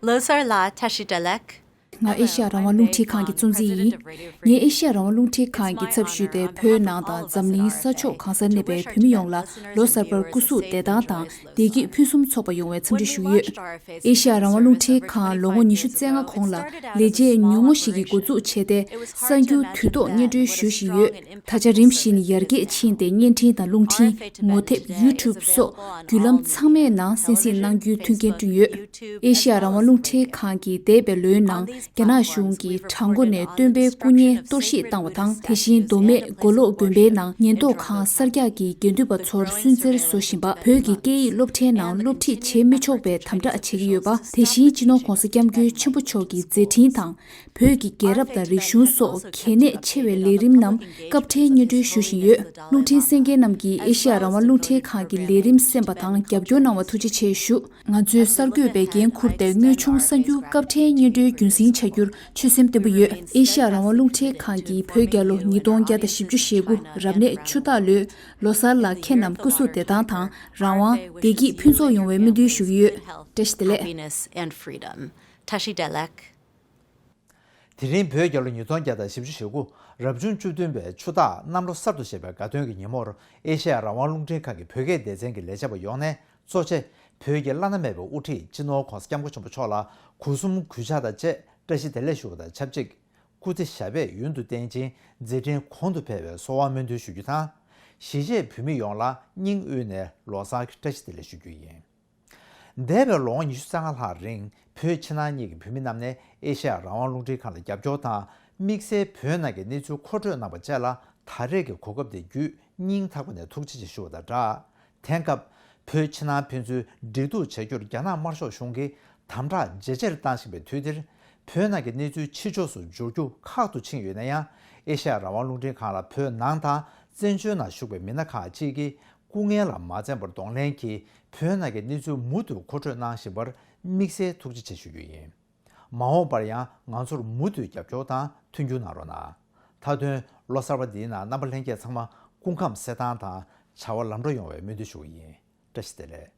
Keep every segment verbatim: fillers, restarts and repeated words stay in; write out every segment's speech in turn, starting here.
ལོ་གསར་ལ་བཀྲ་ཤིས་བདེ་ལེགས། ང་ཨེ་ཤ་ཡ་རང་དབང་རླུང་འཕྲིན་ཁང་གི་གཙོ་འཛིན་ཡིན། ངས་ཨེ་ཤ་ཡ་རང་དབང་རླུང་འཕྲིན་ཁང་གི་ཚབ་ཞུས་ཏེ་བོད་ནང་དང་འཛམ་གླིང་ས་ཕྱོགས་གང་སར་གནས་པའི་བོད་མི་ཡོངས་ལ་ལོ་གསར་པར་སྐུ་གཟུགས་བདེ་ཐང་དང་བདེ་སྐྱིད་ཕུན་སུམ་ཚོགས་པ་ཡོང་བའི་འཚམས་འདྲི་ཞུ་གི་ཡོད། ཨེ་ཤ་ཡ་རང་དབང་རླུང་འཕྲིན་ཁང་ལོ་ངོ་ཉི་ཤུ་རྩ་ལྔ་གོང་ལ་ལས་བྱེད་ཉུང་ངུ་ཞིག་གིས་འགོ་འཛུགས་བྱས་ཏེ། གསར་འགྱུར་དུས་ཐོག་སྙན་སྒྲོན་ཞུ་བཞིན་ཡོད། ད་ཆ་རིམ་བཞིན་ཡར་རྒྱས་ཕྱིན་ཏེ་བརྙན་འཕྲིན་དང་རླུང་འཕྲིན། ངོ་དེབ། YouTube སོགས་བརྒྱུད་ལམ་ཚང་མའི་ནང་གསན་གཟིགས་གནང་རྒྱུའི་མཐུན་རྐྱེན་བསྐྲུན་ཡོད། ཨེ་ཤ་ཡ་རང་དབང་རླུང་འཕྲིན་ཁང་གིས་འདས་པའི་ལོའི་ནང་རྒྱ་ནག་གཞུང་གིས་བྲག་འགོ་ནས་སྟོན་པའི་སྐུ་བརྙན་གཏོར་བཤིག་བཏང་བ་དང་། དེ་བཞིན་མདོ་སྨད་མགོ་ལོག་དགོན་པའི་ནང་ཉེན་རྟོག་ཁང་གསར་རྒྱག་གིས་དགེ་འདུན་པ་ཚོར་སུན་གཙེར་བཟོ་བཞིན་པ། བོད་ཀྱི་སྐད་ཡིག་སློབ་གྲྭའི་ནང་སློབ་ཁྲིད་བྱེད་མི་ཆོག་པའི་དམ་དྲག་བྱེད་ཀྱི་ཡོད་པ། དེ་བཞིན་སྤྱི་ནོར་༧གོང་ས་༧སྐྱབས་མགོན་ཆེན་པོ་མཆོག་གི་མཛད་འཕྲིན་དང་། བོད་ཀྱི་རྒྱལ་རབས་དང་རིག་གཞུང་སོགས་གལ་གནད་ཆེ་བའི་ལས་རིམ་རྣམས་སྐབས་འཕྲལ་སྙན་སྒྲོན་ཞུ་བཞིན་ཡོད། རླུང་འཕྲིན་གསན་མཁན་རྣམས་ཀྱིས་ཨེ་ཤ་ཡ་རང་དབང་རླུང་འཕྲིན་ཁང་གི་ལས་རིམ་གསན་པ་དང་རྒྱབ་སྐྱོར་གནང་བར་ཐུགས་རྗེ་ཆེ་ཞུ། ང་ཚོའི་གསར་འགོད་པས་འགན་འཁུར་ཏེ་དངོས་བྱུང་གསར་འགྱུར་སྐབས་འཕྲལ་སྙན་སྒྲོན་རྒྱུན་སྲིང་བྱ་རྒྱུར་ཆོད་སེམས་བརྟན་པོ་ཡོད། ཨེ་ཤ་ཡ་རང་དབང་རླུང་འཕྲིན་ཁང་གིས་བོད་རྒྱལ་ལོ་ཉིས་སྟོང་བརྒྱ་དང་བཞི་བཅུ་ཞེ་དགུ་རབ་གནས་ཆུ་སྟག་ལོའི་ལོ་གསར་ལ་ཁྱེད་རྣམས་སྐུ་གཟུགས་བདེ་ཐང་དང་རང་དབང་། བདེ་སྐྱིད་ཕུན་ཚོགས་ཡོང་བའི་སྨོན་འདུན་ཞུ་གི་ཡོད། བཀྲ་ཤིས་བདེ་ལེགས། Happiness and freedom. བཀྲ་ཤིས་བདེ་ལེགས། དེ་རིང་བོད་རྒྱལ་ལོ་ཉིས་སྟོང་བརྒྱ་དང་བཞི་བཅུ་ཞེ་དགུ་རབ་བྱུང་བཅུ་བདུན་པའི་ཆུ་སྟག་གནམ་ལོ་གསར་དུ་བཞད་པའི་དགའ་སྟོན་གྱི་ཉིན་མོར། ཨེ་ཤེ་ཡ་རང་དབང་རླུང་འཕྲིན་ཁང་གི་བོད་སྐད་སྡེ་ཚན་གྱི་ལས་བྱེད་པ་ཡོངས་ནས་གཙོ་ཆེ་བོད་ཀྱི་བླ་ན་མེད་པའི་དབུ་ཁྲིད་སྤྱི་ནོར་༧གོང་ས་༧སྐྱབས་མགོན་ཆེན་པོ་མཆོག་ལ་སྒོ་གསུམ་གུས་ཕྱག་དང་བཅས་བཀྲ་ཤིས་བདེ་ལེགས་ཞུ་བ་དང་ཆབས་ཅིག་སྐུ་ཚེ་ཞབས་པད་ཡུན་དུ་བརྟན་ཅིང་མཛད་འཕྲིན་གོང་དུ་འཕེལ་བའི་གསོལ་བ་སྨོན་འདུན་ཞུ་རྒྱུ་དང་། གཞིས་བྱེས་བོད་མི་ཡོངས་ལ་སྙིང་དབུས་ནས་ལོ་གསར་གྱི་བཀྲ་ཤིས་བདེ་ལེགས་ཞུ་རྒྱུ་ཡིན། འདས་པའི་ལོ་ངོ་ཉི་ཤུ་རྩ་ལྔ་ལྷག་རིང་བོད་ཕྱི་ནང་གཉིས་ཀྱི་བོད་མི་རྣམས་ནས་ཨེ་ཤེ་ཡ་རང་དབང་རླུང་འཕྲིན་ཁང་ལ་རྒྱབ་སྐྱོར་དང་། དམིགས་བསལ་བོད་ནང་གི་གནས་ཚུལ་མཁོ་སྤྲོད་གནང་བ་བཅས་ལ་ད་རེས་ཀྱི་གོ་སྐབས་དེ་བརྒྱུད་སྙིང་ཐག་པ་ནས་ཐུགས་རྗེ་ཆེ་ཞུ་བ་དང་སྦྲགས། དེང་སྐབས་བོད་ཕྱི་ནང་ཕན་ཚུན་འགྲིག་འདུག་བྱ་རྒྱུར་རྒྱ་ནག་དམར་ཤོག་གཞུང་གིས་དམ་དྲག་ཇེ་ཆེར་བཏང་བཞིན་པའི་དུས་འདིར། བོད་ནང་གི་གནས་ཚུལ་ཕྱི་ཕྱོགས་སུ་འབྱོར་རྒྱུ་ཁག་ཏུ་ཕྱིན་ཡོད་ན་ཡང་། ཨེ་ཤེ་ཡ་རང་དབང་རླུང་འཕྲིན་ཁང་ལ་བོད་ནང་དང་བཙན་བྱོལ་ནང་བཞུགས་པའི་མི་སྣ་ཁག་ཅིག་གིས་སྐུ་ངལ་ལ་མ་འཛེམས་པར་གདོང་ལེན་གྱིས་བོད་ནང་གི་གནས་ཚུལ་མུ་མཐུད་མཁོ་སྤྲོད་གནང་བཞིན་པར་དམིགས་བསལ་ཐུགས་རྗེ་ཆེ་ཞུ་རྒྱུ་ཡིན། མ་འོངས་པར་ཡང་ང་ཚོར་མུ་མཐུད་རྒྱབ་སྐྱོར་དང་མཐུན་འགྱུར་གནང་རོགས་གནང་། མཐའ་དོན་ལོ་གསར་པ་འདིའི་ནང་རྣམ་པ་ལྷན་རྒྱས་ཚང་མ་སྐུ་ཁམས་གསལ་ཐང་དང་བྱ་བ་ལམ་འགྲོ་ཡོང་བའི་སྨོན་འདུན་ཞུ་གི་ཡིན། བཀྲ་ཤིས་བདེ་ལེགས།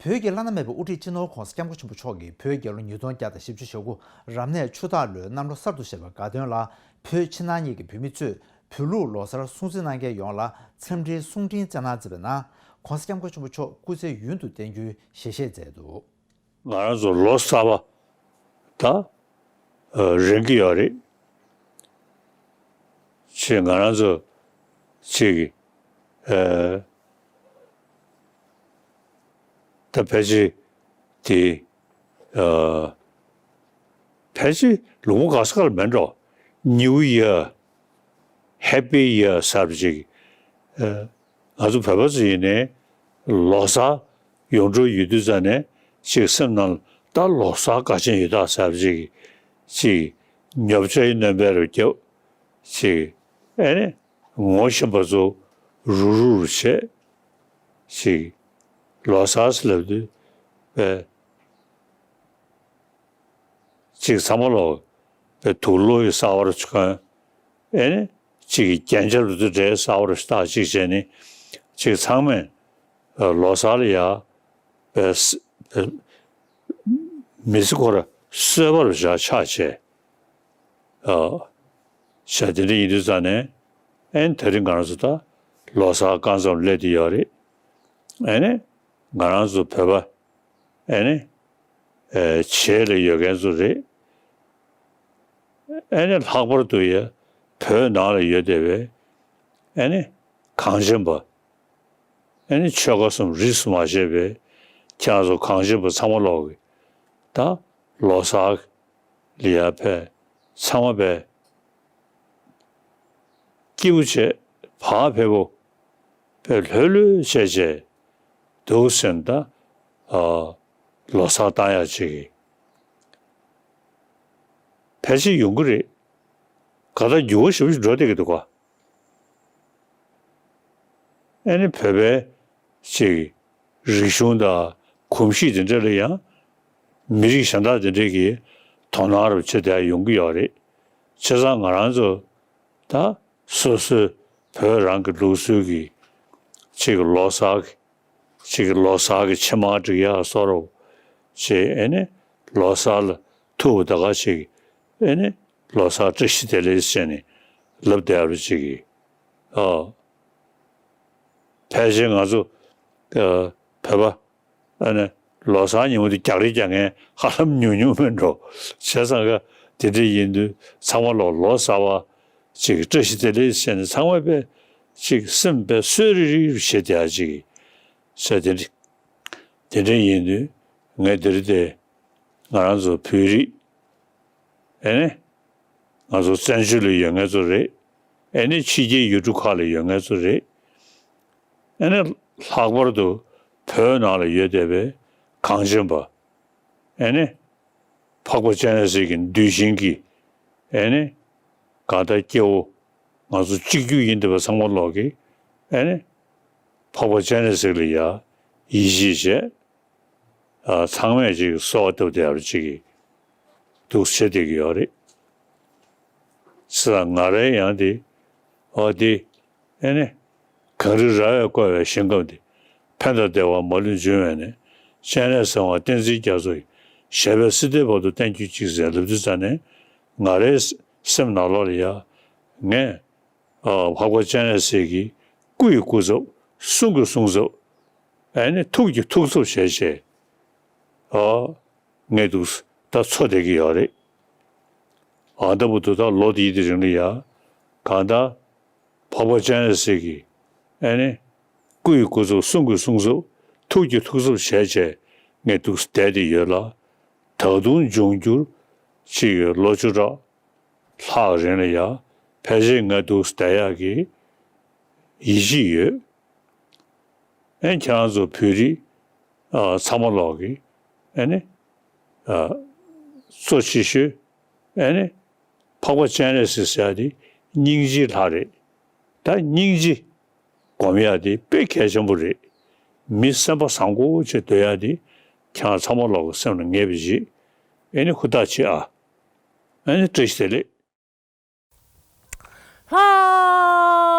བོད་ཀྱི་བླ་ན་མེད་པའི་དབུ་ཁྲིད་སྤྱི་ནོར་༧གོང་ས་༧སྐྱབས་མགོན་ཆེན་པོ་མཆོག་གིས་བོད་རྒྱལ་ལོ་ཉིས་སྟོང་བརྒྱ་དང་བཞི་བཅུ་ཞེ་དགུ་རབ་གནས་ཆུ་སྟག་ལོའི་གནམ་ལོ་གསར་དུ་བཞད་པའི་དགའ་སྟོན་ལ། བོད་ཕྱི་ནང་གཉིས་ཀྱི་བོད་མི་ཚོས་བོད་ལུགས་ལོ་གསར་སྲུང་བརྩི་གནང་མཁན་ཡོངས་ལ་འཚམས་འདྲིའི་གསུང་འཕྲིན་བསྩལ་གནང་མཛད་པའི་ནང་། ༧གོང་ས་༧སྐྱབས་མགོན་ཆེན་པོ་མཆོག་སྐུ་ཚེ་ཡུན་དུ་བརྟན་རྒྱུའི་ཞལ་བཞེས་མཛད་འདུག། ང་རང་ཚོ་ལོ་གསར་པ་ད་རན་གྱི་ཡོད་རེད། ཅེས་ང་རང་ཚོ་ཅིག་ཨ་ད་ཕལ་ཆེར་དེ་ཨ་ཕལ་ཆེར་ལོ་ངོ་ག་ས་ག་ལ་མེད་འགྲོ། New Year, Happy Year ཟེར་བ་ཅིག་ཨ། ང་ཚོ་བོད་པ་ཚོ་ཡིན་ནའི་ལོ་གསར་ཡོང་འགྲོ་ཡོད་དུས་ཙང་ནས་ཅིག་སེམས་ནང་ད་ལོ་གསར་དགའ་ཆེན་ཡོད་ད་ཟེར་བ་ཅིག་ཅིག་ཉོབ་ཆ་ཡི་སྣོན་པ་རུ་རྒྱབ་ཅིག་ཨེ་ནི་ངོ་ཤེས་པ་ཚོ་རུ་རུ་རུ་བྱས་ཅིག་ལོ་གསར་ཟེར་ལབ་དུས་པས་ཅིག་ཚང་མ་ལོ་པས་དུག་ལོག་གི་གསར་པ་རུ་གྱོན། ཨེ་ནི་གཅིག་གི་རྒྱན་ཆ་རུ་ཏུ་འདྲའི་གསར་པ་རུ་བཏགས་གཅིག་བྱས་ནི་གཅིག་ཚང་མས་ལོ་གསར་ལ་ཡ་པས་མི་ཚེ་ཁོ་ར་གསོལ་བ་རུ་བཞག་ཆགས་བྱས། བྱས་དེ་འདྲ་ཡིན་དུས་ཙང་ནས་ཨེ་ནི་དེ་རིང་ང་རང་ཚོ་ད་ལོ་གསར་རྐང་ཙམ་སླེབས་བསྡད་ཡོད་རེད། ཨེ་ནི་ང་རང་ཚོ་བོད་པ་ཨེ་ནི། ཨེ་བྱེས་ལ་ཡོད་མཁན་ཚོ་རེད། ཨེ་ནི་ལྷག་པར་དུ་ཡ་བོད་ནང་ལ་ཡོད་བསྡད་པའི་ཨེ་ནི་གངས་ཅན་པ། ཨེ་ནི་ཆོལ་ཁ་གསུམ་རིས་སུ་མ་ཆད་པའི་ཁྱེད་རང་ཚོ་གངས་ཅན་པ་ཚང་མ་ལོག་གི་ད་ལོ་གསར་ལ་ཡ་ཕེབས་ཚང་མ་ཕེབས། སྐྱིད་པོ་བྱས་བག་ཕེབས་པོ་ཕེབས་ལྷོད་ལྷོད་བྱས་བྱས་འདུག་ཟེར་ན་ད་ཨ་ལོ་གསར་བཏང་ཡག་ཅིག་གི་ཕལ་ཆེར་ཡོང་གི་རེད། ག་ད་འགྱུར་བ་ཞེ་པོ་ཞིག་འགྲོ་བསྡད་ཀྱི་འདུག་ག། ཨེ་ནི་བོད་པའི་ཅིག་ རིག་གཞུང་དང་གོམས་གཤིས་དེ་འདྲ་ལ་ཡང་མི་རིགས་གཞན་དག་དེ་འདྲས་ཀྱིས་དོ་སྣང་རབ་བྱེད་བསྡད་ཡོང་གི་ཡོད་རེད། བྱས་ཙང་ང་རང་ཚོ་ད་སོ་སོའི་བོད་རང་གི་ལུགས་སྲོལ་གྱི་ཅིག་ལོ་གསར་གྱི་ཅིག་ལོ་གསར་གྱི་ཕྱེ་མར་སྒྲིག་ཡག་བཟོ་འདྲ་བྱས། ཨེ་ནི་ལོ་གསར་ལ་ཐུག་པ་ད་ག་ཅིག་ཨེ་ནི་ལོ་གསར་བཀྲ་ཤིས་བདེ་ལེགས་ཟེར་ནས་ལབ་བསྡད་པ་ཅིག་གིས། ཨ། ཕལ་ཆེར་ང་ཚོ་ཨ་བོད་པ་ཨ་ནི་ལོ་གསར་ཉིན་མོ་དེ་རྒྱག་རེས་རྒྱག་མཁན་ཧ་ལམ་ཉུང་ཉུང་མིན་འགྲོ། བྱས་ཙང་ཀ་དེ་འདྲ་ཡིན་དུས་ཚང་མ་ལོ་ལོ་གསར་པ་ཅིག་བཀྲ་ཤིས་བདེ་ལེགས་ཟེར་ནས་ཚང་མ་དཔེ་ཅིག་སེམས་དཔེ་གསོ་རིག་རིག་བྱེད་བསྡད་ཡག་ཅིག་བྱས། དེ་འདྲ་དེ་འདྲ་ཡིན་དུས་ངས་འདིར་དེ་ང་རང་ཚོ་བོད་རིགས་ཨེ་ནི་ང་ཚོ་བཙན་བྱོལ་ལ་ཡོད་མཁན་ཚོ་རེད། ཨེ་ནི་ཕྱི་རྒྱལ་ཡུལ་གྲུ་ཁག་ལ་ཡོད་མཁན་ཚོ་རེད། ཨེ་ནི་ལྷག་པར་དུ་བོད་ནང་ལ་ཡོད་བསྡད་པའི་གངས་ཅན་པ། ཨེ་ནི་འཕགས་པ་སྤྱན་རས་གཟིགས་ཀྱི་གདུལ་ཞིང་གི་ཨེ་ནི་གང་ལྟར་སྐྱེ་བོ་ང་ཚོ་གཅིག་གྱུར་ཡིན་བསྡད་པ་ཚང་མ་ལོག་གིས་ཨེ་ནི་འཕགས་པ་སྤྱན་རས་གཟིགས་ལ་ཡ་ཡིད་ཆེས་བྱས། ཨ། ཚང་མས་ཅིག་གསོལ་བ་བཏབ་བསྡད་པ་ཅིག་འདུག་བྱེད་བསྡད་ཀྱི་ཡོད་རེད། ས་ང་རའི་ཡང་དེ་ཨོ་དེ་ཨེ་ནི་གངས་རི་ར་བས་བསྐོར་བའི་ཞིང་ཁམས་འདི། ཕན་དང་བདེ་བ་མ་ལུས་འབྱུང་བའི་གནས། སྤྱན་རས་གཟིགས་དབང་བསྟན་འཛིན་རྒྱ་མཚོ་ཡི། ཞབས་པད་སྲིད་མཐའི་བར་དུ་བརྟན་གྱུར་ཅིག་ཟེར་ལབ་དུས་ཙ་ནས་ང་རའི་སེམས་ནང་ལོགས་ལ་ཡ་ངས་ཨ་འཕགས་པ་སྤྱན་རས་གཟིགས་ཀྱི་སྐུ་ཡི་སྐུ་ཚབ། གསུང་གི་གསུང་ཚབ། ཨེ་ནི་ཐུགས་ཀྱི་ཐུགས་ཚབ་བྱས་བྱས། ཨ། ངས་འདུག་ད་འཚོ་བསྡད་ཀྱི་ཡོད་རེད། ཨ། ད་བར་དུ་ད་ལོ་འདིའི་དེ་རིང་ལ་ཡ། གང་ལྟར་འཕགས་པ་སྤྱན་རས་གཟིགས་ཀྱི་ཨེ་ནི་སྐུ་ཡི་སྐུ་ཚབ། གསུང་གི་གསུང་ཚབ། ཐུགས་ཀྱི་ཐུགས་ཚབ་བྱས་བྱས་ངས་འདུག་བསྡད་དེ་ཡོད་ལ། ད་དུང་འབྱུང་འགྱུར་ཅིག་ལོ་བཅུ་ཕྲག་ལྷག་རིང་ལ་ཡ་ཕལ་ཆེར་ང་འདུག་བསྡད་ཡག་གི་ཡིད་ཆེས་ཡོད། ཨེ་ཁྱེད་རང་ཚོ་བོད་རིགས་ཨ་ཚང་མ་ལོག་གིས་ཨེ་ནི་ཨ་གཙོ་ཆེ་ཤོས་ཨེ་ནི་འཕགས་པ་སྤྱན་རས་གཟིགས་ཟེར་ཡག་དེ་སྙིང་རྗེའི་ལྷ་རེད། ད་སྙིང་རྗེ་སྒོམ་ཡག་དེ་དཔེ་གལ་ཆེན་པོ་རེད། མི་སེམས་པ་བཟང་པོ་བྱེད་སྡོད་ཡག་དེ་ཁྱེད་རང་ཚང་མ་ལོག་གི་སེམས་ལ་ངེས་པ་བྱེད། ཨེ་ནི་ཧུར་ཐག་བྱེད་ཨ། ཨེ་ནི་བཀྲ་ཤིས་བདེ་ལེགས། ལྷ་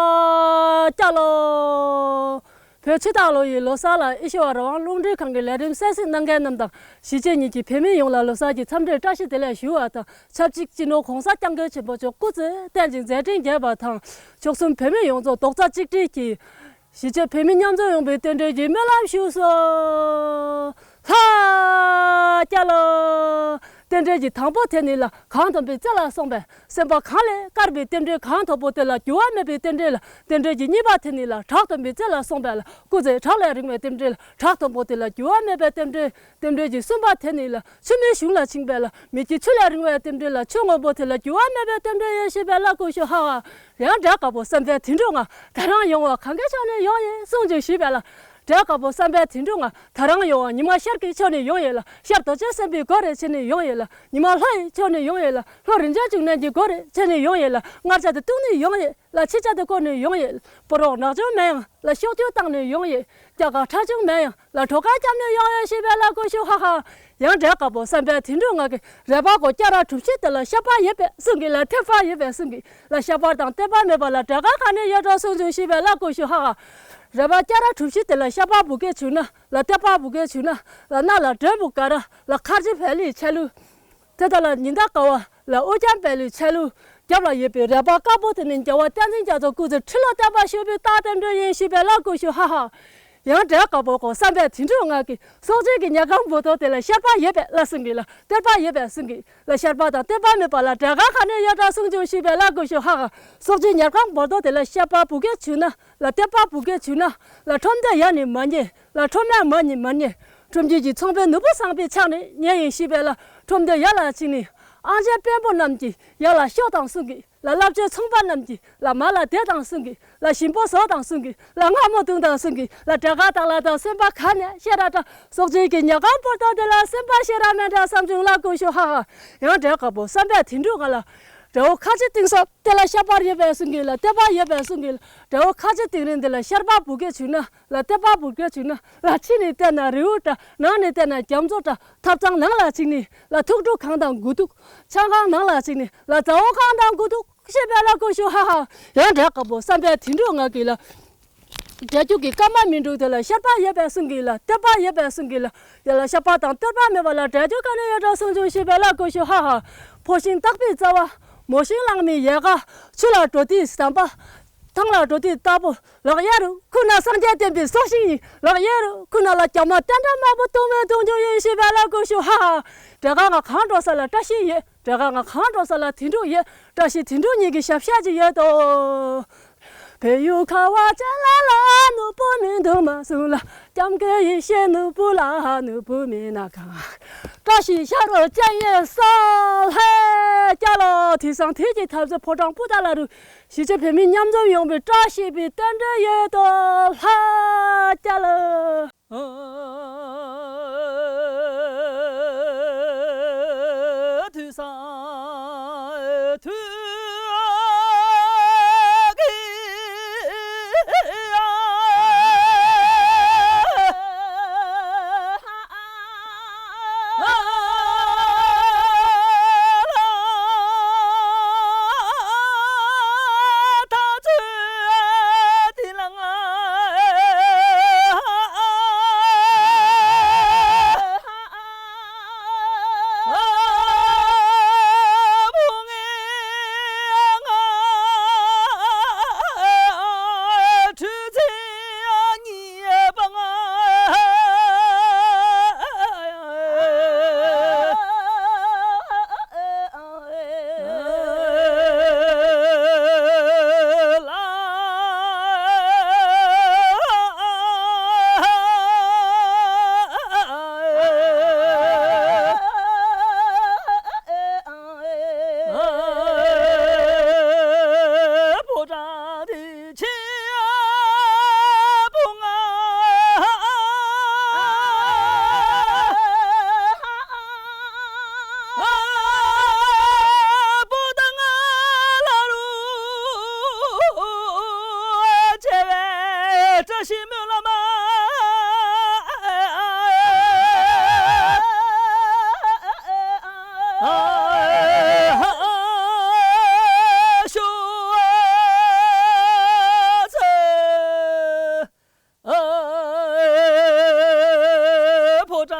རྒྱལ་ལོ། བོད་ཕྱི་ཐང་ལོ་ཡི་ལོ་གསར་ལ་ཨེ་ཤེ་ཡ་རང་དབང་རླུང་འཕྲིན་ཁང་གི་ལས་རིམ་གསན་གཟིགས་གནང་མཁན་རྣམས་དང་གཞིས་བྱེས་གཉིས་ཀྱི་བོད་མི་ཡོངས་ལ་ལོ་གསར་གྱི་འཚམས་འདྲིར་བཀྲ་ཤིས་བདེ་ལེགས་ཞུ་བ་དང་ཆབས་ཅིག་སྤྱི་ནོར་༸གོང་ས་༸སྐྱབས་མགོན་ཆེན་པོ་མཆོག་སྐུ་ཚེ་བརྟན་ཅིང་མཛད་འཕྲིན་རྒྱས་པ་དང་། མཆོག་གསུམ་བོད་མི་ཡོངས་རྫོགས་རྡོག་རྩ་གཅིག་སྒྲིལ་གྱིས། གཞིས་བྱེས་བོད་མི་མཉམ་འཛོམས་ཡོང་བའི་རྟེན་འབྲེལ་གྱི་སྨོན་ལམ་ཞུ་སོ། ལྷ་རྒྱལ་ལོ། རྟེན་འབྲེལ་གྱི་དང་པོ་དེ་ནི་ལ་གང་དམ་པའི་བརྩེ་ལ་སོགས་པས་སེམས་པ་གང་ལས་དཀར་བའི་རྟེན་འབྲེལ། གང་དོག་པོ་དེ་ལ་འགྱུར་བ་མེད་པའི་རྟེན་འབྲེལ། རྟེན་འབྲེལ་གྱི་གཉིས་པ་དེ་ནི་ལ་བྲག་དམ་པའི་རྩེ་ལ་སོགས་པས་ལ་སྐུ་ཚེ་བྲག་ལས་རིང་བའི་རྟེན་འབྲེལ། བྲག་དམ་པོ་དེ་ལ་འགྱུར་བ་མེད་པའི་རྟེན་འབྲེལ། རྟེན་འབྲེལ་གྱི་གསུམ་པ་དེ་ནི་ལ་ཆུ་མིག་གཞུང་ལ་ཕྱིན་པས་ལ་མིག་གི་ཆུ་ལས་རིང་བའི་རྟེན་འབྲེལ། ལ་ཆུ་སྔོན་པོ་དེ་ལ་འགྱུར་བ་མེད་པའི་རྟེན་འབྲེལ་ཡིན་ཞེས་པས་ལ་སྐུ་ཞུ་ཧ་ཧ། ཡང་འབྲས་དཀར་པོ་བསམ་པའི་དོན་འགྲུབ་ང་། ད་རང་ཡོང་བ་གང་གའི་ཕྱོགས་ནས་ཡོང་ཡིན་གསུང་ཅིག་ཞུས་པས་ལ། འབྲས་དཀར་པོ་བསམ་པའི་དོན་འགྲུབ་ང་། ད་རང་ཡོང་བ་ཉི་མ་ཤར་གྱི་ཕྱོགས་ནས་ཡོང་ཡིན་ལ། ཤར་རྡོ་རྗེ་སེམས་དཔའི་སྒོ་རེ་ཕྱེ་ནས་ཡོང་ཡིན་ལ། ཉི་མ་ལྷོ་ཡི་ཕྱོགས་ནས་ཡོང་ཡིན་ལ། ལྷོ་རིན་ཆེན་འབྱུང་གནས་ཀྱི་སྒོ་རེ་ཕྱེ་ནས་ཡོང་ཡིན་ལ། སྔར་ཆ་དེ་སྟོང་ནས་ཡོང་ཡིན་ལ། ཕྱི་ཆ་དེ་བསྐོར་ནས་ཡོང་ཡིན། སྤོ་རོགས་ནག་ཆུང་མེད་ཡང་ལ་ཤོག་ཐུག་བཏང་ནས་ཡོང་ཡིན། སྐྱ་ཀ་ཁྲ་ཆུང་མེད་ཡང་ལ་གྲོ་ཁ་བརྒྱབ་ནས་ཡོང་ཡིན་ཞེས་པས་ལ་སྐུ་ཞུ་ཧ་ཧ། ཡང་འབྲས་དཀར་པོ་བསམ་པའི་དོན་འགྲུབ་ང་གི་རལ་པ་གོ་སྐྱ་ར་གྲུ་བཞི་དེ་ལ་ཤ་པགས་ཡོད་པས་གསུང་གི་ལ་ཐེར་པ་ཡོད་པས་གསུང་གི་ལ། ཤ་པགས་དང་ཐེར་པ་མེད་པ་ལ་འབྲས་དཀར་ག་ནས་ཡོད་འགྲོ་གསུང་བྱུང་ཞེས་པས་ལ་སྐུ་ཞུ་ཧ་ཧ། རལ་པ་སྐྱ་ར་གྲུ་བཞི་དེ་ལ་ཤ་པགས་བུ་གས་བྱུགས་ན་ལ་ཐེར་པ་བུ་གས་བྱུགས་ན་ལ། སྣ་ལ་འགྲོན་བུ་ག་ར་ལ་ཁར་ཇི་བལ་ལི་ཆ་ལུ། དེ་དག་ལ་ཉི་ཟླ་དཀར་བ་ལ་ཨོ་རྒྱན་བལ་ལུས་ཆ་ལུ། རྒྱབ་ལ་ཡོད་པའི་རལ་པ་དཀར་པོ་དེ་ནི་རྒྱལ་བ་བསྟན་འཛིན་རྒྱ་མཚོ་སྐུ་ཚེ་ཁྲི་ལོ་བརྟན་པར་བཞུགས་པའི་རྟགས་རྟེན་འབྲེལ་ཡིན་ཞེས་པས་ལ་སྐུ་ཞུ་ཧ་ཧ། ཡང་འབྲས་དཀར་པོ་གོ་བསམ་པའི་དོན་འགྲུབ་ང་གི་སྲོག་གཅོད་ཀྱི་ཉེར་སྐར་འབུར་ཏོ་དེ་ལ་ཤ་པགས་ཡོད་པས་ལ་གསུང་གི་ལ། ཐེར་པ་ཡོད་པས་གསུང་གི་ལ། ཤ་པགས་དང་ཐེར་པ་མེད་པ་ལ་འབྲས་དཀར་ག་ནས་ཡོད་འགྲོ་གསུང་བྱུང་ཞེས་པས་ལ་སྐུ་ཞུ་ཧ་ཧ། སྲོག་གཅོད་ཉེར་སྐར་འབུར་ཏོ་དེ་ལ་ཤ་པགས་བུ་གས་བྱུགས་ན་ལ། ཐེར་པ་བུ་གས་བྱུགས་ན་ལ། ཁྲོམ་སྡེ་ཡ་ནི་མ་རྙེད་ལ། ཁྲོམ་སྡེ་མ་ནི་མ་རྙེད། ཁྲོམ་སྡེ་གྱི་ཚོང་པའི་ནོར་བུ་བཟང་པོའི་ཕྱག་ནས་རྙེད་ཡིན་ཞེས་པས་ལ། ཁྲོམ་སྡེ་ཡ་ལ་ཕྱིན་ནས་ཨང་ཅན་དཔོན་པོ་རྣམས་ཀྱིས་ཡ་ལ་ཤོག་དང་གསུང་གི་ལ། བླ་བཅོལ་ཚོང་པ་རྣམས་ཀྱིས་ལ་མ་ལ་དེ་དང་གསུང་གི་ལ། ཞིམ་པོ་བཟོ་དང་གསུང་གི་ལ། མངར་མོ་བཏུང་དང་གསུང་གི་ལ། འབྲས་དཀར་དང་ལ་དང་སེམས་པ་ག་ནས་ཤེས་ར་འདྲ། སྲོག་གཅོད་ཀྱི་ཉེར་སྐར་འབུར་ཏོ་དེ་ལ་སེམས་པ་ཤེས་ར་མེད་འདྲ་བསམ་བྱུང་ལ་སྐུ་ཞུ་ཧ་ཧ། ཡང་འབྲས་དཀར་པོ་བསམ་པའི་དོན་འགྲུབ་ང་ལ། དགྲ་བོ་ཁ་ཆེ་གཏིང་ཟབ་དེ་ལ་ཤ་པར་ཡོད་པའི་གསུང་གི་ལ་ལྟེ་བ་ཡོད་པའི་གསུང་གི་ལ། དགྲ་བོ་ཁ་ཆེ་གཏིང་རིང་དེ་ལ་ཤར་པ་བུ་སྐད་བྱུང་ན་ལ་ལྟེ་བ་བུ་སྐད་བྱུང་ན་ལ། ཕྱི་ནས་བལྟས་ན་རི་བོ་འདྲ། ནང་ནས་བལྟས་ན་རྒྱ་མཚོ་འདྲ། ཐབ་ཚང་ནང་ལ་ཅིག་ནི་ལ་ཐུགས་སྤྲོ་གང་དང་དགུ་ཐུག་ཆང་ཁང་ནང་ལ་ཅིག་ནི་ལ་ཛ་འོ་གང་དང་དགུ་ཐུག་ཤེས་པའི་ལ་ཀུ་ཤུ་ཧ་ཧ། ཡང་འདྲ་དཀར་པོ་བསམ་པའི་དེ་འགྲོ་ང་གི་ལ། འདྲ་རྒྱུ་གི་སྐར་མ་མི་འགྲུག་དེ་ལ་ཤར་པ་ཡོད་པའི་གསུང་གི་ལ་ལྟེ་བ་ཡོད་པའི་གསུང་གི་ལ། ཡ་ལ་ཤར་པ་དང་ལྟེ་བ་མེད་པ་ལ་འདྲ་རྒྱུ་ག་ནས་ཡོད་འགྲོ་གསུང་བྱུང་ཤེས་པའི་ལ་ཀུ་ཤུ་ཧ་ཧ། ཕོ་ཤིང་སྟག་པའི་རྩ་བ། མོ་ཤིང་གླང་མའི་ཡལ་ག་ཆུ་ལ་འགྲོ་དུས་ཟམ་པ། ཐང་ལ་འགྲོ་དུས་རྟ་ཕོ། ལག་གཡས་རུ་ཁུ་ན་སངས་རྒྱས་བསྟན་པའི་སྲོག་ཤིང་ཡིན། ལག་གཡས་རུ་ཁུ་ན་ལ་རྒྱ་མ་ཏན་ཏན་དམར་པོ་གཏོང་བའི་གཏོང་རྒྱུ་ཡིན་ཤེས་པའི་ལ་ཀུ་ཤུ་ཧ་ཧ། འདྲ་ག་ང་གང་འགྲོ་ས་ལ་བཀྲ་ཤིས་ཡོད། འདྲ་ག་ང་གང་འགྲོ་ས་ལ་དེ་འགྲོ་ཡོད། བཀྲ་ཤིས་དེ་འགྲོ་གཉིས་ཀྱི་ཞབས་ཞབས་ཀྱི་ཡོད་དོ། བལ་ཡུལ་ཁ་བ་ཅན་ལ་ལ་ནོར་བུ་མི་འདུག་མ་གསུངས་ལ། སྐྱབས་མགོན་ཡེ་ཤེས་ནོར་བུ་ལ་ནོར་བུ་མེད་ན་གང་། བཀྲ་ཤིས་ཤ་རུ་ཅན་ཡེ་ས་ལྷེ་སྐྱ་ལོ། དེ་སང་དེ་གྱི་ཐབས་ཟད་ཕོ་བྲང་པུ་ཏ་ལ་རུ། གཞིས་བྱེས་བོད་མི་མཉམ་འཛོམས་ཡོང་བའི་བཀྲ་ཤིས་པའི་རྟེན་འབྲེལ་ཡོད་དོ་ལྷ་སྐྱ་ལོ། དུས་སང་དུས་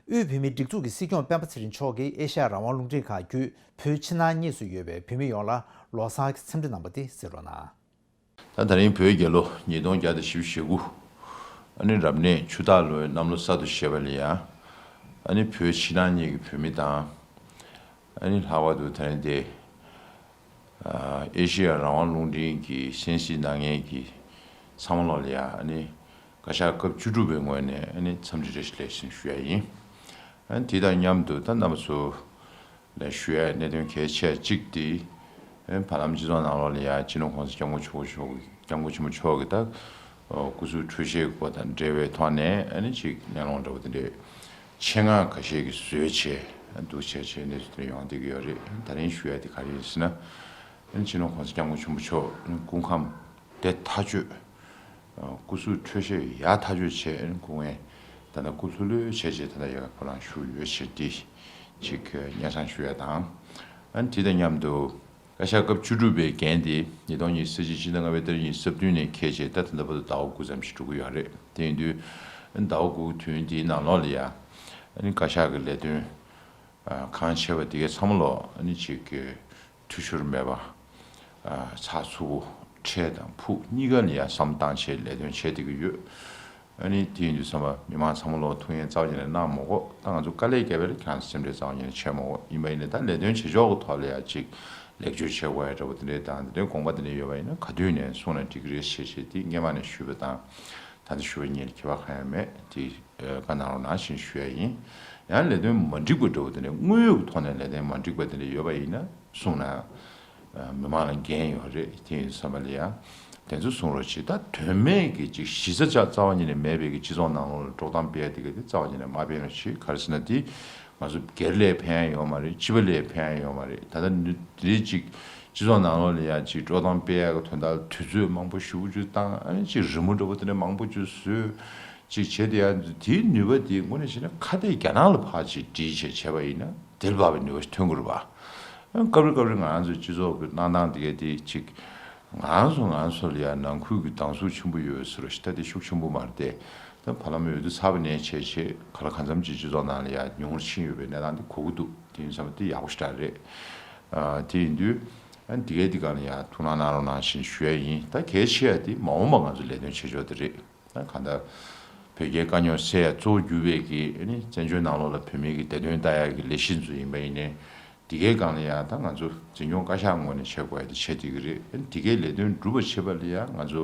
ཀྱི་དབུས་བོད་མིའི་སྒྲིག་འཛུགས་ཀྱི་སྲིད་སྐྱོང་སྤེན་པ་ཚེ་རིང་མཆོག་གིས་ཨེ་ཤ་ཡ་རང་དབང་རླུང་འཕྲིན་ཁང་བརྒྱུད་བོད་ཕྱི་ནང་གཉིས་སུ་ཡོད་པའི་བོད་མི་ཡོངས་ལ་ལོ་གསར་གྱི་འཚམས་འདྲི་གནང་བ་དེ་གསན་རོགས་གནང་། ད་ད་རིང་བོད་རྒྱལ་ལོ་ཉིས་སྟོང་བརྒྱ་དང་བཞི་བཅུ་ཞེ་དགུ། ཨ་ནི་རབ་གནས་ཆུ་སྟག་ལོའི་གནམ་ལོ་གསར་དུ་བཞད་པ་ལ་ཡ། ཨ་ནི་བོད་ཕྱི་ནང་གཉིས་ཀྱི་བོད་མི་དང་། ཨ་ནི་ལྷག་པར་དུ་ད་རིང་དེ། ཨ་ཨེ་ཤེ་ཡ་རང་དབང་རླུང་འཕྲིན་གྱི་གསན་གཟིགས་གནང་མཁན་གྱི་ཚང་མ་ལོག་ལ་ཡ་ཨ་ནི་བཀའ་ཤག་སྐབས་བཅུ་དྲུག་པའི་ངོས་ནས་ཨ་ནི་འཚམས་འདྲི་བཀྲ་ཤིས་བདེ་ལེགས་ཞུ་ཡ་ཡིན། ཨ་ནི་དེ་དང་མཉམ་དུ་ད་རྣམ་པ་ཚོ་ལ་ཞུ་ཡ་གནད་དོན་གལ་ཆེ་གཅིག་དེ་ཨ་ནི་བར་ལམ་སྤྱི་ཚོགས་ནང་ལོག་ལ་ཡ་སྤྱི་ནོར་༸གོང་ས་༸སྐྱབས་མགོན་ཆེན་པོ་མཆོག་གི་༸སྐྱབས་མགོན་ཆེན་པོ་མཆོག་གི་ད་སྐུ་གཟུགས་འཕྲོད་བཞེས་སྐོར་དང་འབྲེལ་བའི་ཐོག་ནས་ཨ་ནི་ཅིག་གླེང་སློང་འདྲ་བོ་དེ་འདྲས། ཆེད་མངགས་ཁ་ཤས་ཀྱིས་བཟོས་བྱས་འདུག་བྱས་བྱས་གནས་ཚུལ་དེ་ཡོང་བསྡད་ཀྱི་ཡོད་རེད། ད་རིང་ཞུ་ཡ་དེ་ག་རེ་ཡིན་ཟེར་ན། སྤྱི་ནོར་༸གོང་ས་༸སྐྱབས་མགོན་ཆེན་པོ་མཆོག་སྐུ་ཁམས་བདེ་ཐག་ཆོད། སྐུ་གཟུགས་འཕྲོད་བཞེས་ཡག་ཐག་ཆོད་བྱས་སྐུ་ངལ་ད་ལྟ་སྐུ་ལྷོད་ལྷོད་བྱས་བྱས་ད་ལྟ་ཡག་ག་ཁོ་རང་བཞུགས་ཡོད་བྱས་འདི་ཅིག་སྙན་སེང་ཞུ་ཡ་དང་། དེ་དང་མཉམ་དུ། བཀའ་ཤག་སྐབས་བཅུ་དྲུག་པའི་འགན་དེ་ཉིས་སྟོང་ཉི་ཤུ་རྩ་གཅིག་ཕྱི་ཟླ་ལྔ་པའི་ཏ་རིག་ཉི་ཤུ་རྩ་བདུན་ནས་འཁེལ་བྱས་ད་ད་ལྟ་བར་དུ་ཟླ་བ་དགུ་ཙམ་ཞིག་འགྲོ་གི་ཡོད་རེད། དེ་ཡིན་དུས་ཟླ་བ་དགུ་དུས་ཡུན་དེའི་ནང་ལོགས་ལ་ཡ་ཨ་ནི་བཀའ་ཤག་གི་ལས་དོན་གང་བྱས་པ་དེ་གའི་ཚང་མ་ལོག་ཨ་ནི་ཅིག་གི་འཐུས་ཤོར་མེད་པ་ཚགས་ཚུད་པོ་འཕྲལ་དང་ཕུགས་གཉིས་ཀ་ལ་ཡ་བསམ་བཏང་བྱས་ལས་དོན་བྱས་བསྡད་ཀྱི་ཡོད། ཨ་ནི་དེ་ཡིན་དུས་ཙམ་པ་མི་མང་ཚང་མ་ལོག་ཐུགས་ཡན་རྩ་བ་ཉིད་ནས་གནང་མ་དགོས། ད་ང་ཚོ་དཀའ་ལས་བརྒྱབ་པ་ལ་ཁྱེད་རང་ཚོ་སེམས་ཁྲལ་རྩ་བ་ཉིད་ནས་བྱེད་མ་དགོས། ཡིན་པ་ཡིན་ནའི་ད་ལས་དོན་བྱེད་ཕྱོགས་ཀྱི་ཐོག་ལ་ཡ་ཅིག་ལེགས་བཅོས་བྱེད་དགོས་ཡ་འདྲ་པོ་དེ་འདྲའི་དང་དེ་འདྲའི་དགོངས་པ་དེ་འདྲ་ཡོད་པ་ཡིན་ན་ག་དུས་ནས་གསུངས་ན་འགྲིག་གི་རེད་ཞེས་བཤད་དེ་སྔས་མ་ནས་ཞུས་པ་དང་། ད་ལྟ་ཞུ་བ་ཉིད་ལ་ཁྱད་པར་གང་ཡང་མེད་དེ། བཀའ་གནང་རོགས་གནང་ཞེས་ཞུ་ཡ་ཡིན། ཡང་ལས་དོན་མ་འགྲིག་པ་འདྲ་པོ་དེ་འདྲའི་དངོས་ཡོད་ཀྱི་ཐོག་ནས་ལས་དོན་མ་འགྲིག་པ་དེ་འདྲ་ཡོད་པ་ཡིན་ན་གསུངས་ན། མི་མང་ལ་འགན་ཡོད་རེད། དེ་ཡིན་བསམ་པ་ལ་ཡ། དེ་ཚོ་གསུང་རོགས་བྱེད། ད་དོན་མེད་ཀྱི་ཅིག་གཞི་རྩ་ཆགས་རྩ་བ་ཉིད་ནས་མེད་པའི་གི་སྤྱི་ཚོགས་ནང་ལོགས་ལ་དཀྲོག་གཏམ་སྤེལ་ཡ་དེ་ག་དེ་རྩ་བ་ཉིད་ནས་མ་སྤེལ་རོགས་བྱེད། ག་རེ་ཟེར་ན་དེ་ང་ཚོ་སྒེར་ལ་ཕན་ཡ་ཡོད་མ་རེད། སྤྱི་པ་ལ་ཕན་ཡ་ཡོད་མ་རེད། ད་ལྟ་ནི་དེ་རིང་ཅིག་སྤྱི་ཚོགས་ནང་ལོགས་ལ་ཡ་ཅིག་དཀྲོག་གཏམ་སྤེལ་ཡ་གི་དོན་དག་དུས་ཚོད་མང་པོ་ཞེ་པོ་ཅིག་བཏང་། ཨ་ནི་ཅིག་རི་མོ་འདྲ་པོ་དེ་འདྲ་མང་པོ་ཅིག་བཟོས། ཅིག་བྱས་ཏེ་ཡང་དེའི་ནུས་པ་དེ་དངོས་གནས་བྱས་ན་ཁ་གཏད་རྒྱ་ནག་ལ་ཕར་ཅིག་སྒྲིལ་བྱས་བྱས་པ་ཡིན་ན་དེ་ལ་བབ་པའི་ནུས་པ་ཞིག་ཐོན་དགོས་རེད་པ། སྐབས་རེ་སྐབས་རེ་ང་རང་ཚོའི་སྤྱི་ཚོགས་ཀྱི་གནས་སྟངས་དེ་ག་དེ་ཅིག་ང་རང་ཚོ་ང་རང་ཚོ་ལ་ཡང་ནང་ཁུལ་གྱི་སྡང་ཟུག་ཆེན་པོ་ཡོད་ཟེར་བ་ཞིག་ད་དེ་ཤུགས་ཆེན་པོ་མ་རེད་དེ། ད་བར་ལམ་འོས་བསྡུ་ཚར་བ་ནས་བྱས་བྱས་ག་ལ་གང་འཚམ་ཅིག་སྤྱི་ཚོགས་ནང་ལ་ཡང་ཉུང་རུ་ཕྱིན་ཡོད་པའི་གནས་སྟངས་དེ་གོ་གི་འདུག་དེ་ཡིན་ཙང་དེ་ཡག་པོ་ཞེ་དྲག་རེད། ཨ་དེ་ཡིན་དུས་ཨ་འདི་ག་དེ་ག་ལ་ཡང་ཐུགས་སྣང་གནང་རོགས་གནང་ཞེས་ཞུ་ཡ་ཡིན། ད་གལ་ཆེ་ཡ་དེ་མ་འོངས་པ་ང་ཚོ་ལས་དོན་བྱེད་ཕྱོགས་དེ་རེད། གང་ལྟར་བོད་རྒྱའི་དཀའ་རྙོག་སེལ་ཡ་གཙོ་བོ་གྱུར་པའི་གི་ཨ་ནི་བཙན་བྱོལ་ནང་ལོགས་ལ་བོད་མིའི་གི་བདེ་དོན་ལྟ་ཡ་གི་ལས་གཞི་ཚོ་ཡིན་པ་ཡིན་ནའི། འདི་གའི་སྒང་ལ་ཡང་ད་ང་ཚོ་འཛིན་སྐྱོང་བཀའ་ཤག་ངོས་ནས་བྱེད་དགོས་ཡ་དེ་བྱེད་བསྡད་ཀྱི་རེད། ཨ་ནི་འདི་གའི་ལས་དོན་འགྲུབ་པ་བྱེད་པ་ལ་ཡང་ང་ཚོ་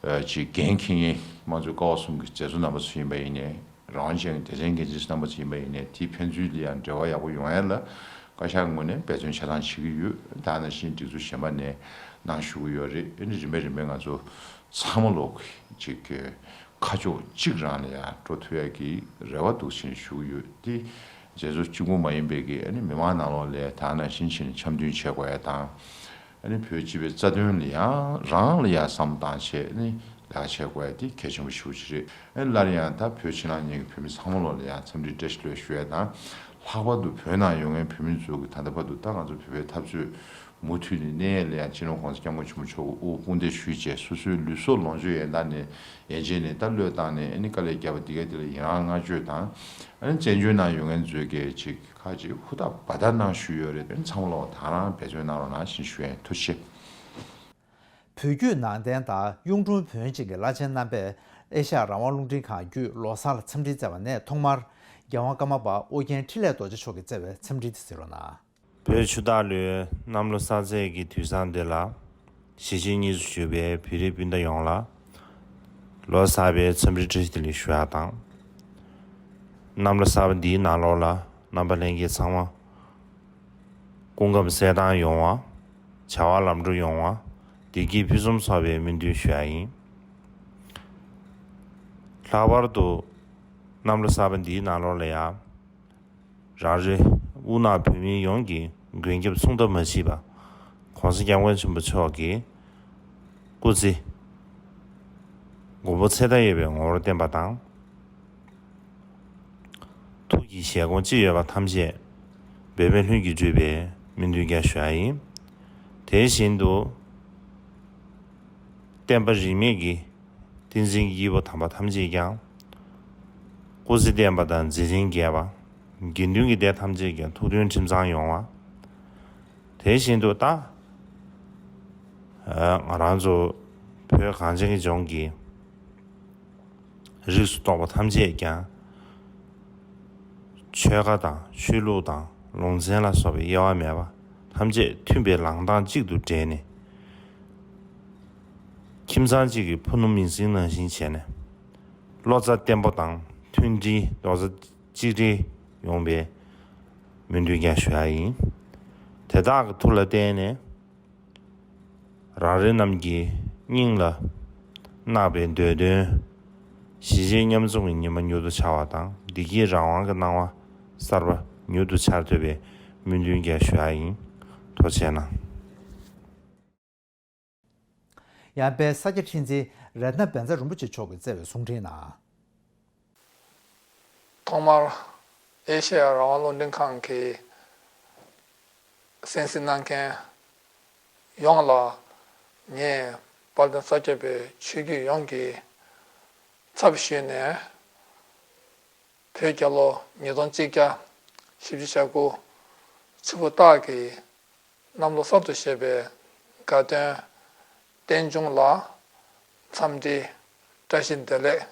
ཨ་ཅིག་འགན་འཁྱེར་མཁན་དམངས་གཙོའི་ཀ་བ་གསུམ་གྱི་མཛད་གཙོ་རྣམ་པ་ཚོ་ཡིན་པ་ཡིན་ནའི། རང་དབང་ཅན་གྱི་སྡེ་ཚན་འགན་འཛིན་རྣམ་པ་ཚོ་ཡིན་པ་ཡིན་ནའི་དེའི་ཕན་ཚུན་ལ་ཡང་འབྲེལ་བ་ཡག་པོ་ཡོང་ཡ་ལ་བཀའ་ཤག་ངོས་ནས་འབད་བརྩོན་ཆ་ཚང་བྱེད་ཀྱི་ཡོད། ད་ནང་བཞིན་སྒྲིག་འཛུགས་གཞན་པ་ནས་གནང་ཞུ་གི་ཡོད་རེད། ཨ་ནི་རིམ་པས་རིམ་པས་ང་ཚོ་ཚང་མ་ལོག་ཅིག་ཁ་ཕྱོགས་གཅིག་རང་ལ་ཡང་འགྲོ་ཐུབ་ཡ་གི་རེ་བ་འདུག་ཅེས་ཞུ་གི་ཡོད་དེ། མཛད་གཙོ་གཅིག་པུ་མ་ཡིན་པའི་གི་ཨ་ནི་མི་མང་ནང་ལོགས་ལ་ད་ནང་བཞིན་བྱས་ནས་འཆམ་མཐུན་བྱེད་དགོས་ཡ་དང་། ཨ་ནི་བོད་སྤྱི་པའི་རྩ་དོན་ལ་ཡང་རང་ལ་ཡང་བསམ་བཏང་བྱས་ནས་ལས་ཀ་བྱེད་དགོས་ཡ་དེ་གལ་ཆེན་པོ་ཞེ་པོ་ཅིག་རེད། ཨ་ནི་སླར་ཡང་ད་བོད་ཕྱི་ནང་གཉིས་ཀྱི་བོད་མི་ཚང་མ་ལོག་ལ་ཡང་འཚམས་འདྲི་བཀྲ་ཤིས་བདེ་ལེགས་ཞུ་ཡ་དང་། ལྷག་པར་དུ་བོད་ནང་ཡོད་མཁན་བོད་མི་ཚོ་གི་ད་ལྟ་བར་དུ་ད་ང་ཚོ་བོད་པའི་འཐབ་རྩོད་མུ་མཐུད་ནས་གནས་ཡ་ལ་ཡང་སྤྱི་ནོར་༸གོང་ས་༸སྐྱབས་མགོན་ཆེན་པོ་མཆོག་གི་དབུ་དཔུང་སྡེ་ཞུས་བྱས་སོ་སོའི་ལུས་སྲོག་ལོངས་སྤྱོད་ཡན་ལག་ནས་ཡན་ཆད་ནས་ད་བློས་བཏང་ནས་ཨ་ནི་དཀའ་ལས་བརྒྱབ་པ་འདི་ག་འདི་ལ་ཡི་རང་བསྔགས་བརྗོད་དང་། ཨ་ནི་བཙན་བྱོལ་ནང་ཡོད་མཁན་ཚོའི་གི་ཅིག་ཁ་ཅིག་ཧུར་ཐག་འབད་ཐག་གནང་ཞུས་ཡོད་རེད། ཨ་ནི་ཚང་མ་ལོག་དང་རང་འབད་བརྩོན་གནང་རོགས་གནང་ཞེས་ཞུ་ཡ་ཡིན། ཐུགས་རྗེ་ཆེ། བོད་བརྒྱུད་ནང་བསྟན་དང་གཡུང་དྲུང་བོན་བཅས་ཀྱི་བླ་ཆེན་རྣམ་པས་ཨེ་ཤ་ཡ་རང་དབང་རླུང་འཕྲིན་ཁང་བརྒྱུད་ལོ་གསར་ལ་འཚམས་འདྲི་བསྩལ་བ་ནས་ཐོག་མར་རྒྱལ་དབང་ཀརྨ་པ་ཨོ་རྒྱན་འཕྲིན་ལས་རྡོ་རྗེ་མཆོག་གིས་བསྩལ་བའི་འཚམས་འདྲི་དེ་གཟིགས་རོགས་གནང་། བོད་ཆུ་སྟག་ལོའི་གནམ་ལོ་གསར་ཚེས་ཀྱི་དུས་བཟང་འདི་ལ། གཞིས་བྱེས་གཉིས་སུ་བཞུགས་པའི་བོད་རིགས་སྤུན་ཟླ་ཡོངས་ལ། ལོ་གསར་པའི་འཚམས་འདྲི་བཀྲ་ཤིས་བདེ་ལེགས་ཞུ་ཡ་དང་། གནམ་ལོ་གསར་པ་འདིའི་ནང་ལོགས་ལ་རྣམ་པ་ལྷན་རྒྱས་ཚང་མ་སྐུ་ཁམས་གསལ་ཐང་ཡོང་བ། བྱ་བ་ལམ་འགྲོ་ཡོང་བ། བདེ་སྐྱིད་ཕུན་སུམ་ཚོགས་པའི་སྨོན་འདུན་ཞུ་ཡ་ཡིན། ལྷག་པར་དུ་གནམ་ལོ་གསར་པ་འདིའི་ནང་ལོགས་ལ་ཡང་། རང་རེ་དབུ་ནག་བོད་མི་ཡོངས་ཀྱི་མགོན་སྐྱབས་མཚུངས་ཟླ་མ་མཆིས་པ། ༸གོང་ས་༸སྐྱབས་མགོན་ཆེན་པོ་མཆོག་གི་སྐུ་ཚེ་མགོན་པོ་ཚེ་མཐའ་ཡས་པའི་ངོ་བོར་བརྟན་པ་དང་། ཐུགས་ཀྱི་བཞེད་དགོངས་ཅི་ཡོད་པ་ཐམས་ཅད་འབད་མེད་ལྷུན་གྱིས་གྲུབ་པའི་སྨོན་འདུན་ཀྱང་ཞུ་ཡ་ཡིན། དེ་བཞིན་དུ། བསྟན་པ་རིས་མེད་ཀྱི་བསྟན་འཛིན་གྱི་སྐྱེས་བུ་དམ་པ་ཐམས་ཅད་ཀྱང་། སྐུ་ཚེ་བརྟན་པ་དང་མཛད་འཕྲིན་རྒྱས་པ། དགེ་འདུན་གྱི་སྡེ་ཐམས་ཅད་ཀྱང་ཐུགས་མཐུན་ཁྲིམས་གཙང་ཡོང་བ། དེ་བཞིན་དུ་ད། ང་རང་ཚོ་བོད་གངས་ཅན་གྱི་ལྗོངས་ཀྱི་རིགས་སུ་གཏོགས་པ་ཐམས་ཅད་ཀྱང་། ཆོལ་ཁ་དང་ཆོས་ལུགས་དང་ལུང་ཚན་ལ་སོགས་པའི་དབྱེ་བ་མེད་པ་ཐམས་ཅད་མཐུན་པའི་ལངས་སྟངས་གཅིག་ཏུ་སྦྲེལ་ནས། ཁྱིམ་ཚང་གཅིག་གི་ཕུ་ནུ་མིང་སྲིང་ནང་བཞིན་བྱས་ནས། བློ་རྩ་བརྟན་པོ་དང་མཐུན་སྒྲིལ་རྡོག་རྩ་གཅིག་སྒྲིལ་ཡོང་བའི་སྨོན་འདུན་ཀྱང་ཞུ་ཡ་ཡིན། དེ་དག་གི་མཐུ་ལ་བརྟེན་ནས། རང་རེ་རྣམས་ཀྱི་སྙིང་ལ་བརྣག་པའི་འདོད་དོན། གཞིས་བྱེས་མཉམ་འཛོམས་ཀྱི་ཉི་མ་མྱུར་དུ་འཆར་བ་དང་བདེ་སྐྱིད་རང་དབང་གི་སྣང་བ་གསར་པ་མྱུར་དུ་འཆར་ཐུབ་པའི་སྨོན་འདུན་ཀྱང་ཞུ་ཡ་ཡིན། ཐུགས་རྗེ་གནང་། ཡང་དཔལ་ས་སྐྱ་ཁྲི་འཛིན་རཏྣ་བཛྲ་རིན་པོ་ཆེ་མཆོག་གིས་བསྩལ་བའི་གསུང་འཕྲིན་ནང་། ཐོག་མར་ཨེ་ཤེ་ཡ་རང་དབང་རླུང་འཕྲིན་ཁང་གི་གསན་གཟིགས་གནང་མཁན་ཡོངས་ལ་ངས་དཔལ་ལྡན་ས་སྐྱ་པའི་ཆོས་བརྒྱུད་ཡོངས་ཀྱི་ཚབ་ཞུས་ནས། བོད་རྒྱལ་ལོ་ཉིས་སྟོང་གཅིག་བརྒྱ་བཞི་བཅུ་ཞེ་དགུ་ཆུ་སྤུ་སྟག་གི་གནམ་ལོ་གསར་དུ་བཞད་པའི་དགའ་སྟོན་རྟེན་འབྱུང་ལ་འཚམས་འདྲི་བཀྲ་ཤིས་བདེ་ལེགས་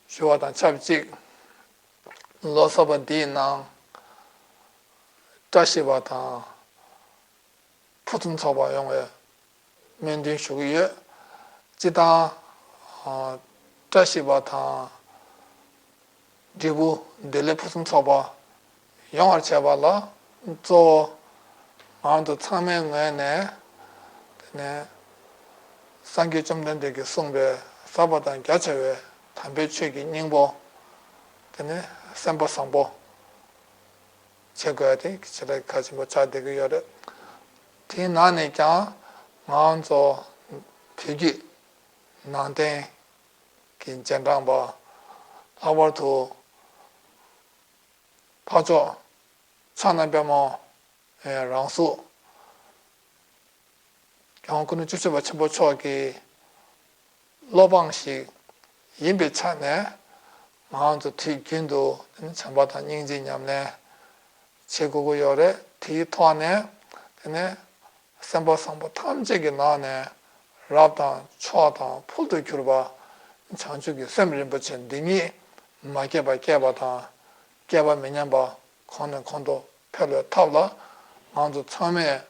ཞུ་བ་དང་ཆབས་ཅིག་ལོ་གསར་པ་འདིའི་ནང་བཀྲ་ཤིས་པ་དང་ཕུན་སུམ་ཚོགས་པ་ཡོང་བའི་སྨོན་འདུན་ཞུ་གི་ཡོད། སྤྱིར་བཏང་ཨ་བཀྲ་ཤིས་པ་དང་འབྲས་བུ་བདེ་ལེགས་ཕུན་སུམ་ཚོགས་པ་ཡོང་བར་བྱེད་པ་ལ་གཙོ་བོ་ང་ཚོ་ཚང་མའི་ངོས་ནས། དེ་ནས་སངས་རྒྱས་བཅོམ་ལྡན་འདས་ཀྱིས་གསུངས་པའི་ཟབ་པ་དང་རྒྱ་ཆེ་བའི་དམ་པའི་ཆོས་ཀྱི་སྙིང་པོ། དེ་ནས་སེམས་པ་བཟང་པོ་བྱེད་དགོས་ཡ་དེ་ཞེ་དྲག་གལ་ཆེན་པོ་ཆགས་བསྡད་ཀྱི་ཡོད་རེད། དེའི་ནང་ནས་ཀྱང་ང་ཚོ་བོད་བརྒྱུད་ནང་བསྟན་གྱི་རྗེས་འབྲང་པ། ལྷག་པར་དུ་འཕགས་མཆོག་ཕྱག་ན་པདྨོ་རང་གཟུགས་༸གོང་ས་སྐུ་ཕྲེང་བཅུ་བཞི་པ་ཆེན་པོ་མཆོག་གི་སློབ་འབངས་ཤིག་ཡིན་པའི་ཆ་ནས། ང་ཚོ་དུས་རྒྱུན་དུ་བྱམས་པ་དང་སྙིང་རྗེ་ཉམས་ལེན་བྱེད་དགོས་ཀྱི་ཡོད་རེད། དེའི་ཐོག་ནས་དེ་ནས་སེམས་པ་བཟང་པོ་ཐམས་ཅད་ཀྱི་ནང་ནས་རབ་དང་མཆོག་དང་ཕུལ་དུ་གྱུར་པ་བྱང་ཆུབ་ཀྱི་སེམས་རིན་པོ་ཆེ་འདི་ཉིད་མ་སྐྱེས་པ་སྐྱེས་པ་དང་། སྐྱེས་པ་མི་ཉམས་པ་གོང་ནས་གོང་དུ་འཕེལ་བའི་ཐབས་ལ་ང་ཚོ་ཚང་མས་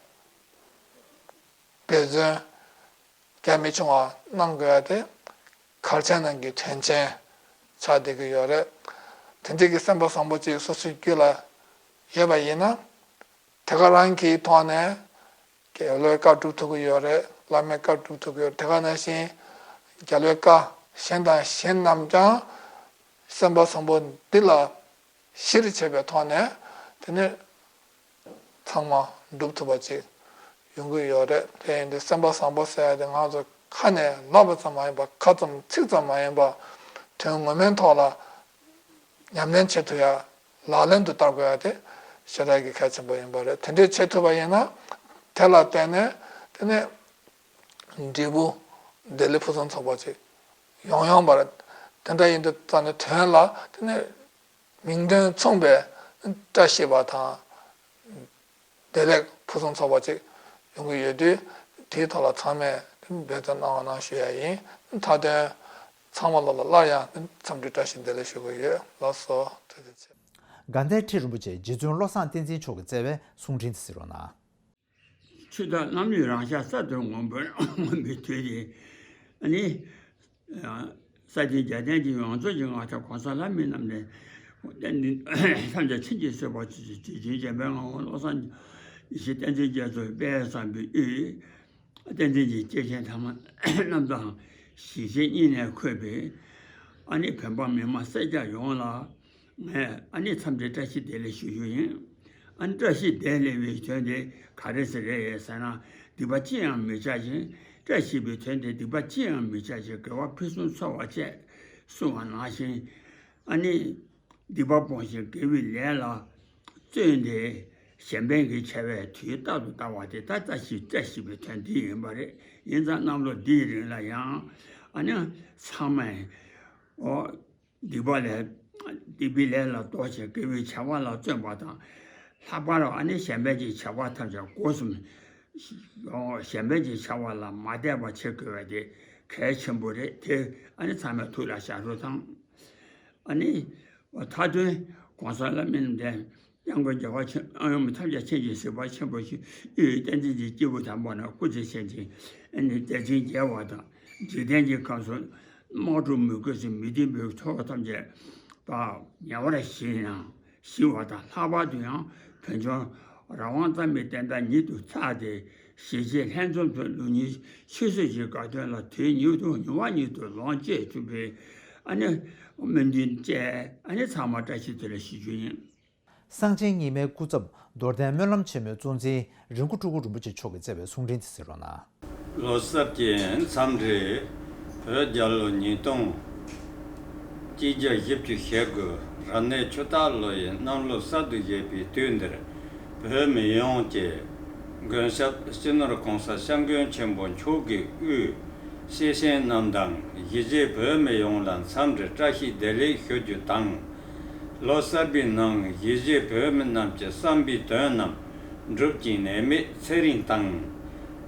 འབད་བརྩོན་རྒྱ་མི་ཆུང་བ་གནང་དགོས་ཡ་དེ་གལ་ཆེན་ནང་གི་དོན་ཆེན་ཆགས་བསྡད་ཀྱི་ཡོད་རེད། དེ་འདྲའི་གི་སེམས་པ་བཟང་པོ་ཅིག་སོ་སོའི་རྒྱུད་ལ་ཡོད་པ་ཡིན་ན། དེ་ག་རང་གི་ཐོག་ནས་རྒྱལ་བའི་བཀའ་སྒྲུབ་ཐུབ་ཀྱི་ཡོད་རེད། བླ་མའི་བཀའ་སྒྲུབ་ཐུབ་ཀྱི་ཡོད་རེད། དེ་ག་ནང་བཞིན་རྒྱལ་བའི་བཀའ་གཞན་དང་གཞན་རྣམས་ཀྱང་སེམས་པ་བཟང་པོ་འདི་ལ་གཞིར་བྱས་པའི་ཐོག་ནས། དེ་ནས་ཚང་མ་འགྲུབ་ཐུབ་པ་ཅིག་ཡོང་གི་ཡོད་རེད། དེ་ཡིན་དུས་སེམས་པ་བཟང་པོ་ཟེར་ཡ་དེ་ང་ཚོ་ཁ་ནས་ལབ་པ་ཙམ་མ་ཡིན་པ། ཁ་ཙམ་ཚིག་ཙམ་མ་ཡིན་པ། དོན་ངོ་མའི་ཐོག་ལ་ཉམས་ལེན་བྱེད་ཐུབ་ཡ། ལག་ལེན་དུ་བསྟར་དགོས་ཡ་དེ་ཞེ་དྲག་གི་གལ་ཆེན་པོ་ཡིན་པ་རེད། དེ་འདྲས་བྱེད་ཐུབ་པ་ཡིན་ན། དེ་ལ་བརྟེན་ནས་དེ་ནས་འབྲས་བུ་བདེ་ལེགས་ཕུན་སུམ་ཚོགས་པ་ཅིག་ཡོང་ཡོང་བ་རེད། དེ་འདྲ་ཡིན་དུས་ཙང་ནས་དོན་ལ་དེ་ནས་མིང་དོན་མཚུངས་པའི་བཀྲ་ཤིས་པ་དང་བདེ་ལེགས་ཕུན་སུམ་ཚོགས་པ་ཅིག་ཡོང་གི་ཡོད་དུས། དེའི་ཐོག་ལ་ཚང་མས་འབད་བརྩོན་གནང་བ་གནང་ཞུ་ཡ་ཡིན། མཐའ་དོན་ཚང་མ་ལོ་ལ་སླར་ཡང་འཚམས་འདྲི་བཀྲ་ཤིས་བདེ་ལེགས་ཞུ་གི་ཡོད། ལགས་སོ། ཐུགས་རྗེ་ཆེ། དགའ་ལྡན་ཁྲི་རིན་པོ་ཆེ་རྗེ་བཙུན་བློ་བཟང་བསྟན་འཛིན་མཆོག་གི་བརྩེ་བའི་གསུང་འཕྲིན་དེ་གཟིགས་རོགས་གནང་། ཆུ་དང་གནམ་ལུས་རང་ཤར་ས་དོན་མངོན་པར་མངོན་པའི་དུས་ཀྱི། ཨ་ནི། ས་སྟེང་རྒྱལ་བསྟན་གྱི་ཡོངས་རྫོགས་ཀྱི་མངའ་ཐང་གོང་ས་ལྷ་མི་རྣམས་ནས། བསྟན་འཛིན་ཐམས་ཅད་མཁྱེན་ཅིང་གཟིགས་པ་ཆེ་ཆེན་རྗེ་བཙུན་འཇམ་དཔལ་མངའ་དབང་བློ་བཟང་ཡེ་ཤེས་བསྟན་འཛིན་རྒྱ་མཚོའི་དཔལ་བཟང་པོའི་དབུས། བསྟན་འཛིན་གྱི་སྐྱེས་ཆེན་ཐ་མ་རྣམས་དང་ཞི་བྱེད་གཉིས་ནས་འཁོད་པའི། ཨ་ནི་བོད་འབངས་མི་མང་སེར་སྐྱ་ཡོངས་ལ། ངས་ཨ་ནི་འཚམས་འདྲི་བཀྲ་ཤིས་བདེ་ལེགས་ཞུ་རྒྱུ་ཡིན། ཨ་ནི་བཀྲ་ཤིས་བདེ་ལེགས་པའི་དོན་དེ་ག་རེ་ཟེར་རེད་ཟེར་ན། སྡིག་པ་ཅི་ཡང་མི་བྱ་ཞིང་། བཀྲ་ཤིས་པའི་དོན་དེ་སྡིག་པ་ཅི་ཡང་མི་བྱ་ཞིང་། དགེ་བ་ཕུན་སུམ་ཚོགས་པ་བཅས་གསུངས་པ་ནང་བཞིན། ཨ་ནི་སྡིག་པ་སྤོང་ཞིང་དགེ་བའི་ལས་ལ་བརྩོན་ཏེ། གཞན་ཕན་གྱི་བྱ་བའི་དུས་རྟག་ཏུ་བལྟ་བ་དེ་ད་བཀྲ་ཤིས་བཀྲ་ཤིས་པའི་དོན་དེ་ཡིན་པ་རེད། ཡིན་ཙང་གནམ་ལོ་འདིའི་རིང་ལ་ཡང་ཨ་ནི་ཚང་མས། ཨོ། སྡིག་པ་ལས། སྡིག་པའི་ལས་ལ་ལྡོག་ཅིང་དགེ་བའི་བྱ་བ་ལ་བརྩོན་པ་དང་། ལྷག་པར་ཨ་ནི་གཞན་ཕན་གྱི་བྱ་བ་ཐམས་ཅད་སྒོ་གསུམ། གཞན་ཕན་གྱི་བྱ་བ་ལ་མ་དད་པ་བྱེད་དགོས་པ་དེ་གལ་ཆེན་པོ་རེད་དེ། ཨ་ནི་ཚང་མས་ཐུགས་ལ་བཞག་རོགས་དང་། ཨ་ནི། མཐའ་དོན་གོང་ས་ལྷ་མི་རྣམས་དང་། སྐྱབས་མགོན་རྒྱལ་བ་ཆེན་ཨ་ཡོན་ཐམས་ཅད་མཁྱེན་ཅིང་གཟིགས་པ་ཆེན་པོ་ཞིག་དབུས་བསྟན་འཛིན་གྱི་སྐྱེས་བུ་དམ་པ་རྣམས་སྐུ་ཚེ་ཞབས་ཕྱི་ཨ་ནི་བརྟན་ཅིང་རྒྱས་པ་དང་། འཇིག་རྟེན་གྱི་ཁམས་སུ་དམག་འཁྲུག་མུ་གེ་སུ་མི་མཐུན་པའི་ཚོགས་ཐམས་ཅད་དག་ཉེ་བར་ཞི་ཡང་ཞི་བ་དང་། ལྷག་པར་དུ་ཡང་བོད་ལྗོངས་རང་དབང་རྩ་མེད་བསྟན་དར་ཉིད་དུ་འཚར་ཏེ། གཞིས་བྱེས་ལྷན་འཛོམས་སུ་ལུགས་གཉིས་ཆོས་སྲིད་ཀྱི་དགའ་སྟོན་ལ་དུས་ཉིད་དུ་མྱུར་བ་ཉིད་དུ་ལོངས་སྤྱོད་ཐུབ་པའི་ཨ་ནི་སྨོན་འདུན་བཅས་ཨ་ནི་ཚང་མ་བཀྲ་ཤིས་བདེ་ལེགས་ཞུ་རྒྱུ་ཡིན། གསང་ཆེན་རྙིང་མའི་སྐུ་ཚབ་རྡོར་གདན་སྨོན་ལམ་ཆེན་མོའི་གཙོ་འཛིན་རིན་སྐུ་སྤྲུལ་སྐུ་རིན་པོ་ཆེ་མཆོག་གིས་བསྩལ་བའི་གསུང་འཕྲིན་དེ་གཟིགས་རོགས་གནང་། ལོ་གསར་གྱི་འཚམས་འདྲི། བོད་རྒྱལ་ལོ་ཉིས་སྟོང་གཅིག་བརྒྱ་བཞི་བཅུ་ཞེ་དགུ་རབ་གནས་ཆུ་སྟག་ལོ་ཡི་གནམ་ལོ་གསར་དུ་བཞད་པའི་དུས་འདིར། བོད་མི་ཡོངས་ཀྱི་མགོན་སྐྱབས་སྤྱི་ནོར་༸གོང་ས་༸སྐྱབས་མགོན་ཆེན་པོ་མཆོག་གི་དབུས། སྐྱེས་ཆེན་རྣམས་དང་གཞིས་བྱེས་བོད་མི་ཡོངས་ལ་འཚམས་འདྲི་བཀྲ་ཤིས་བདེ་ལེགས་ཞུ་རྒྱུ་དང་། ལོ་གསར་པའི་ནང་གཞིས་བྱེས་བོད་མི་རྣམས་ཀྱི་བསམ་པའི་དོན་རྣམས་འགྲུབ་ཅིང་ནད་མེད་ཚེ་རིང་དང་།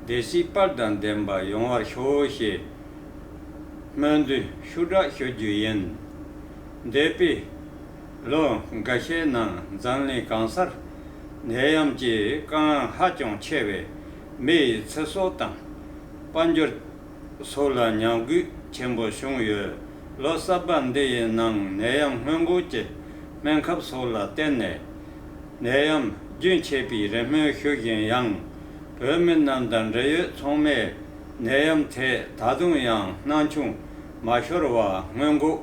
བདེ་སྐྱིད་དཔལ་དང་ལྡན་པ་ཡོང་བར་ཤོག་ཞེས་སྨོན་འདུན་ཤུགས་དྲག་ཞུ་རྒྱུ་ཡིན། འདས་པའི་ལོ་འགའ་ཤས་ནང་འཛམ་གླིང་གང་སར་ནད་ཡམས་ཀྱི་དཀའ་ངལ་ཧ་ཅང་ཆེ་བས། མི་ཡི་ཚེ་སྲོག་དང་དཔལ་འབྱོར་སོགས་ལ་ཉམས་རྒུད་ཆེན་པོ་བྱུང་ཡོད། ལོ་གསར་པ་འདི་ཡི་ནང་ནད་ཡམས་སྔོན་འགོག་གི་སྨན་ཁབ་སོགས་ལ་བརྟེན་ནས། ནད་ཡམས་རྒྱུན་ཆད་པའི་རེ་སྨོན་ཞུ་བཞིན་ཡང་། བོད་མི་རྣམས་དང་འབྲེལ་ཡོད་ཚང་མས་ནད་ཡམས་ཐད་ད་དུང་ཡང་སྣང་ཆུང་མ་ཤོར་བར་སྔོན་འགོག་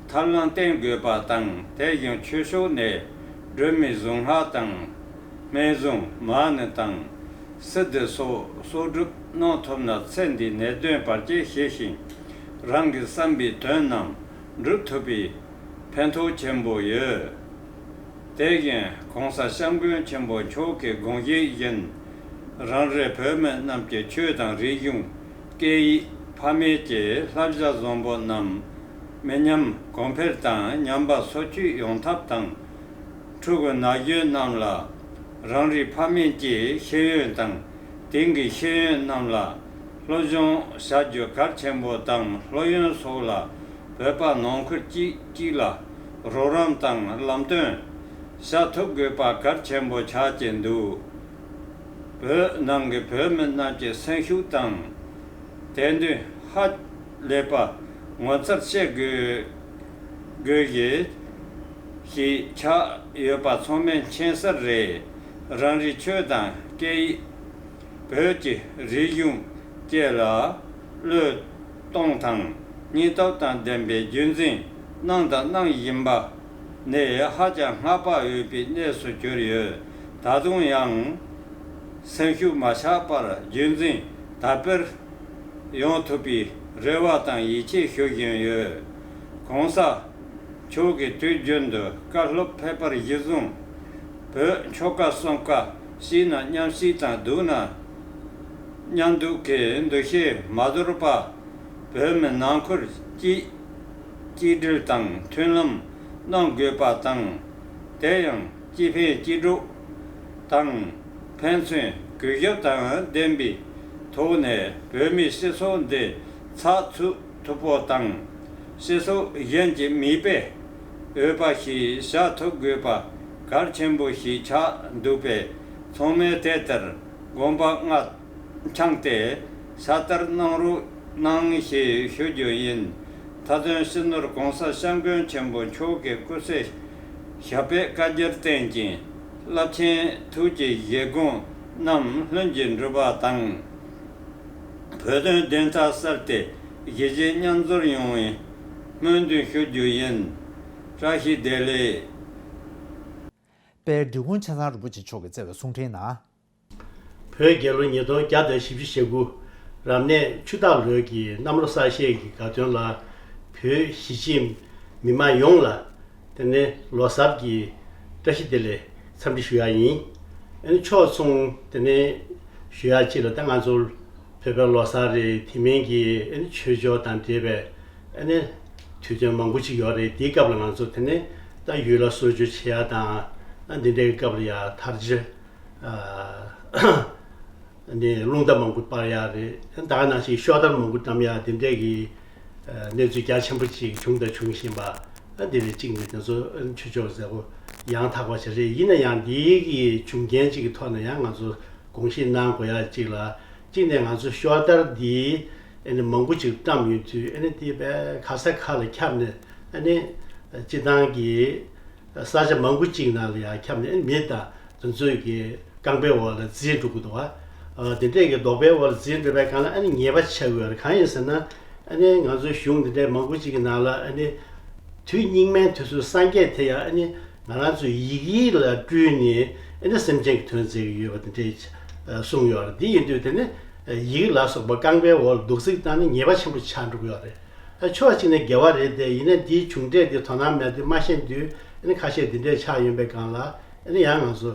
ཐབས་ལམ་བསྟེན་དགོས་པ་དང་། དེ་བཞིན་ཆོས་ཕྱོགས་ནས་སྒྲོལ་མའི་གཟུངས་སྔགས་དང་། སྨན་གཟུངས་མ་ཎི་དང་། སིདྡྷི་སོགས་གསོག་སྒྲུབ་གནང་ཐུབ་ན་ཚེ་འདིའི་ནད་གདོན་བར་ཆད་ཞི་ཞིང་། རང་གི་བསམ་པའི་དོན་རྣམས་འགྲུབ་ཐུབ་པའི་ཕན་ཐོགས་ཆེན་པོ་ཡོད། དེ་བཞིན་གོང་ས་སྐྱབས་མགོན་ཆེན་པོ་མཆོག་གི་དགོངས་བཞེད་བཞིན། རང་རེ་བོད་མི་རྣམས་ཀྱི་ཆོས་དང་རིག་གཞུང་། སྐད་ཡིག་ཕ་མེས་ཀྱི་བསླབ་བྱ་བཟང་པོ་རྣམས་མི་ཉམས་གོང་འཕེལ་དང་ཉམས་པ་སོར་ཆུད་ཡོང་ཐབས་དང་། ཕྲུ་གུ་ན་གཞོན་རྣམས་ལ་རང་རེའི་ཕ་མེས་ཀྱི་ཤེས་ཡོན་དང་། དེང་གི་ཤེས་ཡོན་རྣམས་ལ་སློབ་སྦྱོང་བྱ་རྒྱུ་གལ་ཆེན་པོ་དང་། སློབ་ཡོན་སོགས་ལ་བོད་པ་ནང་ཁུལ་གཅིག་གཅིག་ལ་རོགས་རམ་དང་ལམ་སྟོན་བྱ་ཐུབ་དགོས་པ་གལ་ཆེན་པོ་ཆགས་ཀྱི་འདུག་བོད་ནང་གི་བོད་མི་རྣམས་ཀྱི་སེམས་ཤུགས་དང་། དད་འདུན་ཧ་ལས་པ་ངོ་མཚར་བྱེད་དགོས་དགོས་ཀྱི་ཞིག་ཆགས་ཡོད་པ་ཚང་མས་མཁྱེན་གསལ་རེད། རང་རེའི་ཆོས་དང་སྐད་ཡིག་བོད་ཀྱི་རིག་གཞུང་བཅས་ལ་བློས་གཏོང་དང་སྙིང་སྟོབས་དང་ལྡན་པའི་རྒྱུན་འཛིན་གནང་དང་གནང་བཞིན་པ་ནི་ཧ་ཅང་བསྔགས་པ་འོས་པའི་གནས་སུ་གྱུར་ཡོད། ད་དུང་ཡང་སེམས་ཤུགས་མ་ཆག་པར་རྒྱུན་འཛིན་དར་སྤེལ་ཡོང་ཐུབ་པའི་རེ་བ་དང་ཡིད་ཆེས་ཞུ་བཞིན་ཡོད། གོང་ས་མཆོག་གིས་དུས་རྒྱུན་དུ་བཀའ་སློབ་ཕེབས་པར་གཞི་བཟུང་། བོད་ཆོལ་ཁ་གསུམ་ཀ་སྐྱིད་ན་མཉམ་སྐྱིད་དང་། སྡུག་ན་མཉམ་སྡུག་གི་འདུ་ཤེས་མ་དོར་བར་བོད་མི་ནང་ཁུལ་གཅིག་གཅིག་སྒྲིལ་དང་མཐུན་ལམ་གནང་དགོས་པ་དང་། དེ་ཡང་གཅིག་ཕན་གཅིག་གྲོགས་དང་ཕན་ཚུན་གུས་ཞབས་དང་ལྡན་པའི་ཐོག་ནས་བོད་མིའི་སྤྱི་ཚོགས་འདི་ཚགས་ཚུད་ཐུབ་པོ་དང་། སྤྱི་ཚོགས་གཞན་གྱི་མིག་དཔེ་འོས་པ་ཞིག་བཞག་ཐུབ་དགོས་པ་གལ་ཆེན་པོ་ཞིག་ཆགས་འདུག་པས། ཚང་མས་དེ་ལྟར་དགོངས་པ་མངའ་འཆང་སྟེ་ཕྱག་བསྟར་གནང་རོགས་གནང་ཞེས་ཞུ་རྒྱུ་ཡིན། མཐའ་དོན་སྤྱི་ནོར་གོང་ས་སྐྱབས་མགོན་ཆེན་པོ་མཆོག་གི་སྐུ་ཚེ་ཞབས་པད་བསྐལ་བརྒྱར་བརྟན་ཅིང་། རླབས་ཆེན་ཐུགས་ཀྱི་བཞེད་དགོངས་རྣམས་ལྷུན་གྱིས་འགྲུབ་པ་དང་། བོད་དོན་བདེན་མཐའ་གསལ་ཏེ་གཞིས་བྱེས་མཉམ་འཛོམས་ཡོང་བའི་སྨོན་འདུན་ཞུ་རྒྱུ་ཡིན། བཀྲ་ཤིས་བདེ་ལེགས། དཔལ་འབྲི་གུང་ཆེ་ཚང་རིན་པོ་ཆེ་མཆོག་གིས་བསྩལ་བའི་གསུང་འཕྲིན་ནང་། བོད་རྒྱལ་ལོ་ཉིས་སྟོང་བརྒྱ་དང་བཞི་བཅུ་ཞེ་དགུ། རབ་གནས་ཆུ་སྟག་ལོའི་གི་གནམ་ལོ་གསར་བཞད་ཀྱི་དགའ་སྟོན་ལ། བོད་གཞིས་བྱེས་མི་མང་ཡོངས་ལ་དེ་ནས་ལོ་གསར་གྱི་བཀྲ་ཤིས་བདེ་ལེགས་འཚམས་འདྲི་ཞུ་ཡ་ཡིན། ཨ་ནི་ཕྱོགས་མཚུངས་དེ་ནས་ཞུ་ཡ་གཅིག་ལ། ད་ང་ཚོ་བོད་པའི་ལོ་གསར་རེད། དེ་མིན་གྱི་ཨ་ནི་ཆོས་ཕྱོགས་དང་འབྲེལ་བའི་ཨ་ནི་དུས་སྟོན་མང་པོ་ཅིག་ཡོད་རེད། དེའི་སྐབས་ལ་ང་ཚོ་དེ་ནས་ད་ཡུལ་ལ་གསོལ་མཆོད་བྱེད་ཡ་དང་། ཨ་འདི་འདྲའི་སྐབས་ལ་ཡ་དར་ཆ་ཨ་ནི་རླུང་རྟ་མང་པོ་སྤར་ཡ་རེད། ད་ག་ནང་བཞིན་ཤོག་དར་མང་པོ་བཀྲམ་ཡ་དེ་འདྲས་ཀྱི་ཨ་གནས་ཚུལ་རྒྱ་ཆེན་པོ་ཅིག་བྱུང་དང་འབྱུང་བཞིན་པ། ཨ་འདི་ནས་གཅིག་ནས་དེ་ཚོ་ཨ་ཆོས་ཕྱོགས་མཛད་སྒོ་ཡང་དག་པ་ཞིག་རེད། ཡིན་ན་ཡང་འདིའི་གི་བྱུང་རྐྱེན་ཅིག་གི་ཐོག་ནས་ཡང་ང་ཚོ་དགོངས་བཞེས་གནང་དགོས་ཡ་ཅིག་ལ། གཅིག་ནས་ང་ཚོ་ཤོག་དར་འདི་ཨ་ནི་མང་པོ་ཅིག་བཀྲམ་ཡོང་དུས། ཨ་ནི་དེ་བས་ག་ས་ག་ལ་ཁྱབ་ནས། ཨ་ནི་སྤྱི་བཏང་གི་ས་ཆ་མང་པོ་ཅིག་ནང་ལ་ཡང་ཁྱབ་ནས། ཨ་ནི་མི་དང་དེ་ཚོའི་གི་རྐང་པའི་འོག་ལ་འཛེགས་འགྲོ་གི་འདུག་བ། ཨ་དེ་འདྲས་ཀྱི་རྡོག་པའི་འོག་ལ་འཛེགས་འགྲོ་བའི་སྒང་ལ། ཨ་ནི་ཉེས་པ་ཆགས་ཀྱི་ཡོད་རེད། གང་ཡིན་ཟེར་ན། ཨ་ནི་ང་ཚོའི་གཞུང་འདི་འདྲའི་མང་པོ་ཅིག་གི་ནང་ལ། ཨ་ནི་དུས་སྙིགས་མའི་དུས་སུ་སངས་རྒྱས་དེ་ཡང་། ཨ་ནི་ང་རང་ཚོའི་ཡི་གེ་ལ་སྤྲུལ་ནས། ཨ་ནི་སེམས་ཅན་གྱི་དོན་མཛད་ཀྱི་ཡོད་པ་དེ་འདྲས་གསུངས་ཡོད་རེད། དེ་ཡིན་དུས་དེ་ནི་ཡི་གེ་ལ་སོགས་པ་རྐང་པའི་འོག་ལ་རྡོག་རྫིས་བཏང་ནས་ཉེས་པ་ཆེན་པོ་ཆགས་འགྲོ་གི་ཡོད་རེད། ཨ་ཕྱོགས་གཅིག་ནས་དགེ་བ་རེད་དེ། ཡིན་ནའི་འདིའི་བྱུང་འབྲས་དེ་དོ་སྣང་མེད་དུས་མ་ཤེས་དུས། ཨ་ནི་ཁ་ཤས་དེ་འདྲས་ཆགས་ཡོང་པའི་སྒང་ལ། ཨ་ནི་ཡང་ང་ཚོ་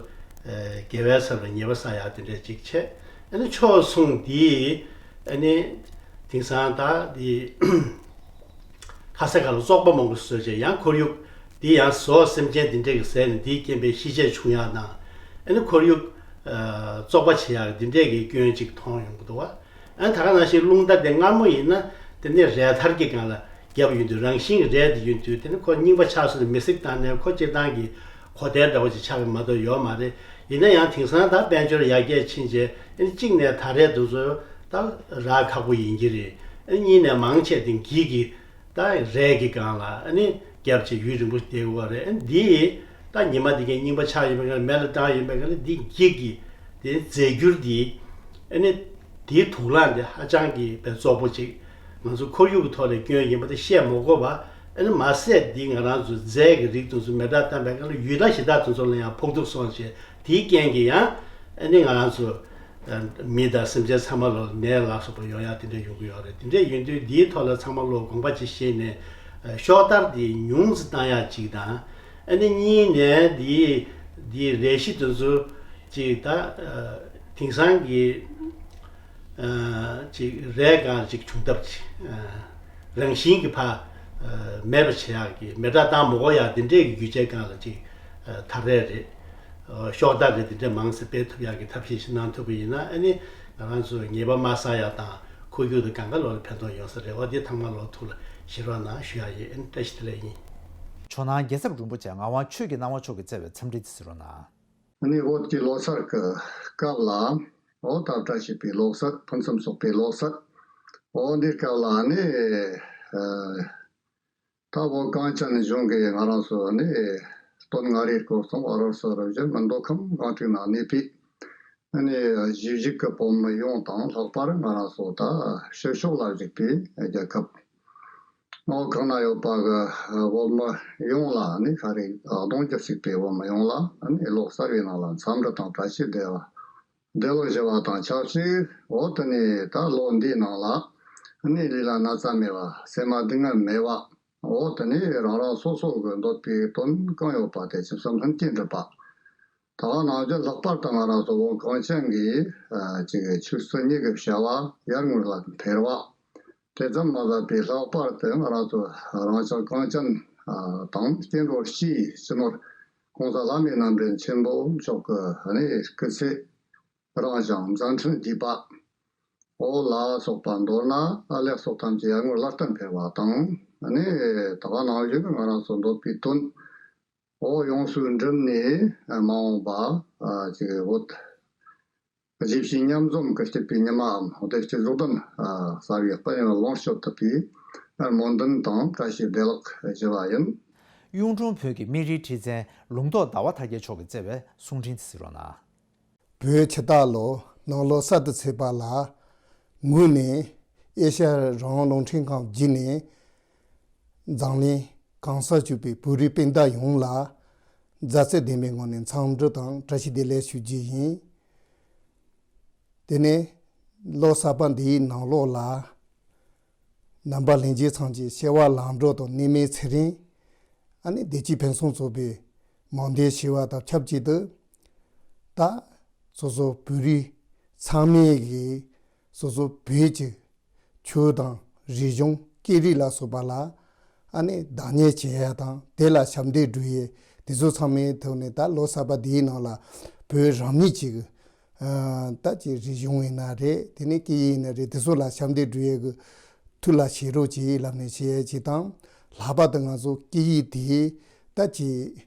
ཨ་དགེ་བའི་ཚབ་ལ་ཉེས་པ་བསགས་ཡག་དེ་འདྲས་ཅིག་བྱས། ཨ་ནི་ཕྱོགས་མཚུངས་འདི་ཨ་ནི་དེང་སང་ད་འདི་ག་ས་ག་ལ་བཙོག་པ་མང་པོ་བཟོས་བྱས། ཡང་ཁོར་ཡུག་འདི་ཡང་ཟོག་སེམས་ཅན་དེ་འདྲས་ཀྱིས་ཟས་ནས་འདིའི་རྐྱེན་པས་ཤི་ཆད་བྱུང་ཡག་དང་། ཨ་ནི་ཁོར་ཡུག་ཨ་བཙོག་པ་བྱེད་ཡག་འདི་འདྲས་ཀྱི་སྐྱོན་ཅིག་མཐོང་ཡོང་གི་འདུག་བ། ཨ་ནི་ད་ག་ནང་བཞིན་རླུང་རྟ་དེ་སྔ་མོ་ཡིན་ན་དེ་ནས་རས་ཐལ་གྱི་སྒང་ལ་ བརྒྱབ་ཡོང་དུས་རང་བཞིན་གྱི་རས་དེ་ཡིན་དུས། དེ་ནི་ཁོ་རྙིང་པ་ཆགས་སོང་ནས་མི་གཟིགས་བཏང་ནས། ཁོ་སྤྱིར་བཏང་གི་གོ་དེབ་འདྲ་བོ་ཅིག་ཆགས་པ་མ་གཏོགས་ཡོད་མ་རེད། ཡིན་ན་ཡང་དེང་སང་ད་དཔལ་འབྱོར་ཡར་རྒྱས་ཕྱིན་རྗེས། ཨ་ནི་གཅིག་ནས་ད་རས་དེ་ཚོ་ད་རག་ཁག་པོ་ཡིན་གྱི་རེད། ཨ་ནི་གཉིས་ནས་མང་ཆེ་དེ་འགྱིག་གི་ད་རས་ཀྱི་སྒང་ལ་ཨ་ནི་བརྒྱབ་བྱས་ཡུན་རིང་པོ་བསྡད་དགོས་རེད། ཨ་ནི་འདི་ད་ཉི་མ་འདི་གའི་རྙིང་པ་ཆགས་ཡིན་པའི་སྒང་ལ། མེ་ལ་བཏང་ཡིན་པའི་སྒང་ལ། འདི་འགྱིག་གི་དེ་རྫས་འགྱུར་འདི་ཨ་ནི་དེའི་དུག་རླངས་དེ་ཧ་ཅང་གི་དཔེ་བཙོག་པོ་ཅིག་ང་ཚོ་ཁོར་ཡུག་གི་ཐོག་ལ་སྐྱོན་ཡིན་པ་དེ་བཤད་མ་དགོས་པ། ཨ་ནི་མ་ཟད་འདི་ང་རང་ཚོ་རྫས་ཀྱི་རིགས་དེ་ཚོ་མེ་སྲེག་བཏང་པའི་སྒང་ལ་ཡུལ་ལྷ་གཞི་བདག་དེ་ཚོ་ལ་ཡང་ཕོག་ཐུག་སོང་བྱས། དེའི་རྐྱེན་གྱིས་ཡང་ཨ་ནི་ང་རང་ཚོ་མི་དང་སེམས་ཅན་ཚང་མ་ལ་ནད་ལ་སོགས་པ་ཡོང་ཡག་དེ་འདྲ་ཡོང་གི་ཡོད་རེད། དེ་འདྲ་ཡིན་དུས་འདིའི་ཐོག་ལ་ཚང་མ་ལོ་དགོངས་པ་ཅིག་བཞེས་ནས་ཤོག་དར་འདི་ཉུང་ཙམ་བཏང་ཡག་ཅིག་དང་། ཨ་ནི་གཉིས་ནས་འདི་འདི་རས་གཞི་དེ་ཚོ་ཅིག་ད་དེང་སང་གི་ཅིག་རས་སྒང་ཅིག་བྱུང་ཐབས་ཅིག་རང་བཞིན་གྱིས་ཕར་མེད་པ་བྱེད་ཡག་གི། མེ་སྲེག་བཏང་མ་དགོས་ཡག་དེ་འདྲས་ཀྱི་རྒྱུ་ཆའི་སྒང་ལ་ཅིག་ད་རས་རེད། ཤོག་དར་རེད། དེ་འདྲས་མང་ཙམ་སྤེལ་ཐུབ་ཡག་གི་ཐབས་ཤེས་ཤིག་གནང་ཐུབ་པ་ཡིན་ན། ཨ་ནི་ང་རང་ཚོ་ཉེས་པ་མ་བསགས་ཡག་དང་། ཁོར་ཡུག་དང་གང་ག་ལོག་ལ་ཕན་ཐོགས་ཡོང་ས་རེད། འོ་དེ་ཚང་མ་ལོག་ཐུགས་ལ་བཞེས་རོགས་གནང་ཞུ་ཡག་ཡིན། ཨ་ནི་བཀྲ་ཤིས་བདེ་ལེགས་ཡིན། ཇོ་ནང་རྒྱལ་ཚབ་རིན་པོ་ཆེ་ངག་དབང་ཆོས་ཀྱི་སྣང་བ་མཆོག་གིས་བསྩལ་བའི་འཚམས་འདྲི་དེ་གཟིགས་རོགས་གནང་། ཨ་ནི་བོད་ཀྱི་ལོ་གསར་གྱི་སྐབས་ལ། འོ་ད་བཀྲ་ཤིས་པའི་ལོ་གསར། ཕུན་སུམ་ཚོགས་པའི་ལོ་གསར། འོ་འདིའི་སྐབས་ལ་ཨ་ནི་ད་བོད་གངས་ཅན་ལྗོངས་ཀྱི་ང་རང་ཚོ་ནི་སྟོད་མངའ་རིས་སྐོར་གསུམ། བར་སོག་རི་བཞི། མི་མདོ་ཁམས། སྒང་དྲུག་ནང་གནས་པའི་ཨ་ནི་གཞིས་བཞུགས་ཀྱི་བོད་མི་ཡོངས་དང་། ལྷག་པར་ང་རང་ཚོ་ད་ཕྱི་ཕྱོགས་ལ་བཞུགས་པའི་རྒྱལ་ཁབ། འོ་གང་ན་ཡོད་པ་གི་བོད་མི་ཡོངས་ལ་ནི། ཤ་རིགས་གདོང་རྒྱུད་གཅིག་པའི་བོད་མི་ཡོངས་ལ་ནི་ལོ་གསར་བའི་ནང་ལ་འཚམས་འདྲི་དང་བཀྲ་ཤིས་བདེ་ལེགས་ཞུ་བ་དང་ཆབས་ཅིག་འོ་དེ་ནས་ད་ལོ་འདིའི་ནང་ལ་ནི་ལུས་ལ་ན་ཚ་མེད་པ། སེམས་ལ་སྡུག་བསྔལ་མེད་པ། འོ་དེ་ནས་རང་རང་སོ་སོ་གི་འདོད་པའི་དོན་གང་ཡོད་པ་དེ་ཆུད་ཟོས་ལྷུན་གྱིས་འགྲུབ་པ། ད་ག་ནང་བཞིན་ལྷག་པར་དུ་ང་རང་ཚོ་བོད་གངས་ཅན་གྱི་ཨ་ཅིག་ཆོས་སྲིད་གཉིས་ཀྱི་བྱ་བ་ཡར་ངོའི་ལམ་འཕེལ་བ། དེ་ཙམ་མ་ཟད་པའི་ལྷག་པར་དུ་ང་རང་ཚོ་རང་ཅག་གངས་ཅན་ཨ་དང་སྐྱེ་འགྲོ་སྤྱིའི་སྤྱི་ནོར་༸གོང་ས་བླ་མའི་རྣམ་འདྲེན་ཆེན་པོ་མཆོག་གི་ཨ་ནི་སྐུ་ཚེ་རིང་ཞིང་མཛད་འཕྲིན་རྒྱས་པ། འོ་ལ་སོགས་པ་མདོར་ན་ཨ་ལས་ཚོགས་ཐམས་ཅད་ཡར་ངོའི་ལམ་དུ་འཕེལ་བ་དང་། ཨ་ནི་ད་ག་ནང་བཞིན་ང་རང་ཚོ་འདོད་པའི་དོན་འོ་ཡོངས་སུ་འགྲུབ་ནས་མ་འོངས་པ་ཨ་ཅིག་བོད་གཞིས་བྱེས་མཉམ་འཛོམས་ཀྱི་སྐྱིད་པའི་ཉི་མའམ་བདེ་སྐྱིད་གཟུགས་ལྡན་ཨ་གསར་བའི་དཔལ་ཡོན་ལོངས་སྤྱོད་ཐུབ་པའི་སྨོན་འདུན་དང་བཀྲ་ཤིས་བདེ་ལེགས་ཞུ་བ་ཡིན། གཡུང་དྲུང་བོན་གྱི་སྨན་རིའི་ཁྲི་བཙན་ལུང་རྟོགས་ཟླ་བ་དར་རྒྱས་མཆོག་གིས་བསྩལ་བའི་གསུང་འཕྲིན་དེ་གཟིགས་རོགས་གནང་། བོད་ཕྱི་རྟགས་ལོ་ནང་ལོ་གསར་དུ་ཚེས་པ་ལ་ངོས་ནས་ཨེ་ཤ་ཡ་རང་དབང་རླུང་འཕྲིན་ཁང་བརྒྱུད་ནས་འཛམ་གླིང་གང་སར་བཞུགས་པའི་བོད་རིགས་སྤུན་ཟླ་ཡོངས་ལ་མཛའ་བརྩེ་ལྡན་པའི་ངང་ནས་འཚམས་འདྲི་དང་བཀྲ་ཤིས་བདེ་ལེགས་ཞུ་རྒྱུ་ཡིན། དེ་ནས་ལོ་གསར་པ་འདིའི་ནང་ལོགས་ལ་རྣམ་པ་ལྷན་རྒྱས་ཚང་གི་བྱ་བ་ལམ་འགྲོ་དང་གནས་མལ་ཚེ་རིང་། ཨ་ནི་བདེ་སྐྱིད་ཕུན་སུམ་ཚོགས་པའི་མང་བདེ་ཞུ་བ་དང་ཆབས་ཅིག་ཏུ། ད་སོ་སོ་བོད་རིགས་ཚང་མས་ཀྱི་སོ་སོ་བོད་ཀྱི་ཆོས་དང་རིག་གཞུང་སྐད་རིགས་ལ་སོགས་པ་ལ་ཨ་ནི་བདག་གཉེར་བྱེད་ཡ་དང་། དེ་ལ་ཞབས་འདེགས་སྒྲུབ་ཡས་དེ་ཚོ་ཚང་མའི་ཐོག་ནས་ད་ལོ་གསར་པ་འདིའི་ནང་ལ་བོད་རང་ཉིད་ཀྱི་ཨ་ད་ཀྱི་རིག་གཞུང་ཡིན་ན་རེད། དེ་ནས་སྐད་ཡིག་ཡིན་ན་རེད། དེ་ཚོ་ལ་ཞབས་འདེགས་སྒྲུབ་ཡས་ཀྱི་ཐུགས་ལ་བཞེས་རོགས་གྱིས་ལབ་ནས་བཤད་ཡས་ཅིག་དང་། ལྷག་པར་དུ་ང་ཚོ་སྐད་ཡིག་དེ་ད་ཀྱི་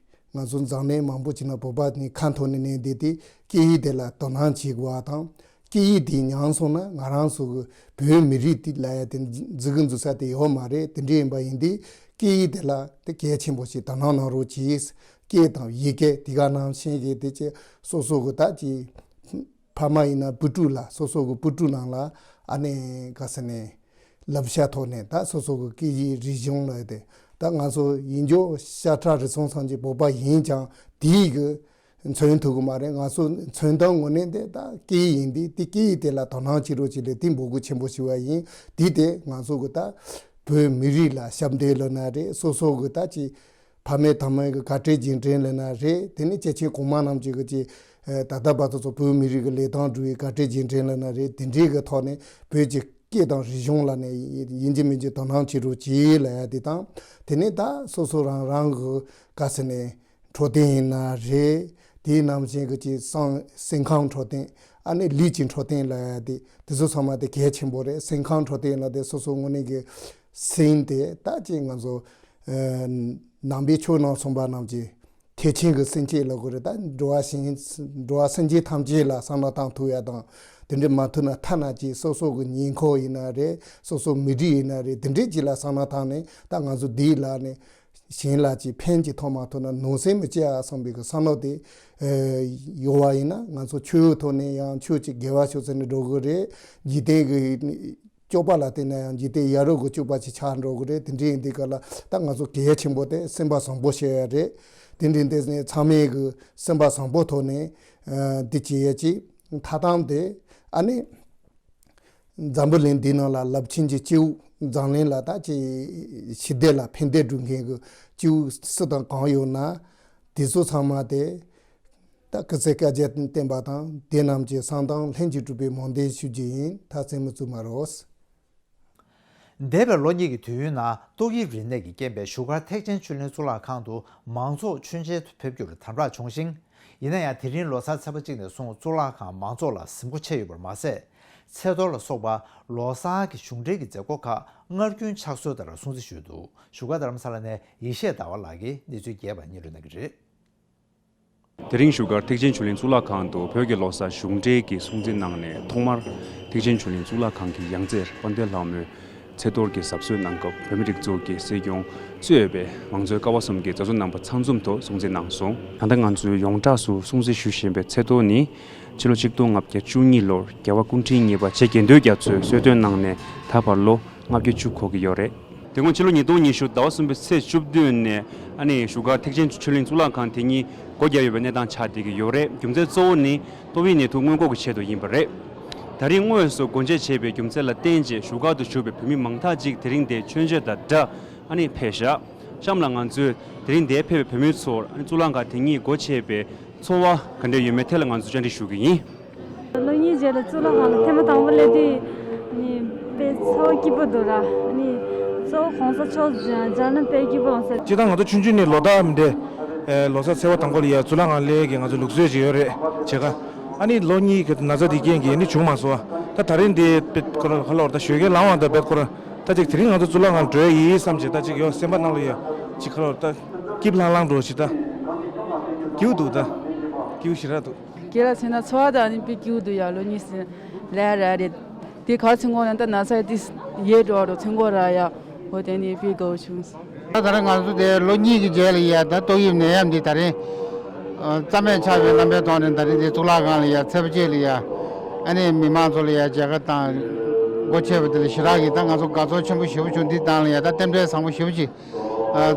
ང་ཚོ་འཛམ་གླིང་མང་པོ་ཅིག་ན་བོད་པ་ནི་ཁ་འཐོར་ནས་གནས་བསྡད་དེ། སྐད་ཡིག་དེ་ལ་དོ་སྣང་བྱེད་དགོས་པ་དང་། སྐད་ཡིག་དེ་ཉམས་སོང་ན་ང་རང་ཚོ་གི་བོད་མི་རིགས་དེ་ལ་ཡ་དེ་འཛུགས་སྐྲུན་འཛུགས་ས་དེ་ཡོད་མ་རེད། དེ་འདྲ་ཡིན་པ་ཡིན་དུས་སྐད་ཡིག་དེ་ལ་དེ་གལ་ཆེན་པོ་ཞིག་དོ་སྣང་གནང་རོགས་གྱིས། སྐད་དང་ཡི་གེ་དེ་ག་ནང་བཞིན་གྱི་དེ་ཅི་སོ་སོ་གི་ད་ཅི་ཕ་མ་ཡིན་ན་བུ་ཕྲུག་ལ་སོ་སོ་གི་བུ་ཕྲུག་རྣམས་ལ་ཨ་ནི་ག་ཟེར་ནས་བསླབ་བྱ་ཐོག་ནས་ད་སོ་སོ་གི་སྐད་ཡིག་རིག་གཞུང་ལ་དེ་ད་ང་ཚོ་ཡིན་རྒྱུ་ཤ་ཁྲག་རུས་གསུམ་ཚང་གི་བོད་པ་ཡིན་ཀྱང་དེའི་གི་མཚོན་ཐུབ་གི་མ་རེད། ང་ཚོ་མཚོན་སྟངས་དངོས་གནས་དེ་ད་སྐད་ཡིག་ཡིན་དུས་དེ་སྐད་ཡིག་དེ་ལ་དོ་སྣང་བྱེད་རོགས་བྱེད་ལས་དེ་འབོད་སྐུལ་ཆེན་པོ་ཞུ་བ་ཡིན། དེ་དེ་ང་ཚོ་གི་ད་བོད་མི་རིགས་ལ་ཞབས་འདེགས་ལབ་ན་རེད། སོ་སོ་གི་ད་ཅི་ཕ་མེས་ཐ་མའི་གི་བཀའ་དྲིན་རྗེས་དྲན་ལབ་ན་རེད། དེ་ནས་སྐྱེས་ཆེན་གོང་མ་རྣམས་ཀྱི་གི་ཅི་ད་ལྟ་བར་དུ་ཚོ་བོད་མི་རིགས་ཀྱི་ལས་དོན་སྒྲུབ་པའི་བཀའ་དྲིན་རྗེས་དྲན་ལབ་ན་རེད། དེ་འདྲའི་གི་ཐོག་ནས་བོད་ཀྱི་སྐད་དང་རིག་གཞུང་ལ་ནས་ཡིན་གཅིག་མིན་གཅིག་དོ་སྣང་བྱེད་རོགས་གྱིས་ལབ་ཡ་དེ་དང་། དེ་ནས་ད་སོ་སོ་རང་རང་གི་ག་ཟེར་ནས་འཕྲོད་བསྟེན་ཡིན་ན་རེད། དེའི་ནང་བཞིན་གྱི་ཅིག་སེམས་སེམས་ཁམས་འཕྲོད་བསྟེན། ཨ་ནི་ལུས་ཀྱི་འཕྲོད་བསྟེན་ལབ་ཡ་དེ་དེ་ཚོ་ཚང་མ་དེ་གལ་ཆེན་པོ་རེད། སེམས་ཁམས་འཕྲོད་བསྟེན་ལ་དེ་སོ་སོ་དངོས་གནས་ཀྱི་ ཟིན་ཏེ་ད་ཅིག་ང་ཚོ་ནང་པའི་ཆོས་ནང་གསུངས་པ་རྣམས་ཀྱི་ཐེག་ཆེན་གྱི་སེམས་བསྐྱེད་ལབ་དགོས་རེད། ད་འགྲོ་བ་གཞན་འགྲོ་བ་སེམས་ཅན་ཐམས་ཅད་ལ་བསམ་བློ་བཏང་ཐུབ་ཡ་དང་། དེ་འདྲ་མ་ཐུབ་ན་ཐ་ན་ཅིག་སོ་སོ་གི་ཉེ་འཁོར་ཡིན་ན་རེད། སོ་སོ་མི་རིགས་ཡིན་ན་རེད། དེ་འདྲའི་ཅིག་ལ་བསམ་བློ་བཏང་ནས་ད་ང་ཚོ་འདིའི་ལ་ནས་གཞན་ལ་ཅིག་ཕན་ཅིག་ཐོགས་མ་ཐུབ་ན་ནོར་སེམས་མི་སྐྱེ་ཨ་བསམ་པའི་གི་བསམ་བློ་དེ་ཡོད་པ་ཡིན་ན། ང་ཚོ་ཆོས་ཐོག་ནས་ཡང་ཆོས་ཅིག་དགེ་བ་ཤོག་ཟེར་ནས་འགྲོ་གི་རེད། འཇིག་རྟེན་གྱི་སྤྱོད་པ་ལ་བལྟས་ན་ཡང་འཇིག་རྟེན་ཡ་རབས་ཀྱི་སྤྱོད་པ་ཅིག་ཆགས་འགྲོ་གི་རེད། དེ་འདྲ་ཡིན་དུས་ག་ལ་ད་ང་ཚོ་གལ་ཆེན་པོ་དེ་སེམས་པ་བཟང་པོ་བྱེད་ཡ་རེད། དེ་འདྲ་ཡིན་དུས་ནས་ཚང་མས་གི་སེམས་པ་བཟང་པོ་ཐོག་ནས་འདི་བྱེད་ཡ་ཅིག་མཐའ་དམ་དེ་ཨ་ནི་འཛམ་བུ་གླིང་འདི་ནང་ལ་རླབས་ཆེན་གྱི་སྐྱེ་བོ་འཛམ་གླིང་ལ་ད་ཅིག་ཞི་བདེ་ལ་ཕན་བདེ་སྒྲུབ་མཁན་གྱི་སྐྱེ་བོ་སུ་དང་གང་ཡོད་ན། དེ་ཚོ་ཚང་མ་དེ་ད་སྐུ་ཚེ་བསྐལ་བརྒྱར་བརྟན་པ་དང་། དེ་རྣམས་ཀྱི་གསང་གཏམ་ལྷུན་གྱིས་གྲུབ་པའི་སྨོན་འདུན་ཞུ་རྒྱུ་ཡིན། ད་རྩེད་མོ་རྩེ་མ་རོགས། འདས་པའི་ལོ་གཉིས་ཀྱི་དུས་ཡུན་ནང་ཏོག་དབྱིབས་རིམས་ནད་ཀྱི་རྐྱེན་པས་བཞུགས་སྒར་ཐེག་ཆེན་ཆོས་གླིང་གཙུག་ལག་ཁང་དུ་མང་ཚོགས་མཆོད་མཇལ་དུ་ཕེབས་རྒྱུར་དམ་དྲག་བྱུང་ཞིང་། ཡིན་ན་ཡང་དེ་རིང་ལོ་གསར་ཚེས་པ་གཅིག་ནས་བཟུང་གཙུག་ལག་ཁང་མང་ཚོགས་ལ་ཟིན་བྲིས་ཕུལ་ཡོད་པར་མ་ཟད། ཚེས་གཏོར་ལ་སོགས་པ་ལོ་གསར་གྱི་གཞུང་འབྲེལ་གྱི་མཛད་སྒོ་ཁག་སྔར་རྒྱུན་ཆགས་སྲོལ་ལྟར་སྲུང་བརྩི་ཞུས་འདུག་བཞུགས་སྒར་རྡ་རམ་ས་ལ་ནས་ཡེ་ཤེས་ཟླ་བ་ལགས་ཀྱིས་གནས་ཚུལ་རྒྱས་པ་སྙན་སྒྲོན་གནང་གི་རེད། དེ་རིང་བཞུགས་སྒར་ཐེག་ཆེན་ཆོས་གླིང་གཙུག་ལག་ཁང་དུ་བོད་ཀྱི་ལོ་གསར་གཞུང་འབྲེལ་གྱི་སྲུང་བརྩི་གནང་ནས། ཐོག་མར་ཐེག་ཆེན་ཆོས་གླིང་གཙུག་ལག་ཁང་གི་ཡང་རྩེར་དཔལ་ལྡན་ལྷ་མོའི་ཚེས་གཏོར་གྱི་གཟབ་གསོལ་གནང་སྐབས། བོད་མིའི་སྒྲིག་འཛུགས་ཀྱི་སྲིད་སྐྱོང་གཙོས་པའི་མང་གཙོའི་ཀ་བ་གསུམ་གྱི་མཛད་གཙོ་རྣམ་པ་ཚང་འཛོམས་ཐོག་སྲུང་བརྩི་གནང་སོང་། ད་ལྟ་ང་ཚོས་ཡོངས་གྲགས་སུ་སྲུང་བརྩི་ཞུ་བཞིན་པའི་ཚེས་གཏོར་ནི། ཕྱི་ལོ་ཆིག་སྟོང་ལྔ་བརྒྱ་བཅུ་གཉིས་ལོར་རྒྱལ་བ་སྐུ་ཕྲེང་གཉིས་པ་རྗེ་དགེ་འདུན་རྒྱ་མཚོས་གསོལ་སྟོན་གནང་ནས་ད་བར་ལོ་ལྔ་བརྒྱ་བཅུ་འཁོར་གྱི་ཡོད་རེད། དེ་སྔོན་ཕྱི་ལོ་ཉིས་སྟོང་ཉི་ཤུ་ཟླ་བ་གསུམ་པའི་ཚེས་བཅུ་བདུན་ནས་ཨ་ནི་བཞུགས་སྒར་ཐེག་ཆེན་ཆོས་གླིང་གཙུག་ལག་ཁང་དེ་ཉིད་སྒོ་བརྒྱབ་ཡོད་པའི་གནས་སྟངས་ཆགས་བསྡད་ཀྱི་ཡོད་རེད། རྒྱུ་མཚན་གཙོ་བོ་ནི་ཏོག་དབྱིབས་ནད་དུག་སྔོན་འགོག་གི་ཆེད་དུ་ཡིན་པ་རེད། ད་རིང་དངོས་སུ་སྒོ་འབྱེད་བྱས་པའི་རྒྱུ་མཚན་ལ་བརྟེན་རྗེས་བཞུགས་སྒར་དུ་བཞུགས་པའི་བོད་མི་མང་དག་ཅིག་དེ་རིང་འདིར་མཆོད་མཇལ་དང་སྦྲགས་ཨ་ནི་ཕེབས་ཤག་གཤམ་ལ་ང་ཚོས་དེ་རིང་འདིར་ཕེབས་པའི་བོད་མི་ཚོར་ཨ་ནི་གཙུག་ལག་ཁང་དེ་ཉིད་སྒོ་ཕྱེ་བའི་ཚོར་བ་ག་འདྲ་ཡོད་མེད་ཐད་ལ་ང་ཚོས་བཅར་འདྲི་ཞུ་གི་ཡིན། ལོ་གཉིས་རྗེས་ལ་གཙུག་ལག་ཁང་ལ་ཐེངས་མ་དང་པོ་སླེབས་དུས་ནི་དཔེ་ཚོར་སྐྱིད་པོ་འདུག་ར། ནི་གཙོ་བོ་གོང་ས་མཆོག་མཇལ་ན་དཔེ་སྐྱིད་པོ་འོང་ས། སྤྱིར་བཏང་ང་ཚོ་ཆུང་ཆུང་ནས་ལོ་ཟླ་མི་འདྲ་ཨེ་ལོ་གསར་ཚེས་པ་དང་པོ་ལ་ཡ་གཙུག་ལག་ཁང་སླེབས་ཀྱི་ང་ཚོ་ལུགས་སྲོལ་ཅིག་ཡོད་རེད། བྱེད་ཀ་ཨ་ནི་ལོ་གཉིས་ཀྱི་ན་ཚ་དེ་རྐྱེན་གྱིས་ནི་བྱུང་མ་སོང་བ། ད་ད་རིང་འདི་དཔེ་ཁོ་ར་ཁ་ལོར་ད་ཞོགས་ཀས་ལངས་བ་ད་དཔེ་ཁོ་ར་ད་ཅིག་དེ་རིང་ང་ཚོ་གཙུག་ལག་ཁང་འགྲོ་ཡ་ཡིན་བསམ་བྱས། ད་ཅིག་ཡོད་སེམས་པ་ནང་ལ་ཡ་ཅིག་ཁ་ལོར་ད་སྐྱིད་ལྷང་ལྷང་འགྲོ་ཞིག་ད་སྐྱིད་པོ་འདུག་ད་སྐྱིད་པོ་ཞེ་དྲག་འདུག་རྒན་ལགས་མཚོན་ན་ཚོར་བ་དང་ནི་དཔེ་སྐྱིད་པོ་འདུག་ཡ། ལོ་གཉིས་ཟིན་ལས་ར་རེད། དེ་ག་ཚོད་ངོ་ན་ད་ན་ཚ་དེ་ཡལ་འགྲོ་བ་རོ་ཚོད་འགོ་ར་ཡ། འོ་དེ་ནི་དཔེ་དགའ་བོ་བྱུང་། ད་ད་རེས་ང་ཚོ་དེ་ལོ་གཉིས་ཀྱི་རྗེས་ལ་ཡ་ད་ཏོག་དབྱིབས་ནད་ཡམས་འདི་ད་རེས་རྩ་མེད་ཆགས་པའི་རྣམ་པའི་ཐོག་ནས་ད་རེས་དེ་གཙུག་ལག་ཁང་ལ་ཡ་ཚེས་པ་གཅིག་ལ་ཡ་ཨ་ནི་མི་མང་ཚོ་ལ་ཡ་མཇལ་ཁ་དང་སྒོ་ཕྱེ་བ་དེ་ལ་ཞེ་དྲག་གི་ད་ང་ཚོ་དགའ་ཚོར་ཆེན་པོ་ཞེ་པོ་བྱུང་། འདི་དང་ལ་ཡ་ད་རྟེན་འབྲེལ་བཟང་པོ་ཞེ་པོ་ཅིག་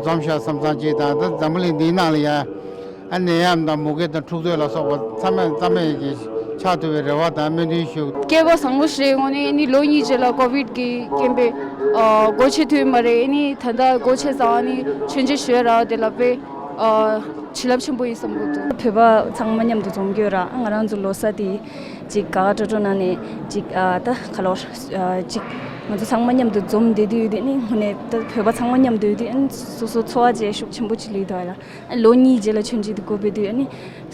འཛོམས་ཤག་བསམ་བསམ་ཅིག་དང་། ད་འཛམ་བུ་གླིང་འདིའི་ནང་ལ་ཡ་ཨ་ནད་ཡམས་དང་མུ་གེ་དང་འཁྲུག་རྩོད་ལ་སོགས་པ་ཚང་མས་རྩ་མེད་ཀྱི་ཆགས་ཐུབ་པའི་རེ་བ་དང་སྨོན་འདུན་ཞུ། སྐལ་བ་བཟང་པོ་ཞིག་རེད། དངོས་གནས་ཨ་ནི་ལོ་གཉིས་རྗེས་ལ་ཀོ་བིད་ཀྱི་རྐྱེན་པས་ཨ་སྒོ་ཕྱེ་ཐུབ་ཡོད་མ་རེད། ཨ་ནི་ད་ལྟ་སྒོ་ཕྱེ་ཙང་ཨ་ནི་མཆོད་མཇལ་ཞུ་ཡ་རག་དེ་ལ་དཔེ་ཨ་བྱིན་རླབས་ཆེན་པོ་ཡིན་བསམ་གྱི་འདུག་བོད་པ་ཚང་མ་མཉམ་དུ་འཛོམས་ཀྱི་ཡོད་ར། ང་རང་ཚོ་ལོ་གསར་དེ་ཅིག་དགའ་དགའ་སྤྲོ་སྤྲོ་ནང་ནས་ཅིག་ཨ་ད་ག་ལོར་ཨ་ཅིག་ང་ཚོ་ཚང་མ་མཉམ་དུ་འཛོམས་བསྡད་དུས་དེ་ནི་དངོས་གནས་ད་བོད་པ་ཚང་མ་མཉམ་དུ་ཡོད་དུས་ཨ་ནི་སོ་སོ་ཚོར་བ་བཅས་ཤུགས་ཆེན་པོ་ཅིག་སླེབས་འདུག་ཨ་ལ། ལོ་གཉིས་རྗེས་ལ་ཆུང་ཆུང་དེ་སྒོ་ཕྱེ་དུས་ཨ་ནི་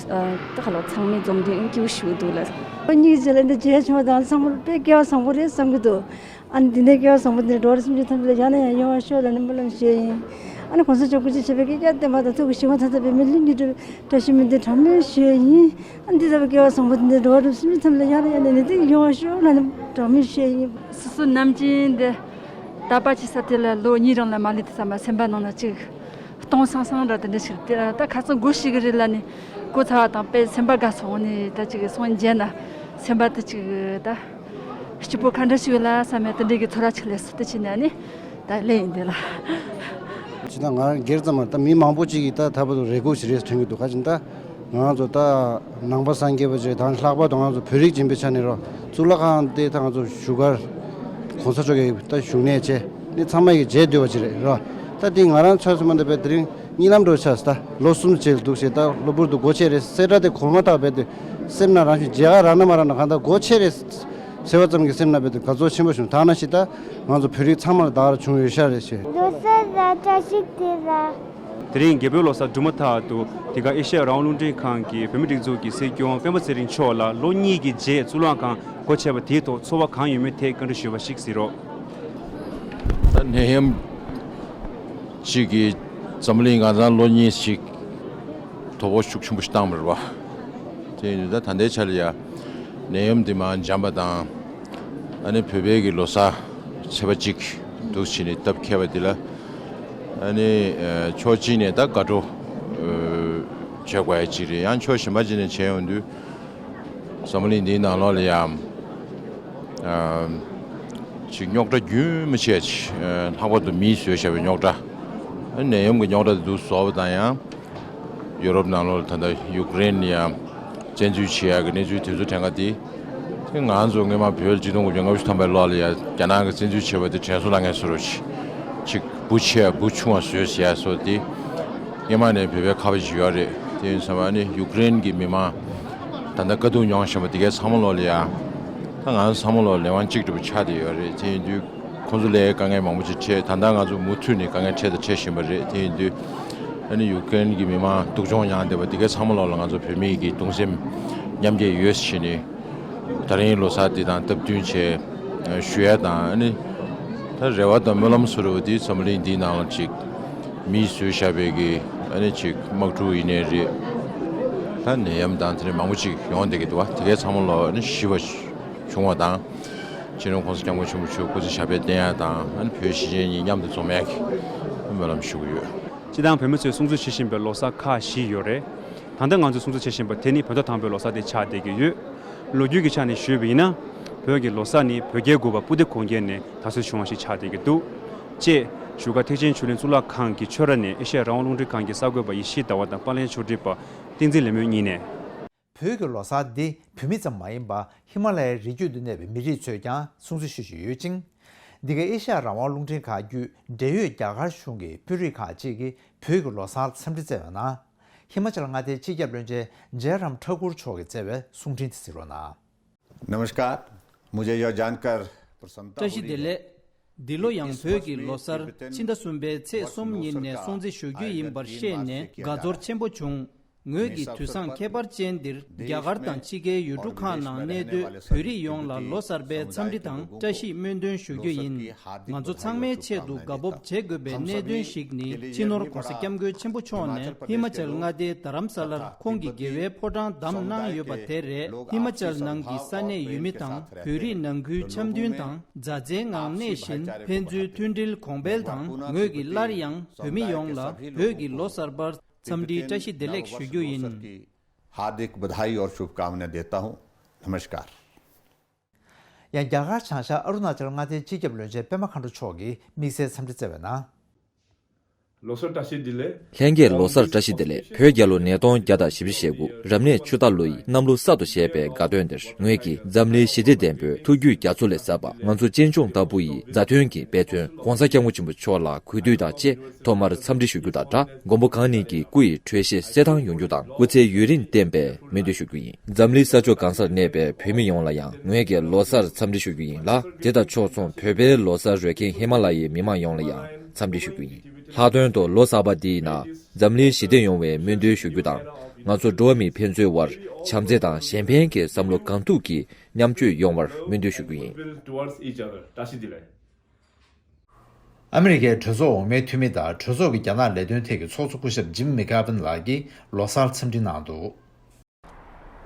ཨ་ད་ག་ལོར་ཚང་མས་འཛོམས་དུས་ཨ་ནི་སྐྱིད་པོ་ཞེ་པོ་འདུག་ལ། ལོ་གཉིས་རྗེས་ལ་འདི་མཇལ་བྱུང་བ་དང་ཚང་མ་དཔེ་སྐལ་བ་བཟང་པོ་རེད་བསམ་གྱི་འདུག་ཨ་ནི་འདི་འདྲའི་སྐལ་བ་བཟང་པོ་འདི་འགྲོ་བ་སེམས་ཅན་ཐམས་ཅད་ལ་ཡང་ནས་ཡང་ཡོང་བར་ཤོག་ལབ་ནས་སྨོན་ལམ་ཞུ་ཡ་ཡིན། ཨ་ནི་གོང་ས་མཆོག་སྐུ་ཕྲེང་བཅུ་པའི་སྐུ་ཕྲེང་བཅུ་བདུན་པ་དང་ཐུགས་ཀྱི་བཞེད་དགོངས་མཐའ་དག་པའི་མི་ལུས་འདི་བཀྲ་ཤིས་སྨོན་འདུན་གྲངས་མེད་ཞུ་ཡ་ཡིན། ཨ་ནི་འདི་ལྟ་བུའི་སྐལ་བ་བཟང་པོ་འདི་འདྲའི་འགྲོ་བ་སེམས་ཅན་ཐམས་ཅད་ལ་ཡང་ནས་ཡང་ནས་ནད་འདི་ཡོང་བར་ཤོག་ལབ་ནས་གྲངས་མེད་ཞུ་ཡ་ཡིན། སོ་སོ་ནམ་རྒྱུན་འདི་དག་པ་ཅིག་ས་དེ་ལ་ལོ་གཉིས་རིང་ལ་མ་སླེབས་དུས་ཙམ་པ་སེམས་པ་ནང་ན་ཅིག་སྟོང་སང་སང་འདྲ་དེ་འདྲ་ཞིག་དེ་ད་ཁ་སང་སྒོ་ཕྱེ་གི་རེད་ལབ་ནས་སྒོ་ཚར་བ་དང་དཔེ་སེམས་པ་དགའ་སོང་ནས་ད་ཅིག་སོང་མཇལ་ན་སེམས་པ་དེ་ཅིག་ད་སྐྱིད་པོ་ག་འདྲ་ཞིག་ཡོད་ལ་བསམ་ཡ་དེ་འདྲའི་གི་ཚོར་བ་ཅིག་སླེབས་སོང་། དེ་བྱས་ནས་ནི་ད་སླེབས་ཡིན་དེ་ལ། ཅི་ད་ང་སྒེར་ཙམ་མ་ད་མི་མང་པོ་ཅིག་གིས་ད་ད་བར་དུ་རེ་སྐུལ་ཞིག་རེད་དྲན་གྱི་འདུག་ག་ཅིག་ད། ང་ཚོ་ད་ནང་པ་སངས་རྒྱས་པ་ཅིག་དང་ལྷག་པར་དུ་ང་ཚོ་བོད་རིགས་ཡིན་པའི་ཆ་ནས་རོ། གཙུག་ལག་ཁང་དེ་ད་ང་ཚོ་བཞུགས་སྒར་གོང་ས་མཆོག་གི་ད་བཞུགས་གནས་བྱས་ནས་ཚང་མ་གིས་མཇལ་འདོད་པ་ཅིག་རེད་རོ། ད་དེ་ང་རང་ཚོ་སོ་མ་འདི་བས་དེ་རིང་གཉིད་ལམ་འགྲོ་ཆགས་ད་ལོ་གསུམ་བྱས་འདུག་ཞེས་ད་གློ་བུར་དུ་སྒོ་ཕྱེ་རེད་གསལ་བསྒྲགས་དེ་གོ་མ་ཐག་རྦད་དེ་སེམས་ན་རང་བཞིན་མཇལ་ཁ་རག་ན་མ་རག་ན་གང་ལྟར་སྒོ་ཕྱེ་རེད་ཟེར་བ་ཙམ་གྱིས་སེམས་ན་རྦད་དེ་དགའ་ཚོར་ཆེན་པོ་བྱུང་། ད་ནང་བཞིན་ད་ང་ཚོ་བོད་རིགས་ཚང་མ་ལ་ད་ག་རང་བྱུང་ཡོད་ཤག་རེད་ཞེས། ལོ་གསར་ལ་བཀྲ་ཤིས་བདེ་ལེགས། དེ་རིང་རྒྱལ་པོའི་ལོ་གསར་གྲུབ་མ་ཐག་ཏུ་འདི་ག་ཨེ་ཤ་ཡ་རང་དབང་རླུང་འཕྲིན་ཁང་གི་བོད་མིའི་སྒྲིག་འཛུགས་ཀྱི་སྲིད་སྐྱོང་སྤེན་པ་ཚེ་རིང་མཆོག་ལ་ལོ་གཉིས་ཀྱི་རྗེས་གཙུག་ལག་ཁང་སྒོ་ཕྱེ་བ་དེའི་ཐོག་ཚོར་བ་གང་ཡོད་མེད་ཐད་བཀའ་འདྲི་ཞུས་པ་ཞིག་གཟིགས་རོགས། ད་ ནད་ཡམས་གཅིག་གིས་འཛམ་གླིང་ང་ཚང་ལོ་གཉིས་ཤིག་དོ་ཕོག་ཤུགས་ཆེན་པོ་ཞིག་བཏང་བ་རེད་བ། དེ་ཡིན་དུས་ད་ད་ལྟའི་ཆ་ལ་ཡ་ནད་ཡམས་འདི་མར་འཇམ་པ་དང་། ཨ་ནི་བོད་པའི་གི་ལོ་གསར་ཚེས་པ་གཅིག་འདུག་བྱས་ནས་སྟབས་འཁེལ་བ་འདི་ལ། ཨ་ནི་ཕྱོགས་གཅིག་ནས་ད་དགའ་སྤྲོ་བྱེད་དགོས་ཡ་གཅིག་རེད། ཡང་ཕྱོགས་གཞན་པ་གཅིག་ནས་བྱས་ཡོང་དུས། འཛམ་གླིང་འདིའི་ནང་ལོགས་ལ་ཡང་ཅིག་རྙོག་དྲ་རྒྱུན་མི་ཆད་ཅིག་ལྷག་པར་དུ་མིས་བཟོས་བཞག་པའི་རྙོག་དྲ། ནད་ཡམས་ཀྱི་རྙོག་དྲ་དེ་འདུག་བཟོ་བ་དང་ཡང་། ཡུ་རོབ་ནང་ལོགས་ལ་ད་ལྟ་ཡུཀ་རེན་ལ་ཡང་བཙན་འཛུལ་བྱེད་ཡག་གི་གནས་ཚུལ་དེ་ཚོ་དྲན་ག་དེ། དེ་ང་ཚོ་སྔོན་མ་བོད་ལ་ཆིག་སྟོང་དགུ་བརྒྱ་ལྔ་བཅུ་ཐམ་པའི་ལོ་ལ་ཡང་རྒྱ་ནག་གིས་བཙན་འཛུལ་བྱས་པ་དེ་དྲན་གསོ་ལ་ངས་བཟོ་རོགས་ཅིག་ཅིག་འབུ་ཆེ་བ་འབུ་ཆུང་བ་བཟོས་ཟེར་ཡ་བཟོ་དེ། སྔོན་མ་ནས་བོད་པའི་ཁ་པར་ཞིག་ཡོད་རེད། དེ་ཡིན་ཙང་ཨ་ནི་ཡུཀ་རེན་གྱི་མི་མང་ད་ལྟ་དཀའ་སྡུག་མྱོང་བཞིན་པ་དེ་གའི་ཚང་མ་ལོག་ལ་ཡ། ད་ང་ཚོ་ཚང་མ་ལོག་ལས་དབང་གཅིག་སྒྲིལ་པོ་ཆགས་བསྡད་ཡོད་རེད། དེ་ཡིན་དུས་ཁོང་ཚོ་ལའི་དཀའ་ངལ་མང་པོ་ཅིག་འཕྲད། ད་ལྟ་ང་ཚོ་མུ་མཐུད་ནས་དཀའ་ངལ་འཕྲད་དང་འཕྲད་བཞིན་པ་རེད། དེ་ཡིན་དུས་ཨ་ནི་ཡུཀ་རེན་གྱི་མི་མང་སྡུག་སྦྱོང་མྱངས་བསྡད་པ་དེ་གའི་ཚང་མ་ལོག་ལ་ང་ཚོ་བོད་མི་གི་གདུང་སེམས་མཉམ་སྐྱེད་ཡོད་ཟེར་ནས། ད་རིང་ལོ་གསར་འདི་དང་སྟབས་བསྟུན་བྱས་ཞུ་ཡ་དང་། ཨ་ནི་ད་རེ་བ་དང་སྨོན་ལམ་བཟོ་འདྲ་བོ་འདི་འཛམ་གླིང་འདིའི་ནང་ལ་ཅིག་མིས་བཟོས་བཞག་པའི་གི་ཨ་ནི་ཅིག་དམག་འཁྲུག་ཡིན་ནའི་རེད། ད་ནད་ཡམས་དང་དེ་འདྲ་མང་པོ་ཅིག་ཡོང་བསྡད་ཀྱི་འདུག་བ། དེ་གའི་ཚང་མ་ལོག་ཨ་ནི་ཞི་བ་བྱུང་བ་དང་། སྤྱི་ནོར་༸གོང་ས་༸སྐྱབས་མགོན་ཆེན་པོ་མཆོག་སྐུ་ཚེ་ཞབས་པད་བརྟན་ཡ་དང་། ཨ་ནི་བོད་གཞིས་བྱེས་གཉིས་མཉམ་དུ་འཛོམས་ཡ་གི་སྨོན་ལམ་ཞུ་གི་ཡོད། སྤྱིར་བཏང་བོད་མི་ཚོས་སྲུང་བརྩི་བྱེད་བཞིན་པའི་ལོ་གསར་ཁག་བཞི་ཡོད་རེད། ད་ལྟ་ང་ཚོས་སྲུང་བརྩི་བྱེད་བཞིན་པ་དེ་ནི་བོད་ཟླ་དང་པོའི་ལོ་གསར་དེ་ཆགས་བསྡད་ཀྱི་ཡོད། ལོ་རྒྱུས་ཀྱི་ཆ་ནས་ཞུས་པ་ཡིན་ན། བོད་ཀྱི་ལོ་གསར་ནི་བོད་རྒྱལ་དགུ་པ་སྤུ་ལྡེ་གུང་རྒྱལ་ནས་དར་སྲོལ་བྱུང་བ་ཞིག་ཆགས་བསྡད་ཀྱི་འདུག་ཅེས་བཞུགས་སྒར་ཐེག་ཆེན་ཆོས་གླིང་གཙུག་ལག་ཁང་གི་ཆོས་ར་ནས་ཨེ་ཤ་ཡ་རང་དབང་རླུང་འཕྲིན་ཁང་གི་གསར་འགོད་པ་ཡེ་ཤེས་ཟླ་བ་དང་པར་ལེན་ཕྱོགས་སྒྲིག་པ་བསྟན་འཛིན་ལེགས་སྨོན་གཉིས་ནས། བོད་ཀྱི་ལོ་གསར་འདི་བོད་མི་ཙམ་མ་ཡིན་པར་ཧི་མ་ལ་ཡའི་རི་རྒྱུད་དུ་གནས་པའི་མི་རིགས་ཚོས་ཀྱང་སྲུང་བརྩི་ཞུ་བཞིན་ཡོད་ཅིང་། འདི་ག་ཨེ་ཤ་ཡ་རང་དབང་རླུང་འཕྲིན་ཁང་བརྒྱུད་འབྲེལ་ཡོད་རྒྱ་གར་གཞུང་གི་དཔོན་རིགས་ཁག་ཅིག་གིས་བོད་ཀྱི་ལོ་གསར་འཚམས་འདྲི་བསྩལ་བའི་ནང་། ཧི་མ་ཅལ་མངའ་སྡེའི་སྤྱི་ཁྱབ་བློན་ཆེན་ཇེ་རམ་ཐ་ཀུར་མཆོག་གིས་བསྩལ་བའི་གསུང་འཕྲིན་དེ་གཟིགས་རོགས་གནང་། नमस्कार। मुझे यह जानकर प्रसन्नता हो रही है। བཀྲ་ཤིས་བདེ་ལེགས། འདི་ལོ་ཡང་བོད་ཀྱི་ལོ་གསར་ཕྱི་ཟླ་གསུམ་པའི་ཚེས་གསུམ་ཉིན་ནས་སྲུང་བརྩི་ཞུ་རྒྱུ་ཡིན་པར་ཤེས་ནས་དགའ་ཚོར་ཆེན་པོ་བྱུང་། ངོས་ཀྱིས་དུས་བཟང་ཁྱད་པར་ཅན་འདིར་རྒྱ་གར་དང་ཕྱི་རྒྱལ་ཡུལ་གྲུ་ཁག་ནང་གནས་སྡོད་བོད་རིགས་ཡོངས་ལ་ལོ་གསར་པའི་འཚམས་འདྲི་དང་བཀྲ་ཤིས་སྨོན་འདུན་ཞུ་རྒྱུ་ཡིན། ང་ཚོ་ཚང་མའི་ཆེད་དུ་དགའ་སྤོབས་བྱེད་དགོས་པའི་གནད་དོན་ཞིག་ནི། སྤྱི་ནོར་༸གོང་ས་༸སྐྱབས་མགོན་ཆེན་པོ་མཆོག་ནས་ཧི་མ་ཅལ་མངའ་སྡེའི་རྡ་རམ་ས་ལར་ཁོང་གི་དགེ་བའི་ཕོ་བྲང་བདམས་གནང་ཡོད་པ་དེ་རེད། ཧི་མ་ཅལ་ནང་གི་ས་གནས་ཡུལ་མི་དང་བོད་རིགས་ནང་ཁུལ་འཆམ་མཐུན་དང་མཛའ་བརྩེའི་ངང་གནས་བཞིན་ཕན་ཚུན་མཐུན་སྒྲིལ་གོང་འཕེལ་དང་། ངོས་ཀྱིས་སླར་ཡང་བོད་མི་ཡོངས་ལ་བོད་ཀྱི་ལོ་གསར་པར་འཚམས་འདྲིའི་བཀྲ་ཤིས་བདེ་ལེགས་ཞུ་རྒྱུ་ཡིན། हार्दिक बधाई और शुभकामनाएं देता हूं। नमस्कार। ཡང་རྒྱ་གར་བྱང་ཤར་ཨ་རུ་ན་ཅལ་མངའ་སྡེའི་སྤྱི་ཁྱབ་བློན་ཆེན་པད་མ་མཁའ་འགྲོ་མཆོག་གིས་དམིགས་བསལ་འཚམས་འདྲི་བསྩལ་བའི་ནང་། ལོ་གསར་བཀྲ་ཤིས་བདེ་ལེགས། ལྷན་རྒྱས་ལོ་གསར་བཀྲ་ཤིས་བདེ་ལེགས། བོད་རྒྱལ་ལོ་ནས་སྟོང་བརྒྱ་དང་བཞི་བཅུ་ཞེ་དགུ་རབ་གནས་ཆུ་རྟ་ལོ་ཡི་གནམ་ལོ་གསར་དུ་བཞད་པའི་དགའ་སྟོན་འདིར་ངོས་ཀྱིས་འཛམ་གླིང་ཞི་བདེ་ལྡན་པའི་ཐུགས་རྒྱུད་རྒྱ་མཚོ་ལས་ཟབ་པ་ང་ཚོ་གཅེན་གཅུང་ལྟ་བུ་ཡི་མཛའ་མཐུན་གྱི་དཔེ་མཚོན་༸གོང་ས་༸སྐྱབས་མགོན་ཆེན་པོ་མཆོག་ལ་གུས་འདུད་དང་བཅས་ཐོག་མར་འཚམས་འདྲི་ཞུ་རྒྱུ་དང་སྦྲགས། མགོན་པོ་གང་ཉིད་ཀྱི་སྐུ་ཡི་འཕྲོད་བཞེས་གསལ་ཐང་ཡོང་རྒྱུ་དང་སྐུ་ཚེ་ཡུན་རིང་བརྟན་པའི་སྨོན་འདུན་ཞུ་རྒྱུ་ཡིན། འཛམ་གླིང་ས་ཕྱོགས་གང་སར་གནས་པའི་བོད་མི་ཡོངས་ལ་ཡང་ངོས་ཀྱིས་ལོ་གསར་འཚམས་འདྲི་ཞུ་རྒྱུ་ཡིན་ལ། དེ་དང་ཕྱོགས་མཚུངས་བོད་པའི་ལོ་གསར་རོལ་མཁན་ཧི་མ་ལ་ཡའི་མི་མང་ཡོངས་ལ་ཡང་འཚམས་འདྲི་ཞུ་རྒྱུ་ཡིན། ལྷག་དོན་དུ་ལོ་གསར་པ་འདིའི་ནང་འཛམ་གླིང་ཞི་བདེ་ཡོང་བའི་སྨོན་འདུན་ཞུ་རྒྱུ་དང་། ང་ཚོ་འགྲོ་བ་མིའི་ཕན་ཚུན་དབར་བྱམས་བརྩེ་དང་གཞན་ཕན་གྱི་བསམ་བློ་གང་ཐུབ་ཀྱིས་མཉམ་སྤྱོད་ཡོང་བར་སྨོན་འདུན་ཞུ་རྒྱུ་ཡིན། ཨ་མི་རི་ཀའི་གྲོས་ཚོགས་འོག་མའི་འཐུས་མི་དང་གྲོས་ཚོགས་ཀྱི་རྒྱ་ནག་ལས་དོན་ཐད་ཀྱི་ཚོགས་གཙོ་སྐུ་ཞབས་ཇིམ་མེ་ཀར་བིན་ལགས་ཀྱིས་ལོ་གསར་འཚམས་འདྲི་གནང་འདུག།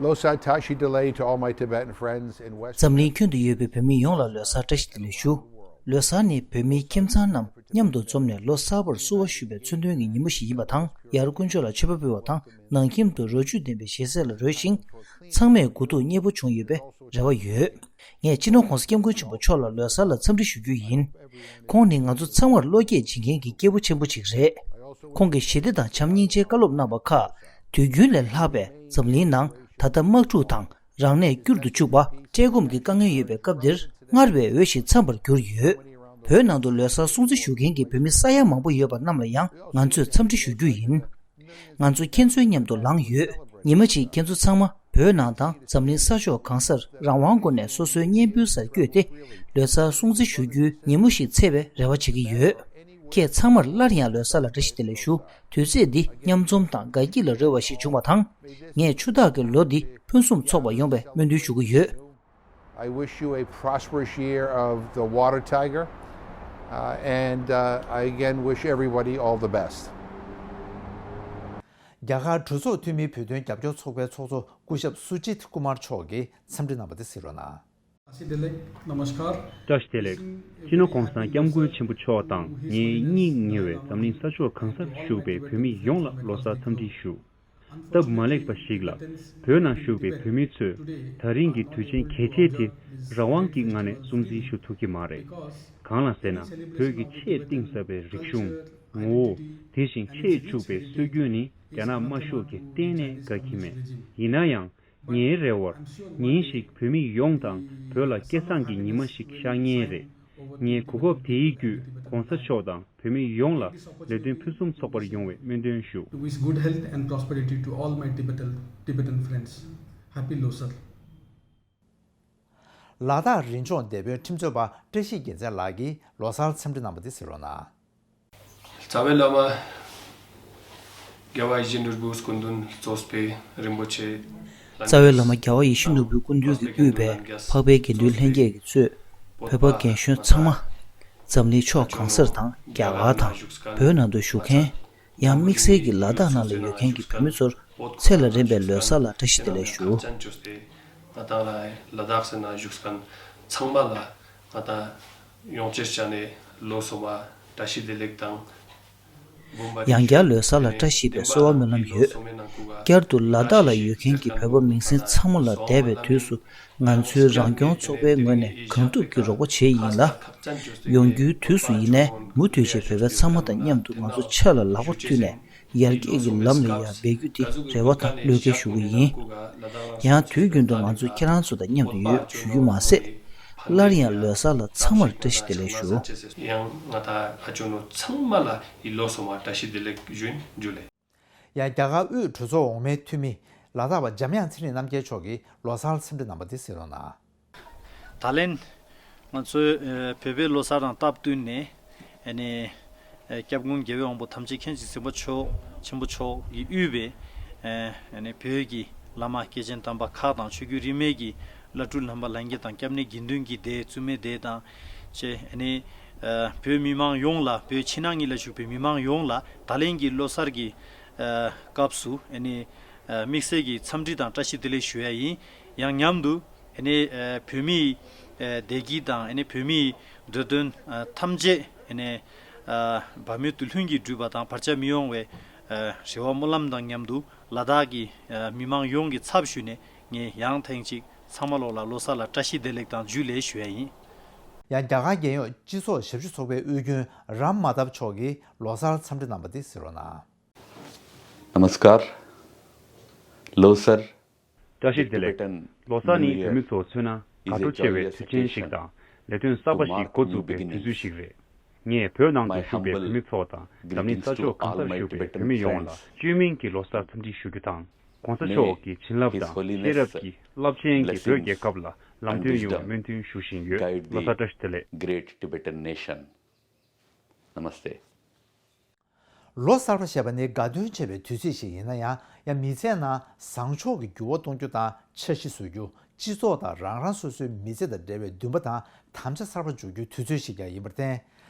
Losar Tashi Delek to all my Tibetan friends in West འཛམ་གླིང་ཁྱོན་དུ་ཡོད་པའི་བོད་མི་ཡོངས་ལ་ལོ་གསར་བཀྲ་ཤིས་བདེ་ལེགས་ཞུ། ལོ་གསར་ནི་བོད་མིའི་ཁྱིམ་ཚང་རྣམས་མཉམ་དུ་འཛོམས་ནས་ལོ་གསར་པར་བསུ་བ་ཞུ་བའི་མཚོན་དོན་གྱི་ཉིན་མོ་ཞིག་ཡིན་པ་དང་། ཡར་དཀོན་མཆོག་ལ་མཆོད་པ་ཕུལ་བ་དང་། ནང་ཁྱིམ་དུ་རོ་བཅུད་ལྡན་པའི་ཞལ་ཟས་ལ་རོལ་ཞིང་། ཚང་མས་དགུ་ཐུག་མཉེས་པོ་བྱུང་ཡོད་པའི་རེ་བ་ཡོད། ངས་སྤྱི་ནོར་༸གོང་ས་༸སྐྱབས་མགོན་ཆེན་པོ་མཆོག་ལ་ལོ་གསར་ལ་འཚམས་འདྲི་ཞུ་རྒྱུ་ཡིན། ཁོང་ནི་ང་ཚོ་ཚང་མར་བློ་སྐྱེད་བྱེད་མཁན་གྱི་སྐྱེས་བུ་ཆེན་པོ་ཅིག་རེད། ཁོང་གིས་ཞི་བདེ་དང་བྱམས་སྙིང་རྗེའི་བཀའ་སློབ་གནང་བ་ཁག་དུས་རྒྱུན་ལས་ལྷག་པའི་འཛམ་གླིང་ནང་ད་ལྟ་དམག་འཁྲུག་དང་རང་གནས་བསྐྱུར་དུ་བཅུག་པ། བཀྲེས་སྐོམ་གྱི་དཀའ་ངལ་ཡོད་པའི་སྐབས་འདིར་སྔར་བས་འོས་ཤིང་འཚམ་པར་གྱུར་ཡོད། བོད་ནང་དུ་ལོ་གསར་སྲུང་བརྩི་ཞུ་མཁན་གྱི་བོད་མི་ས་ཡ་མང་པོ་ཡོད་པ་རྣམས་ལ་ཡང་ང་ཚོས་འཚམས་འདྲི་ཞུ་རྒྱུ་ཡིན། ང་ཚོ་ཁྱེད་ཚོའི་མཉམ་དུ་ལངས་ཡོད། ཉི་མ་གཅིག་ཁྱེད་ཚོ་ཚང་མ་བོད་ནང་དང་འཛམ་གླིང་ས་ཕྱོགས་གང་སར་རང་དབང་སྒོ་ནས་སོ་སོའི་གཉེན་སྤུན་སར་བསྐྱོད་དེ། ལོ་གསར་སྲུང་བརྩི་ཞུ་རྒྱུའི་ཉིན་མོ་ཞིག་འཚོལ་བའི་རེ་བ་བྱེད་ཀྱི་ཡོད། ཁྱེད་ཚང་མར་སླར་ཡང་ལོ་གསར་ལ་བཀྲ་ཤིས་བདེ་ལེགས་ཞུ། དུས་ཚོད་འདི་མཉམ་འཛོམས་དང་དགའ་སྐྱིད་ལ་རོལ་བ་ཞིག་བྱུང་བ་དང་། ངས་ཆུ་སྟག་གི་ལོ་འདི་ཕུན་སུམ་ཚོགས་པ་ཡོང་བའི་སྨོན་འདུན་ཞུ་གི་ཡོད། I wish you a prosperous year of the water tiger. Uh, and uh, I again wish everybody all the best. རྒྱ་གར་གྲོས་ཚོགས་འཐུས་མིའི་བོད་དོན་རྒྱབ་སྐྱོར་ཚོགས་པའི་ཚོགས་གཙོ་སྐུ་ཞབས་སུ་ཇིད་ཀུ་མར་མཆོག་གིས་འཚམས་འདྲི་གནང་བ་དེ་གཟིགས་རོགས་གནང་། བཀྲ་ཤིས་བདེ་ལེགས། སྤྱི་ནོར་༸གོང་ས་༸སྐྱབས་མགོན་ཆེན་པོ་མཆོག་དང་ངའི་སྙིང་ཉེ་བའི་འཛམ་གླིང་ས་ཕྱོགས་གང་སར་བཞུགས་པའི་བོད་མི་ཡོངས་ལ་ལོ་གསར་འཚམས་འདྲི་ཞུ། སྟབས་མ་ལེགས་པ་ཞིག་ལ། བོད་ནང་བཞུགས་པའི་བོད་མི་ཚོས་ད་རིང་གི་དུས་ཆེན་གལ་ཆེ་དེ་རང་དབང་གི་ངང་ནས་སྲུང་བརྩི་ཞུ་ཐུབ་ཀྱི་མ་རེད། གང་ལ་ཟེར་ན། བོད་ཀྱི་ཆེས་གཏིང་ཟབ་པའི་རིག་གཞུང་། ངོ་བོ། དེ་བཞིན་ཆེས་ཕྱུག་པའི་སྲོལ་རྒྱུན་ནི་རྒྱ་ནག་དམར་ཤོག་གིས་གཏན་ནས་དགའ་གི་མེད། ཡིན་ན་ཡང་། ངའི་རེ་བར། ཉིན་ཞིག་བོད་མི་ཡོངས་དང་བོད་ལ་སྐལ་བཟང་གི་ཉི་མ་ཞིག་ཤར་ངེས་རེད། ངས་གོ་སྐབས་དེའི་བརྒྱུད་༸གོང་ས་མཆོག་དང་བོད་མི་ཡོངས་ལ་ལས་དོན་ཕུན་སུམ་ཚོགས་པར་ཡོང་བའི་སྨོན་འདུན་ཞུ། Wish good health and prosperity to all my Tibetan, Tibetan friends. Happy Losar. ལ་དྭགས་རིམ་བྱོན་སྡེ་དཔོན་ཁྲིམས་རྩོད་པ་བཀྲ་ཤིས་རྒྱལ་མཚན་ལགས་ཀྱིས་ལོ་གསར་འཚམས་འདྲི་གནང་བ་དེ་གཟིགས་རོགས་གནང་། རྩ་བའི་བླ་མ་རྒྱལ་བ་ཡིད་བཞིན་ནོར་བུའི་སྐུ་མདུན་གཙོས་པའི་རིན་པོ་ཆེ། རྩ་བའི་བླ་མ་རྒྱལ་བ་ཡིད་བཞིན་ནོར་བུའི་སྐུ་མདུན་གྱིས་དབུས་པའི་འཕགས་པའི་དགེ་འདུན་ལྷན་རྒྱས་ཀྱིས་གཙོས་བོད་པ་རྒན་གཞོན་ཚང་མ། འཛམ་གླིང་ཕྱོགས་གང་སར་དང་རྒྱ་གར་དང་བོད་ནང་དུ་བཞུགས་མཁན། ཡང་དམིགས་བསལ་གྱིས་ལ་དྭགས་ནང་ལ་ཡོད་མཁན་གྱི་བོད་མི་ཚོར་ཚེ་ལ་རིང་བའི་ལོ་གསར་ལ་བཀྲ་ཤིས་བདེ་ལེགས་ཞུ། ང་དང་ལ་ལ་དྭགས་ཟེར་ན་བཞུགས་མཁན་ཚང་མ་ལ་ང་དང་ཡོངས་ཆེར་བྱས་ནས་ལོ་སོ་མ་བཀྲ་ཤིས་བདེ་ལེགས་དང་། ཡང་བསྐྱར་ལོ་གསར་ལ་བཀྲ་ཤིས་པའི་གསོལ་བ་སྨོན་ལམ་ཡོད། བསྐྱར་དུ་ལ་དྭགས་ལ་ཡོད་མཁན་གྱི་བོད་པ་མིང་སྲིང་ཚང་མ་ལ་འདས་པའི་དུས་སུ་ང་ཚོའི་རང་སྐྱོང་ཚོགས་པའི་ངོས་ནས་གང་ཐུབ་ཀྱིས་རོགས་པ་བྱས་ཡིན་ལ། ཡོང་རྒྱུའི་དུས་སུ་ཡིན་ནའི་མུ་མཐུད་བྱས་བོད་པ་ཚང་མ་དང་མཉམ་དུ་ང་ཚོ་ཕྱག་ལ་ལག་པ་མཐུད་ནས་ཡར་རྒྱས་ཀྱི་ལམ་ལ་ཡར་འབད་རྒྱུ་དེ་རེ་བ་དང་བློས་འགེལ་ཞུ་གི་ཡིན། ཡང་དུས་རྒྱུན་དུ་ང་ཚོ་ཁྱེད་རང་ཚོ་དང་མཉམ་དུ་ཡོད་ཞུ་རྒྱུ་མ་ཟད། སླར་ཡང་ལོ་གསར་ལ་ཚང་མར་བཀྲ་ཤིས་བདེ་ལེགས་ཞུ། ཡང་ང་དང་ཨ་ཅོ་ནོ་ཚང་མ་ལ་ཡི་ལོ་སོ་མ་བཀྲ་ཤིས་བདེ་ལེགས་ཞུ་ཡིན། ཇུ་ལེ། ཡང་རྒྱ་གར་དབུས་གྲོས་ཚོགས་འོག་མའི་འཐུས་མི་ལ་དྭགས་པ་འཇམ་དབྱངས་ཚེ་རིང་རྣམ་རྒྱལ་མཆོག་གིས་ལོ་གསར་འཚམས་འདྲི་གནང་བ་དེ་གཟིགས་རོགས་གནང་། ད་ལན། ང་ཚོའི་ཨ་བོད་པའི་ལོ་གསར་དང་སྟབས་བསྟུན་ནས་ཨ་ནི་ཨ་སྐྱབས་མགོན་རྒྱལ་བའི་དབང་པོ་ཐམས་ཅད་མཁྱེན་ཅིང་གཟིགས་པ་མཆོག་ཆེན་པོ་མཆོག་གིས་དབུས་པའི་ཨ་ཨ་ནི་བོད་ཀྱི་བླ་མ་སྐྱེས་ཆེན་དམ་པ་ཁག་དང་ཆོས་བརྒྱུད་རིས་མེད་ཀྱི་བླ་སྤྲུལ་རྣམ་པ་ལྷན་རྒྱས་དང་སྐྱབས་གནས་དགེ་འདུན་གྱི་སྡེ་བཙུན་མའི་སྡེ་དང་བཅས་ཨ་ནི་ཨ་བོད་མི་མང་ཡོངས་ལ་བོད་ཕྱི་ནང་གཉིས་ལ་བཞུགས་པའི་མི་མང་ཡོངས་ལ་ད་ལན་གྱི་ལོ་གསར་གྱི་ཨ་སྐབས་སུ་ཨ་ནི་ཨ་དམིགས་བསལ་གྱི་འཚམས་འདྲི་དང་བཀྲ་ཤིས་བདེ་ལེགས་ཞུ་ཡ་ཡིན། ཡང་མཉམ་དུ་ཨ་ནི་ཨ་བོད་མིའི་ཨ་བདེ་སྐྱིད་དང་ཨ་ནི་བོད་མིའི་འདོད་དོན་ཨ་ཐམས་ཅད་ཨ་ནི་ཨ་བབ་མེད་དུ་ལྷུན་གྱིས་གྲུབ་པ་དང་བར་ཆད་མི་ཡོང་བའི་ཨ་རེ་བ་སྨོན་ལམ་དང་མཉམ་དུ་ལ་དྭགས་ཀྱི་ཨ་མི་མང་ཡོངས་ཀྱི་ཚབ་ཞུས་ནས་ངས་ཡང་ཐེངས་གཅིག་ཚང་མ་ལོག་ལ་ལོ་གསར་ལ་བཀྲ་ཤིས་བདེ་ལེགས་དང་ཇུ་ལེ་ཞུ་ཡ་ཡིན། ཡང་རྒྱ་གར་རྒྱལ་ཡོངས་སྤྱི་ཚོགས་ཞབས་ཞུ་ཚོགས་པའི་དབུས་རྒྱུན་རམ་མ་ཐབ་མཆོག་གིས་ལོ་གསར་འཚམས་འདྲི་གནང་བ་དེ་གཟིགས་རོགས་གནང་། नमस्कार। लो सर। བཀྲ་ཤིས་བདེ་ལེགས། ལོ་གསར་ནི་བོད་མི་ཚོར་མཚོན་ན་དགའ་སྤྲོ་ཆེ་བའི་དུས་ཆེན་ཞིག་དང་ལས་དོན་གསར་པ་ཞིག་འགོ་འཛུགས་པའི་དུས་ཚོད་ཞིག་རེད། ངས་བོད་ནང་དུ་བཞུགས་པའི་བོད་མི་ཚོ་དང་འཛམ་གླིང་ས་ཕྱོགས་གང་སར་བཞུགས་པའི་བོད་མི་ཡོངས་ལ་བཅོས་མིན་གྱི་ལོ་གསར་འཚམས་འདྲི་ཞུ་རྒྱུ་དང་། ༸གོང་ས་མཆོག་གི་བྱིན་རླབས་དང་ཤེས་རབ་ཀྱི་རླབས་ཆེན་གྱིས་བོད་རྒྱལ་ཁབ་ལ་ལམ་སྟོན་ཡོང་བའི་སྨོན་འདུན་ཞུ་བཞིན་ཡོད། ལོ་གསར་བཀྲ་ཤིས་བདེ་ལེགས། Great Tibetan Nation. Namaste. ལོ་གསར་པ་ཞེས་པ་ནི་དགའ་སྟོན་བྱེད་པའི་དུས་ཚིགས་ཤིག་ཡིན་ན་ཡང་། ཡང་མི་ཚེའི་ནང་བཟང་ཕྱོགས་ཀྱི་འགྱུར་བ་གཏོང་རྒྱུ་དང་འཆར་གཞི་བཟོ་རྒྱུ། སྤྱི་ཚོགས་དང་རང་རང་སོ་སོའི་མི་ཚེ་དང་འབྲེལ་བའི་འདུན་པ་དང་དམ་བཅའ་གསར་པ་འཇོག་རྒྱུའི་དུས་ཚོད་ཞིག་ཀྱང་ཡིན་པར་བརྟེན།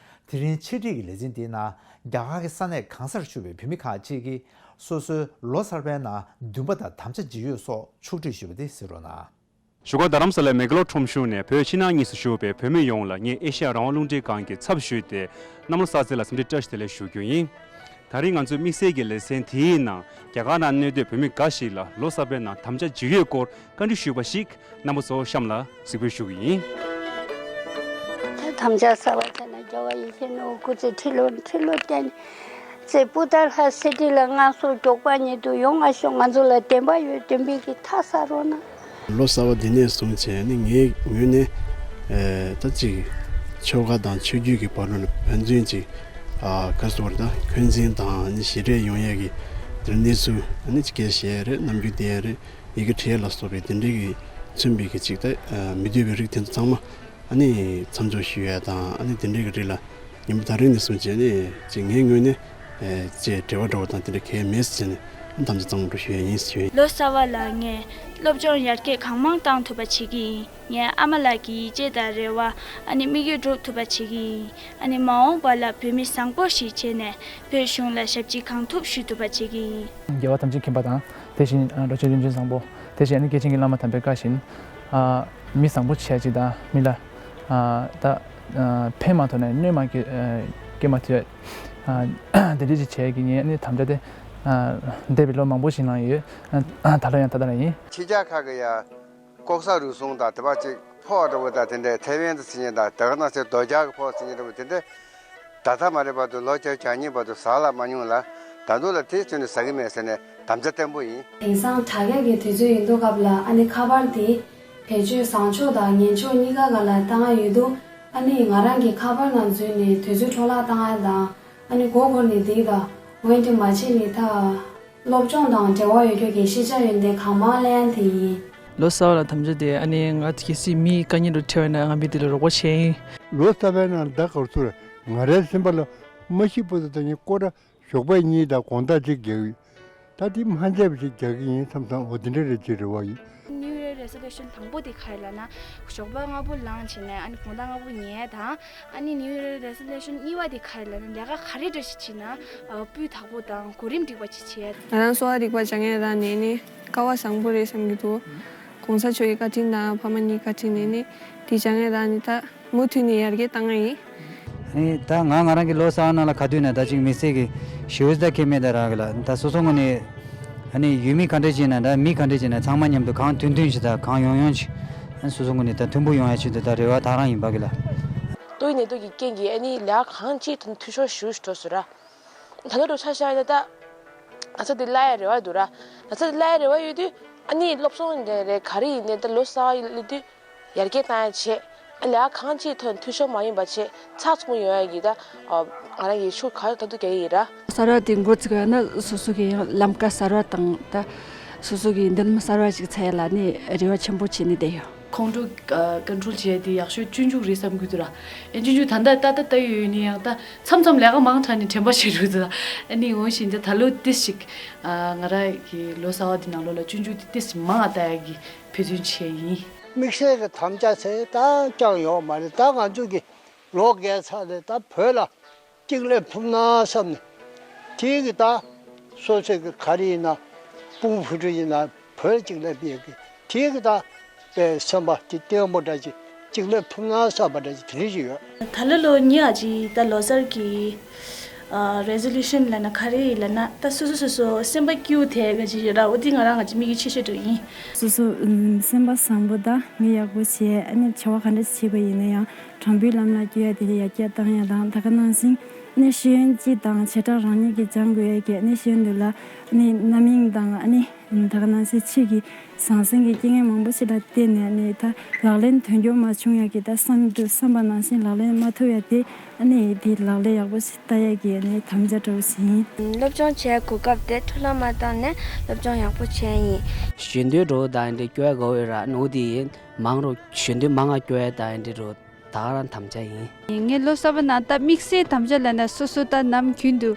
དེ་རིང་ཕྱི་དྲིལ་གྱི་ལེ་ཚན་འདིའི་ནང་རྒྱ་གར་གྱི་ས་གནས་གང་སར་བཞུགས་པའི་བོད་མི་ཁག་ཅིག་གིས་སོ་སོའི་ལོ་གསར་པའི་ནང་འདུན་པ་དང་དམ་བཅའ་ཇི་ཡོད་སོགས་ཕྱོགས་བསྒྲིགས་ཞུས་པ་དེ་གཟིགས་རོགས་གནང་། བཞུགས་སྒར་རྡ་རམ་ས་ལའི་མེག་ལོར་ཁྲོམ་གཞུང་ནས་བོད་ཕྱི་ནང་གཉིས་སུ་བཞུགས་པའི་བོད་མི་ཡོངས་ལ་ངས་ཨེ་ཤེ་ཡ་རང་དབང་རླུང་འཕྲིན་ཁང་གི་ཚབ་ཞུས་ཏེ་གནམ་ལོ་གསར་ཚེས་ལ་འཚམས་འདྲི་བཀྲ་ཤིས་བདེ་ལེགས་ཞུ་རྒྱུ་ཡིན། ད་རིང་ང་ཚོའི་དམིགས་བསལ་གྱི་ལེ་ཚན་དེའི་ནང་རྒྱ་གར་ནང་གནས་སྡོད་བོད་མི་འགའ་ཞིག་ལ་ལོ་གསར་པའི་ནང་དམ་བཅའ་ཇི་ཡོད་སྐོར་བཀའ་འདྲི་ཞུས་པ་ཞིག་རྣམ་པ་ཚོ་གཤམ་ལ་གཟིགས་འབུལ་ཞུ་གི་ཡིན། དམ་བཅའ་གསར་པ་བྱས་ན་རྒྱལ་བ་ཡིད་བཞིན་ནོར་བུ་སྐུ་ཚེ་ཁྲི་ལོ་ཁྲི་ལོ་བརྟན། ཚེ་སྤུ་ད་ལྷ་སྲིན་ཁྲི་ལ་མངའ་གསོལ་མགྱོགས་པ་ཉིད་དུ་ཡོང་བ་ཤོག་ང་ཚོ་ལ་བདེན་པ་ཡོད། བདེན་པའི་གི་མཐའ་གསལ་རོགས་གནང་། ལོ་གསར་པ་འདི་ནས་བཟུང་བྱས་ནས་ངའི་ངོས་ནས་ཨེ་ད་ཅིག་ཆོལ་ཁ་དང་ཆོས་བརྒྱུད་ཀྱི་བར་ལ་ཕན་ཚུན་ཅིག་ཨ་ག་ཟེར་བ་རེད། ད་འཁོན་འཛིན་དང་ཨ་ནི་ཞི་བྲལ་ཡོང་ཡས་ཀྱི་དེར་གནས་ཚུལ་ཨ་ནི་ཅིག་སྐད་བཤད་ཡས་རེད། རྣམ་འགྱུར་བསྟན་ཡས་རེད། ཡི་གེ་བྲིས་ཡས་ལ་སོགས་པའི་དེ་འདྲའི་གི་མཚོན་པའི་གི་ཅིག་ད་ཨ་མི་འདོད་པའི་རིགས་དེ་ཚོ་ཚང་མ་ཨ་ནི་མཚམས་འཇོག་ཞུ་ཡས་དང་ཨ་ནི་དེ་འདྲའི་གི་རིགས་ལ་ཉིན་མོ་ད་རིང་ནས་བཟུང་བྱས་ནས་ཅིག་ངའི་ངོས་ནས་ཨེ་ཅིག་འབྲེལ་བ་འགྲོ་བ་དང་དེ་འདྲ་གང་ཡང་མེད་ཟེར་ནས་ དམ་བཅའ་གཙང་མ་འགྲོ་ཞུ་ཡ་ཡིན་ཞུ། ལོ་གསར་པ་ལ་ངས་སློབ་སྦྱོང་ཡར་རྒྱས་གང་མང་བཏང་ཐུབ་པ་བྱེད་ཀྱི་ཡིན། ངས་ཨ་མ་ལགས་ཀྱི་ཡིད་ཆེས་དང་རེ་བ་ཨ་ནི་དམིགས་ཡུལ་འགྲུབ་ཐུབ་པ་བྱེད་ཀྱི་ཡིན། ཨ་ནི་མ་འོངས་པ་ལ་བོད་མི་བཟང་པོ་ཞིག་བྱས་ནས་བོད་གཞུང་ལ་ཞབས་ཕྱི་གང་ཐུབ་ཞུ་ཐུབ་པ་བྱེད་ཀྱི་ཡིན། རྒྱལ་བ་ཐམས་ཅད་མཁྱེན་པ་དང་། དེ་བཞིན་འགྲོ་བྱེད་ཡོན་ཏན་བཟང་པོ། དེ་བཞིན་ཨ་ནི་སྐྱེས་ཆེན་གྱི་བླ་མ་དམ་པའི་བཀའ་བཞིན། ཨ་མི་བཟང་པོ་བྱས་ཅིག་དང་མི་ལ་ཨ་ད་ཨ་ཕན་མ་ཐོགས་ནས་གནོད་མ་སྐྱེལ་ཨ་སྐྱེལ་མ་ཐུབ། ཨ་དེ་འདྲ་ཅིག་བྱས་ཀྱི་ངས་ཨ་ནི་དམ་བཅའ་དེ་ཨ་འདས་པའི་ལོ་མང་པོ་ཞིག་ནང་ཡོད། ཨ་ད་ལོ་ཡང་ད་ལྟ་ལ་ཡིན། ཕྱི་རྒྱལ་ཁག་གི་ཡ་ལྐོག་ཟ་རུལ་སུངས་དང་དེ་བ་ཅིག་ཕོག་འདྲ་བོ་དང་དེ་འདྲའི་ཐེ་ཝན་དུ་ཟེར་མཁན་དང་དེ་ག་ནང་བཞིན་རྡོ་རྒྱག་གི་ཕོག་ཟེར་མཁན་འདྲ་བོ་དེ་འདྲའི་ད་ལྟ་མ་རེད་བར་དུ་ལོ་བཅུ་གྱ་གཉིས་བར་དུ་ཟ་ལ་མ་མྱོང་ལ། ད་དུང་ལ་དེ་ཚོ་ནི་ཟ་གི་མེད་ཟེར་ནས་དམ་བཅའ་བརྟན་པོ་ཡིན། དེང་སང་དྲ་རྒྱ་གི་དུས་ཚོད་ཡིན་དུས་སྐབས་ལ་ཨ་ནི་ཁ་པར་དེ་བེད་སྤྱོད་བཟང་ཕྱོགས་དང་ངན་ཕྱོགས་གཉིས་ཀ་ག་ལ་བཏང་ཡ་ཡོད་དུས། ཨ་ནི་ང་རང་གི་ཁ་པར་ནང་འཛུལ་ནས་དུས་ཚོད་འཕྲོ་བརླག་བཏང་ཡ་དང་། ཨ་ནི་མགོ་འཁོར་ནས་བསྡད་དང་འོན་ཏེ་མ་བྱས་ནས་ད། སློབ་སྦྱོང་དང་འབྲེལ་བ་ཡོད་རྒྱུ་གི་ཤེས་བྱ་ཡོན་ཏན་གང་མང་ལེན་དེ་ཡིན། ལོ་གསར་བ་ལ་དམ་བཅའ་དེ་ཨ་ནི་ང་གལ་སྲིད་མི་དཀའ་ངལ་དུ་འཕྲད་པ་ན་ང་མི་དེ་ལ་རོགས་པ་བྱས་ཡིན། ལོ་གསར་བའི་ནང་ད་གར་ཚུར་ང་རའི་སེམས་པ་ལ་མ་ཤི་བར་དུ་ད་ནི་སྐོར་ར་ཞོགས་པ་གཉིས་དང་དགོང་དག་གཅིག་རྒྱག་ཡོད། ད་དེ་མ་འདས་པ་ཞིག་རྒྱག་གི་ཡིན་བསམ་བསམ། འོ་དེ་འདྲ་རེད་ཅེས་རེ་བ་ཡོད། New Year resolution དང་པོ་དེ་ག་རེ་ལབ་ན། ཞོགས་པ་སྔ་པོ་ལངས་བྱས་ནས་ཨ་ནི་དགོང་དག་སྔ་པོ་ཉལ་དང་། ཨ་ནི་New Year resolution གཉིས་པ་དེ་ག་རེ་ལབ་ན། ལས་ཀ་ག་རེ་འདྲ་ཞིག་བྱེད་ན་ཨ་སྤུས་དག་པོ་དང་གོ་རིམ་འགྲིག་པ་ཅིག་བྱས། ང་རང་གསོ་བ་རིག་པ་སྦྱང་ཡས་རག་ནས་ནི་སྐལ་བ་བཟང་པོ་རེད་བསམ་གྱི་འདུག་གོང་ས་མཆོག་གི་བཀའ་དྲིན་དང་ཕ་མ་གཉིས་བཀའ་དྲིན་ནས་ནི་དེ་སྦྱང་ཡས་རག་ནས་ད་མུ་མཐུད་ནས་ཡར་རྒྱས་བཏང་ཡ་ཡིན། ཨ་ནི་ད་ང་ང་རང་གི་ལོ་གསར་བ་ནང་ལ་ག་དུས་ན་ད་ཅིག་མི་ཚེ་གི་ཞེ་པོ་ཅིག་ད་ཁེལ་མེད་ད་རག་གི་ལ། ད་སོ་སོ་ངོས་ནས་ཨ་ནི་ཡུལ་མི་ག་འདྲ་ཅིག་ན་ད་མི་ག་འདྲ་ཅིག་ན་ཚང་མ་མཉམ་དུ་གང་མཐུན་མཐུན་ཞིག་ད་གང་ཡོང་ཡོང་ཞིག་ཨ་ནི་སོ་སོ་ངོས་ནས་ད་མཐུན་པོ་ཡོང་ཡ་ཆེད་དུ་ད་རེ་བ་ད་རང་ཡིན་པ་གི་ལ། ཏོག་དབྱིབས་ནད་དུག་གི་རྐྱེན་གྱིས་ཨ་ནི་ལས་ཀ་གང་ཅིའི་ཐོག་ནས་འཐུས་ཤོར་ཞེ་པོ་ཞིག་འགྲོ་སོང་ར། ད་ལྟ་འདྲ་ཆ་བཞག་ཡིན་ན་ད་ང་ཚོ་འདི་གླ་ཡ་རེ་བ་འདུག་ར། ང་ཚོ་འདི་གླ་ཡ་རེ་བ་ཡོད་དུས་ཨ་ནི་སློབ་སྦྱོང་འདི་རེད་ག་རེ་ཡིན་ནའི་ད་ལོ་གསར་བ་སླེབས་དུས་ཡར་རྒྱས་བཏང་ཡ་བྱེད། ལས་ཀ་གང་ཅིའི་ཐོག་ནས་འཐུས་ཤོར་མ་ཡོང་བ་བྱེད། ཚགས་ཚུད་པོ་ཡོང་ཡ་གི་ད་ང་རང་གི་ཤུགས་ག་ཐུབ་ཐུབ་རྒྱག་གི་ཡིན་ར། གསར་བ་དེ་འགོ་བཙུགས་ཡ་ན་སོ་སོ་གི་ཡང་ལམ་ཀ་གསར་བ་དང་ད་སོ་སོ་གི་མདུན་ལམ་གསར་བ་ཞིག་འཚོལ་ཡ་ལ་ནི་རེ་བ་ཆེན་པོ་བྱས་ནས་བསྡད་ཡོད། ཁོང་ཁྲོ་ཀ་ཀོན་ཊོལ་བྱེད་ཡ་དེ་ཡག་ཤོས་སྤྱོད་འཇུག་རེད་བསམ་གྱི་འདུག་ར། ཨེ་སྤྱོད་འཇུག་ད་ལྟ་ད་ལྟ་ལྟ་ཡོད་ཡོད་ནི་ཡང་ད་མཚམས་མཚམས་ལས་ཀ་མང་དྲགས་ནས་དྲན་པ་ཞིག་རུལ་འདུག་ཨ་ནི་འོང་བཞིན་ད་ད་ལོ་ཏིས་ཞིག་ང་རང་གི་ལོ་གསར་བ་འདི་ནང་ལོགས་ལ་སྤྱོད་འཇུག་དེ་ཏིས་མང་ང་ལྟ་ཡ་གི་འབད་བརྩོན་བྱས་ཡིན། དམིགས་བསལ་གྱི་དམ་བཅའ་ཚེ་ད་ཅང་ཡོད་མ་རེད། ད་ང་ཚོ་གི་ལོ་རྒས་ཚར་ནས་ད་བོད་ལ་གཅིག་སླེབས་ཐུབ་ན་བསམ་ནས། དེའི་གི་ད་སོ་སོའི་གི་ག་རེ་ཡིན་ན་སྤུ་གུ་བུ་ཕྲུག་ཡིན་ན་བོད་གཅིག་སླེབས་ཡས་གི་དེའི་གི་ད་པའི་སེམས་པ་དེ་བརྟན་པོ་འདྲ་ཅིག་གཅིག་སླེབས་ཐུབ་ན་བསམ་པ་འདྲ་ཅིག་དེ་འདྲ་ཅིག་ཡོད། ད་ལོ་ལོ་ཉི་ཨ་ཅི་ད་ལོ་གསར་གི་ཨ་རེ་ཟོ་ལུ་ཤན་ལབ་ན་ག་རེ་ཡིན་ལབ་ན། ད་སོ་སོ་སོ་སོ་སེམས་པ་སྐྱིད་པོ་དེ་ག་ཅིག་ཡོད་ར། འོ་དེ་ང་རང་ག་ཅིག་དམིགས་ཡུལ་ཆེ་ཤོས་འདྲ་ཡིན། སོ་སོ་ཨུམ་སེམས་པ་བཟང་པོ་དང་མི་ཡག་པོ་བྱས། ཨ་ནི་བྱ་བ་ག་འདྲ་བྱེད་པ་ཡིན་ན་ཡང་། དྲང་པོའི་ལམ་ལ་བསྐྱོད་ཡ་དེ་ཡར་རྒྱས་བཏང་ཡ་དང་། ད་ག་ནང་བཞིན་ཨ་ནི་ཤེས་ཡོན་སྤྱི་དང་བྱེ་བྲག་རང་ཉིད་ཀྱིས་སྦྱང་དགོས་ཡ་གི་ཨ་ནི་ཤེས་ཡོན་འདི་ལ་ཨ་ནི་རྣམ་གཡེང་དང་། ཨ་ནི་ད་ག་ནང་བཞིན་ཕྱི་གི་ཟང་ཟིང་གི་རྐྱེན་ངན་མང་པོ་ཞིག་ལ་བརྟེན་ནས་ཨ་ནི་ད་ལག་ལེན་དོན་འཁྱོལ་མ་བྱུང་ཡ་གི། ད་བསམ་དུ་བསམ་པ་ནང་བཞིན་ལག་ལེན་མ་ཐུབ་ཡ་དེ་ཨ་ནི་དེ་ལག་ལེན་ཡག་པོ་ཞིག་བསྟར་ཡ་གི་ཨ་ནི་དམ་བཅའ་འདྲ་བོ་ཞིག་ཡིན། སློབ་སྦྱོང་བྱེད་གོ་སྐབས་དེ་འཕྲོ་བརླག་མ་བཏང་ནས་སློབ་སྦྱོང་ཡག་པོ་བྱས་ཡིན། ཞལ་འདོན་འདྲ་བོ་དང་ཨ་ནི་སྐྱོར་ཡ་དགའ་བོ་ཡོད་ར། ཨ་ནི་འོ་དེ་ཡིན། མང་རུ་ཞལ་འདོན་མང་ང་སྐྱོར་ཡ་དང་ཨ་ནི་འདྲ་བོ། ད་ག་རང་དམ་བཅའ་ཡིན། ངས་ལོ་གསར་པ་ནང་ད་དམིགས་བསལ་དམ་བཅའ་ལབ་ན་སོ་སོ་ད་ནམ་རྒྱུན་དུ་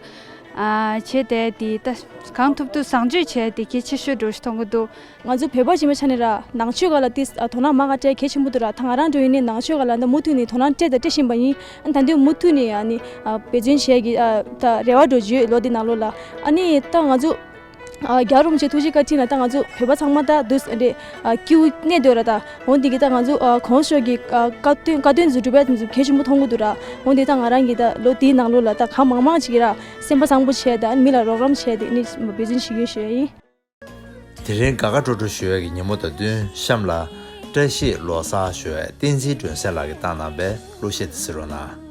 ཨ་བྱས་ཏེ་དེ་ད་གང་ཐུབ་ཐུབ་བཟང་སྤྱོད་བྱས་ཏེ་གལ་ཆེ་ཤོས་འདྲ་བོ་ཞིག་མཐོང་གི་འདུག་ང་ཚོ་བོད་པ་ཞིག་ཡིན་པའི་ཆ་ནས་ར་ནང་ཆོས་སྒང་ལ་ཏིས་ཨ་དོ་སྣང་མང་ང་སྤྲད་གལ་ཆེན་པོ་འདུག་ར། ད་ང་རང་འདྲ་བོ་ཡིན་ནའི་ནང་ཆོས་སྒང་ལ་ད་མུ་མཐུད་ནས་དོ་སྣང་སྤྲད་དང་སྤྲད་བཞིན་པ་ཡིན། ཨ་ད་དུང་མུ་མཐུད་ནས་ཨ་ནི་ཨ་འབད་བརྩོན་བྱེད་ཀྱི་ཨ་ད་རེ་བ་འདྲ་བོ་ཅིག་ཡོད་ལོ་འདི་ནང་ལོགས་ལ། ཨ་ནི་ད་ང་ཚོ་ཨ་རྒྱལ་བ་རིན་པོ་ཆེ་ཐུགས་རྗེ་བཀའ་དྲིན་ལ་ད་ང་ཚོ་བོད་པ་ཚང་མ་ད་འདུག་སེ་རེད། ཨ་སྐྱིད་པོ་གནས་སྡོད་ར་ད། འོ་འདི་གི་ད་ང་ཚོ་ཨ་གོང་ས་མཆོག་གི་ཨ་བཀའ་དོན་བཀའ་དོན་ཚོ་སྒྲུབ་ཡ་ཚོ་གལ་ཆེན་པོ་མཐོང་གི་འདུག་ར། འོ་འདི་ད་ང་རང་གི་ད་ལོ་འདིའི་ནང་ལོགས་ལ་ད་གང་མང་མང་ཅིག་ར་སེམས་པ་བཟང་པོ་བྱས་ད་མི་ལ་རོགས་རམ་བྱས་ཏེ་ནི་འབད་བརྩོན་བྱེད་ཀྱི་ཡོད་ཞུ་ཡ་ཡིན། དེ་རིང་དགའ་དགའ་སྤྲོ་སྤྲོ་ཞུ་བའི་ཉིན་མོ་དང་བསྟུན་གཤམ་ལ་བཀྲ་ཤིས་ལོ་གསར་ཞུ་བའི་བསྟན་འཛིན་སྒྲོན་གསལ་ལགས་ཀྱིས་བཏང་གནང་བའི་གླུ་གཞས་དེ་གཟིགས་རོགས་གནང་།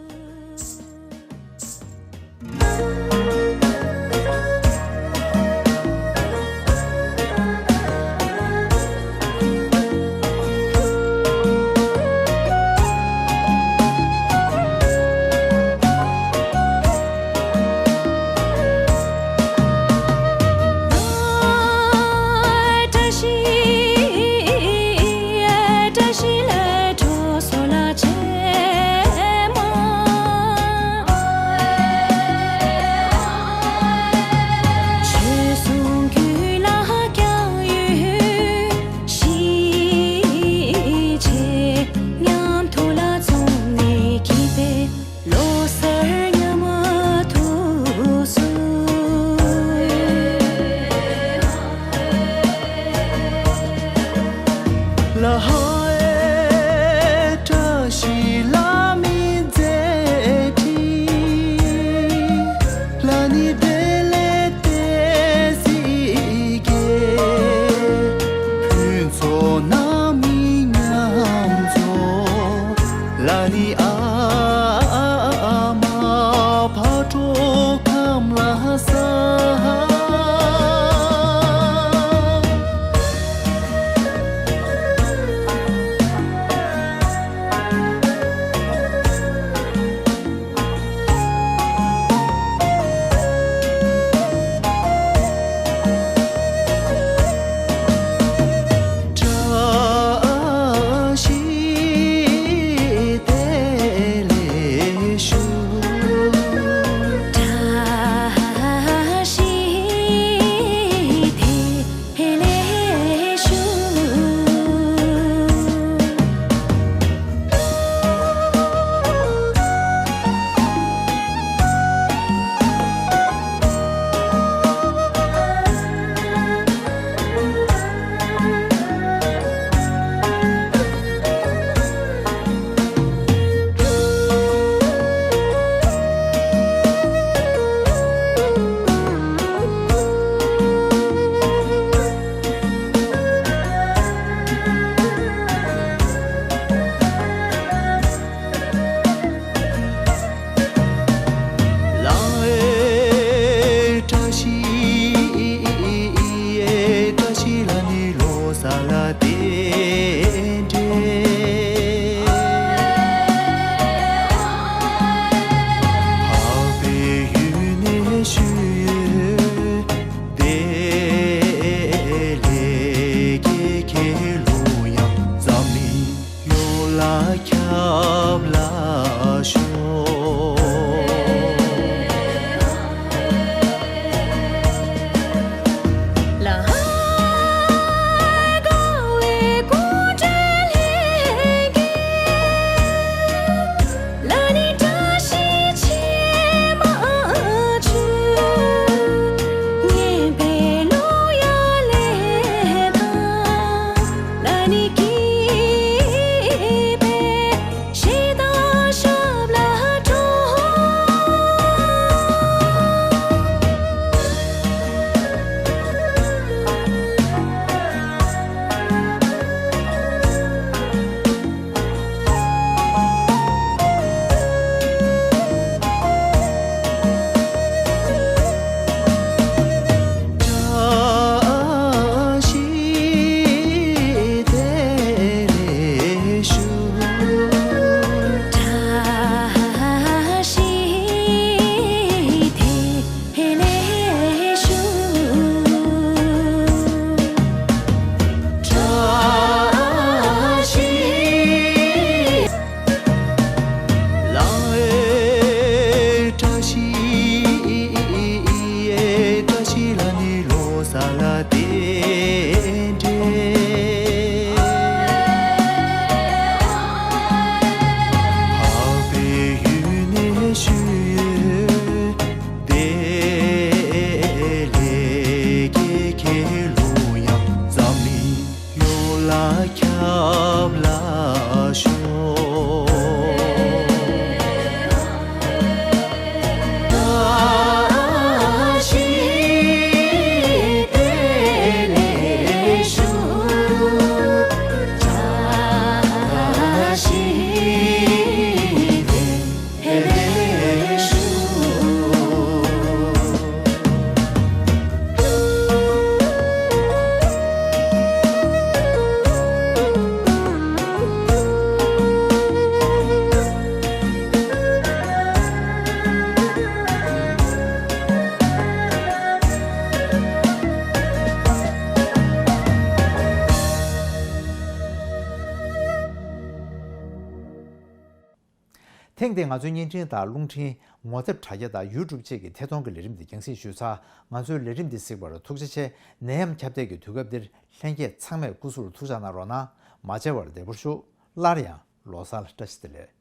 ཐེངས་འདིའི་ང་ཚོའི་བརྙན་འཕྲིན་དང་རླུང་འཕྲིན། ངོ་དེབ་དྲ་རྒྱ་དང་ཡུ་ཊུབ་བཅས་ཀྱི་ཐད་གཏོང་གི་ལས་རིམ་འདི་རྒྱང་སྲིང་ཞུས་ཚར། ང་ཚོའི་ལས་རིམ་འདི་གཟིགས་པར་ཐུགས་རྗེ་ཆེ། ནད་ཡམས་ཁྱབ་གདལ་གྱི་དུས་སྐབས་འདིར་ལྷན་རྒྱས་ཚང་མས་སྐུ་གཟུགས་ལ་ཐུགས་ཅག་གནང་རོགས་གནང་། མ་མཇལ་བར་བདེ་པོར་བཞུགས། སླར་ཡང་ལོ་གསར་བཀྲ་ཤིས་བདེ་ལེགས།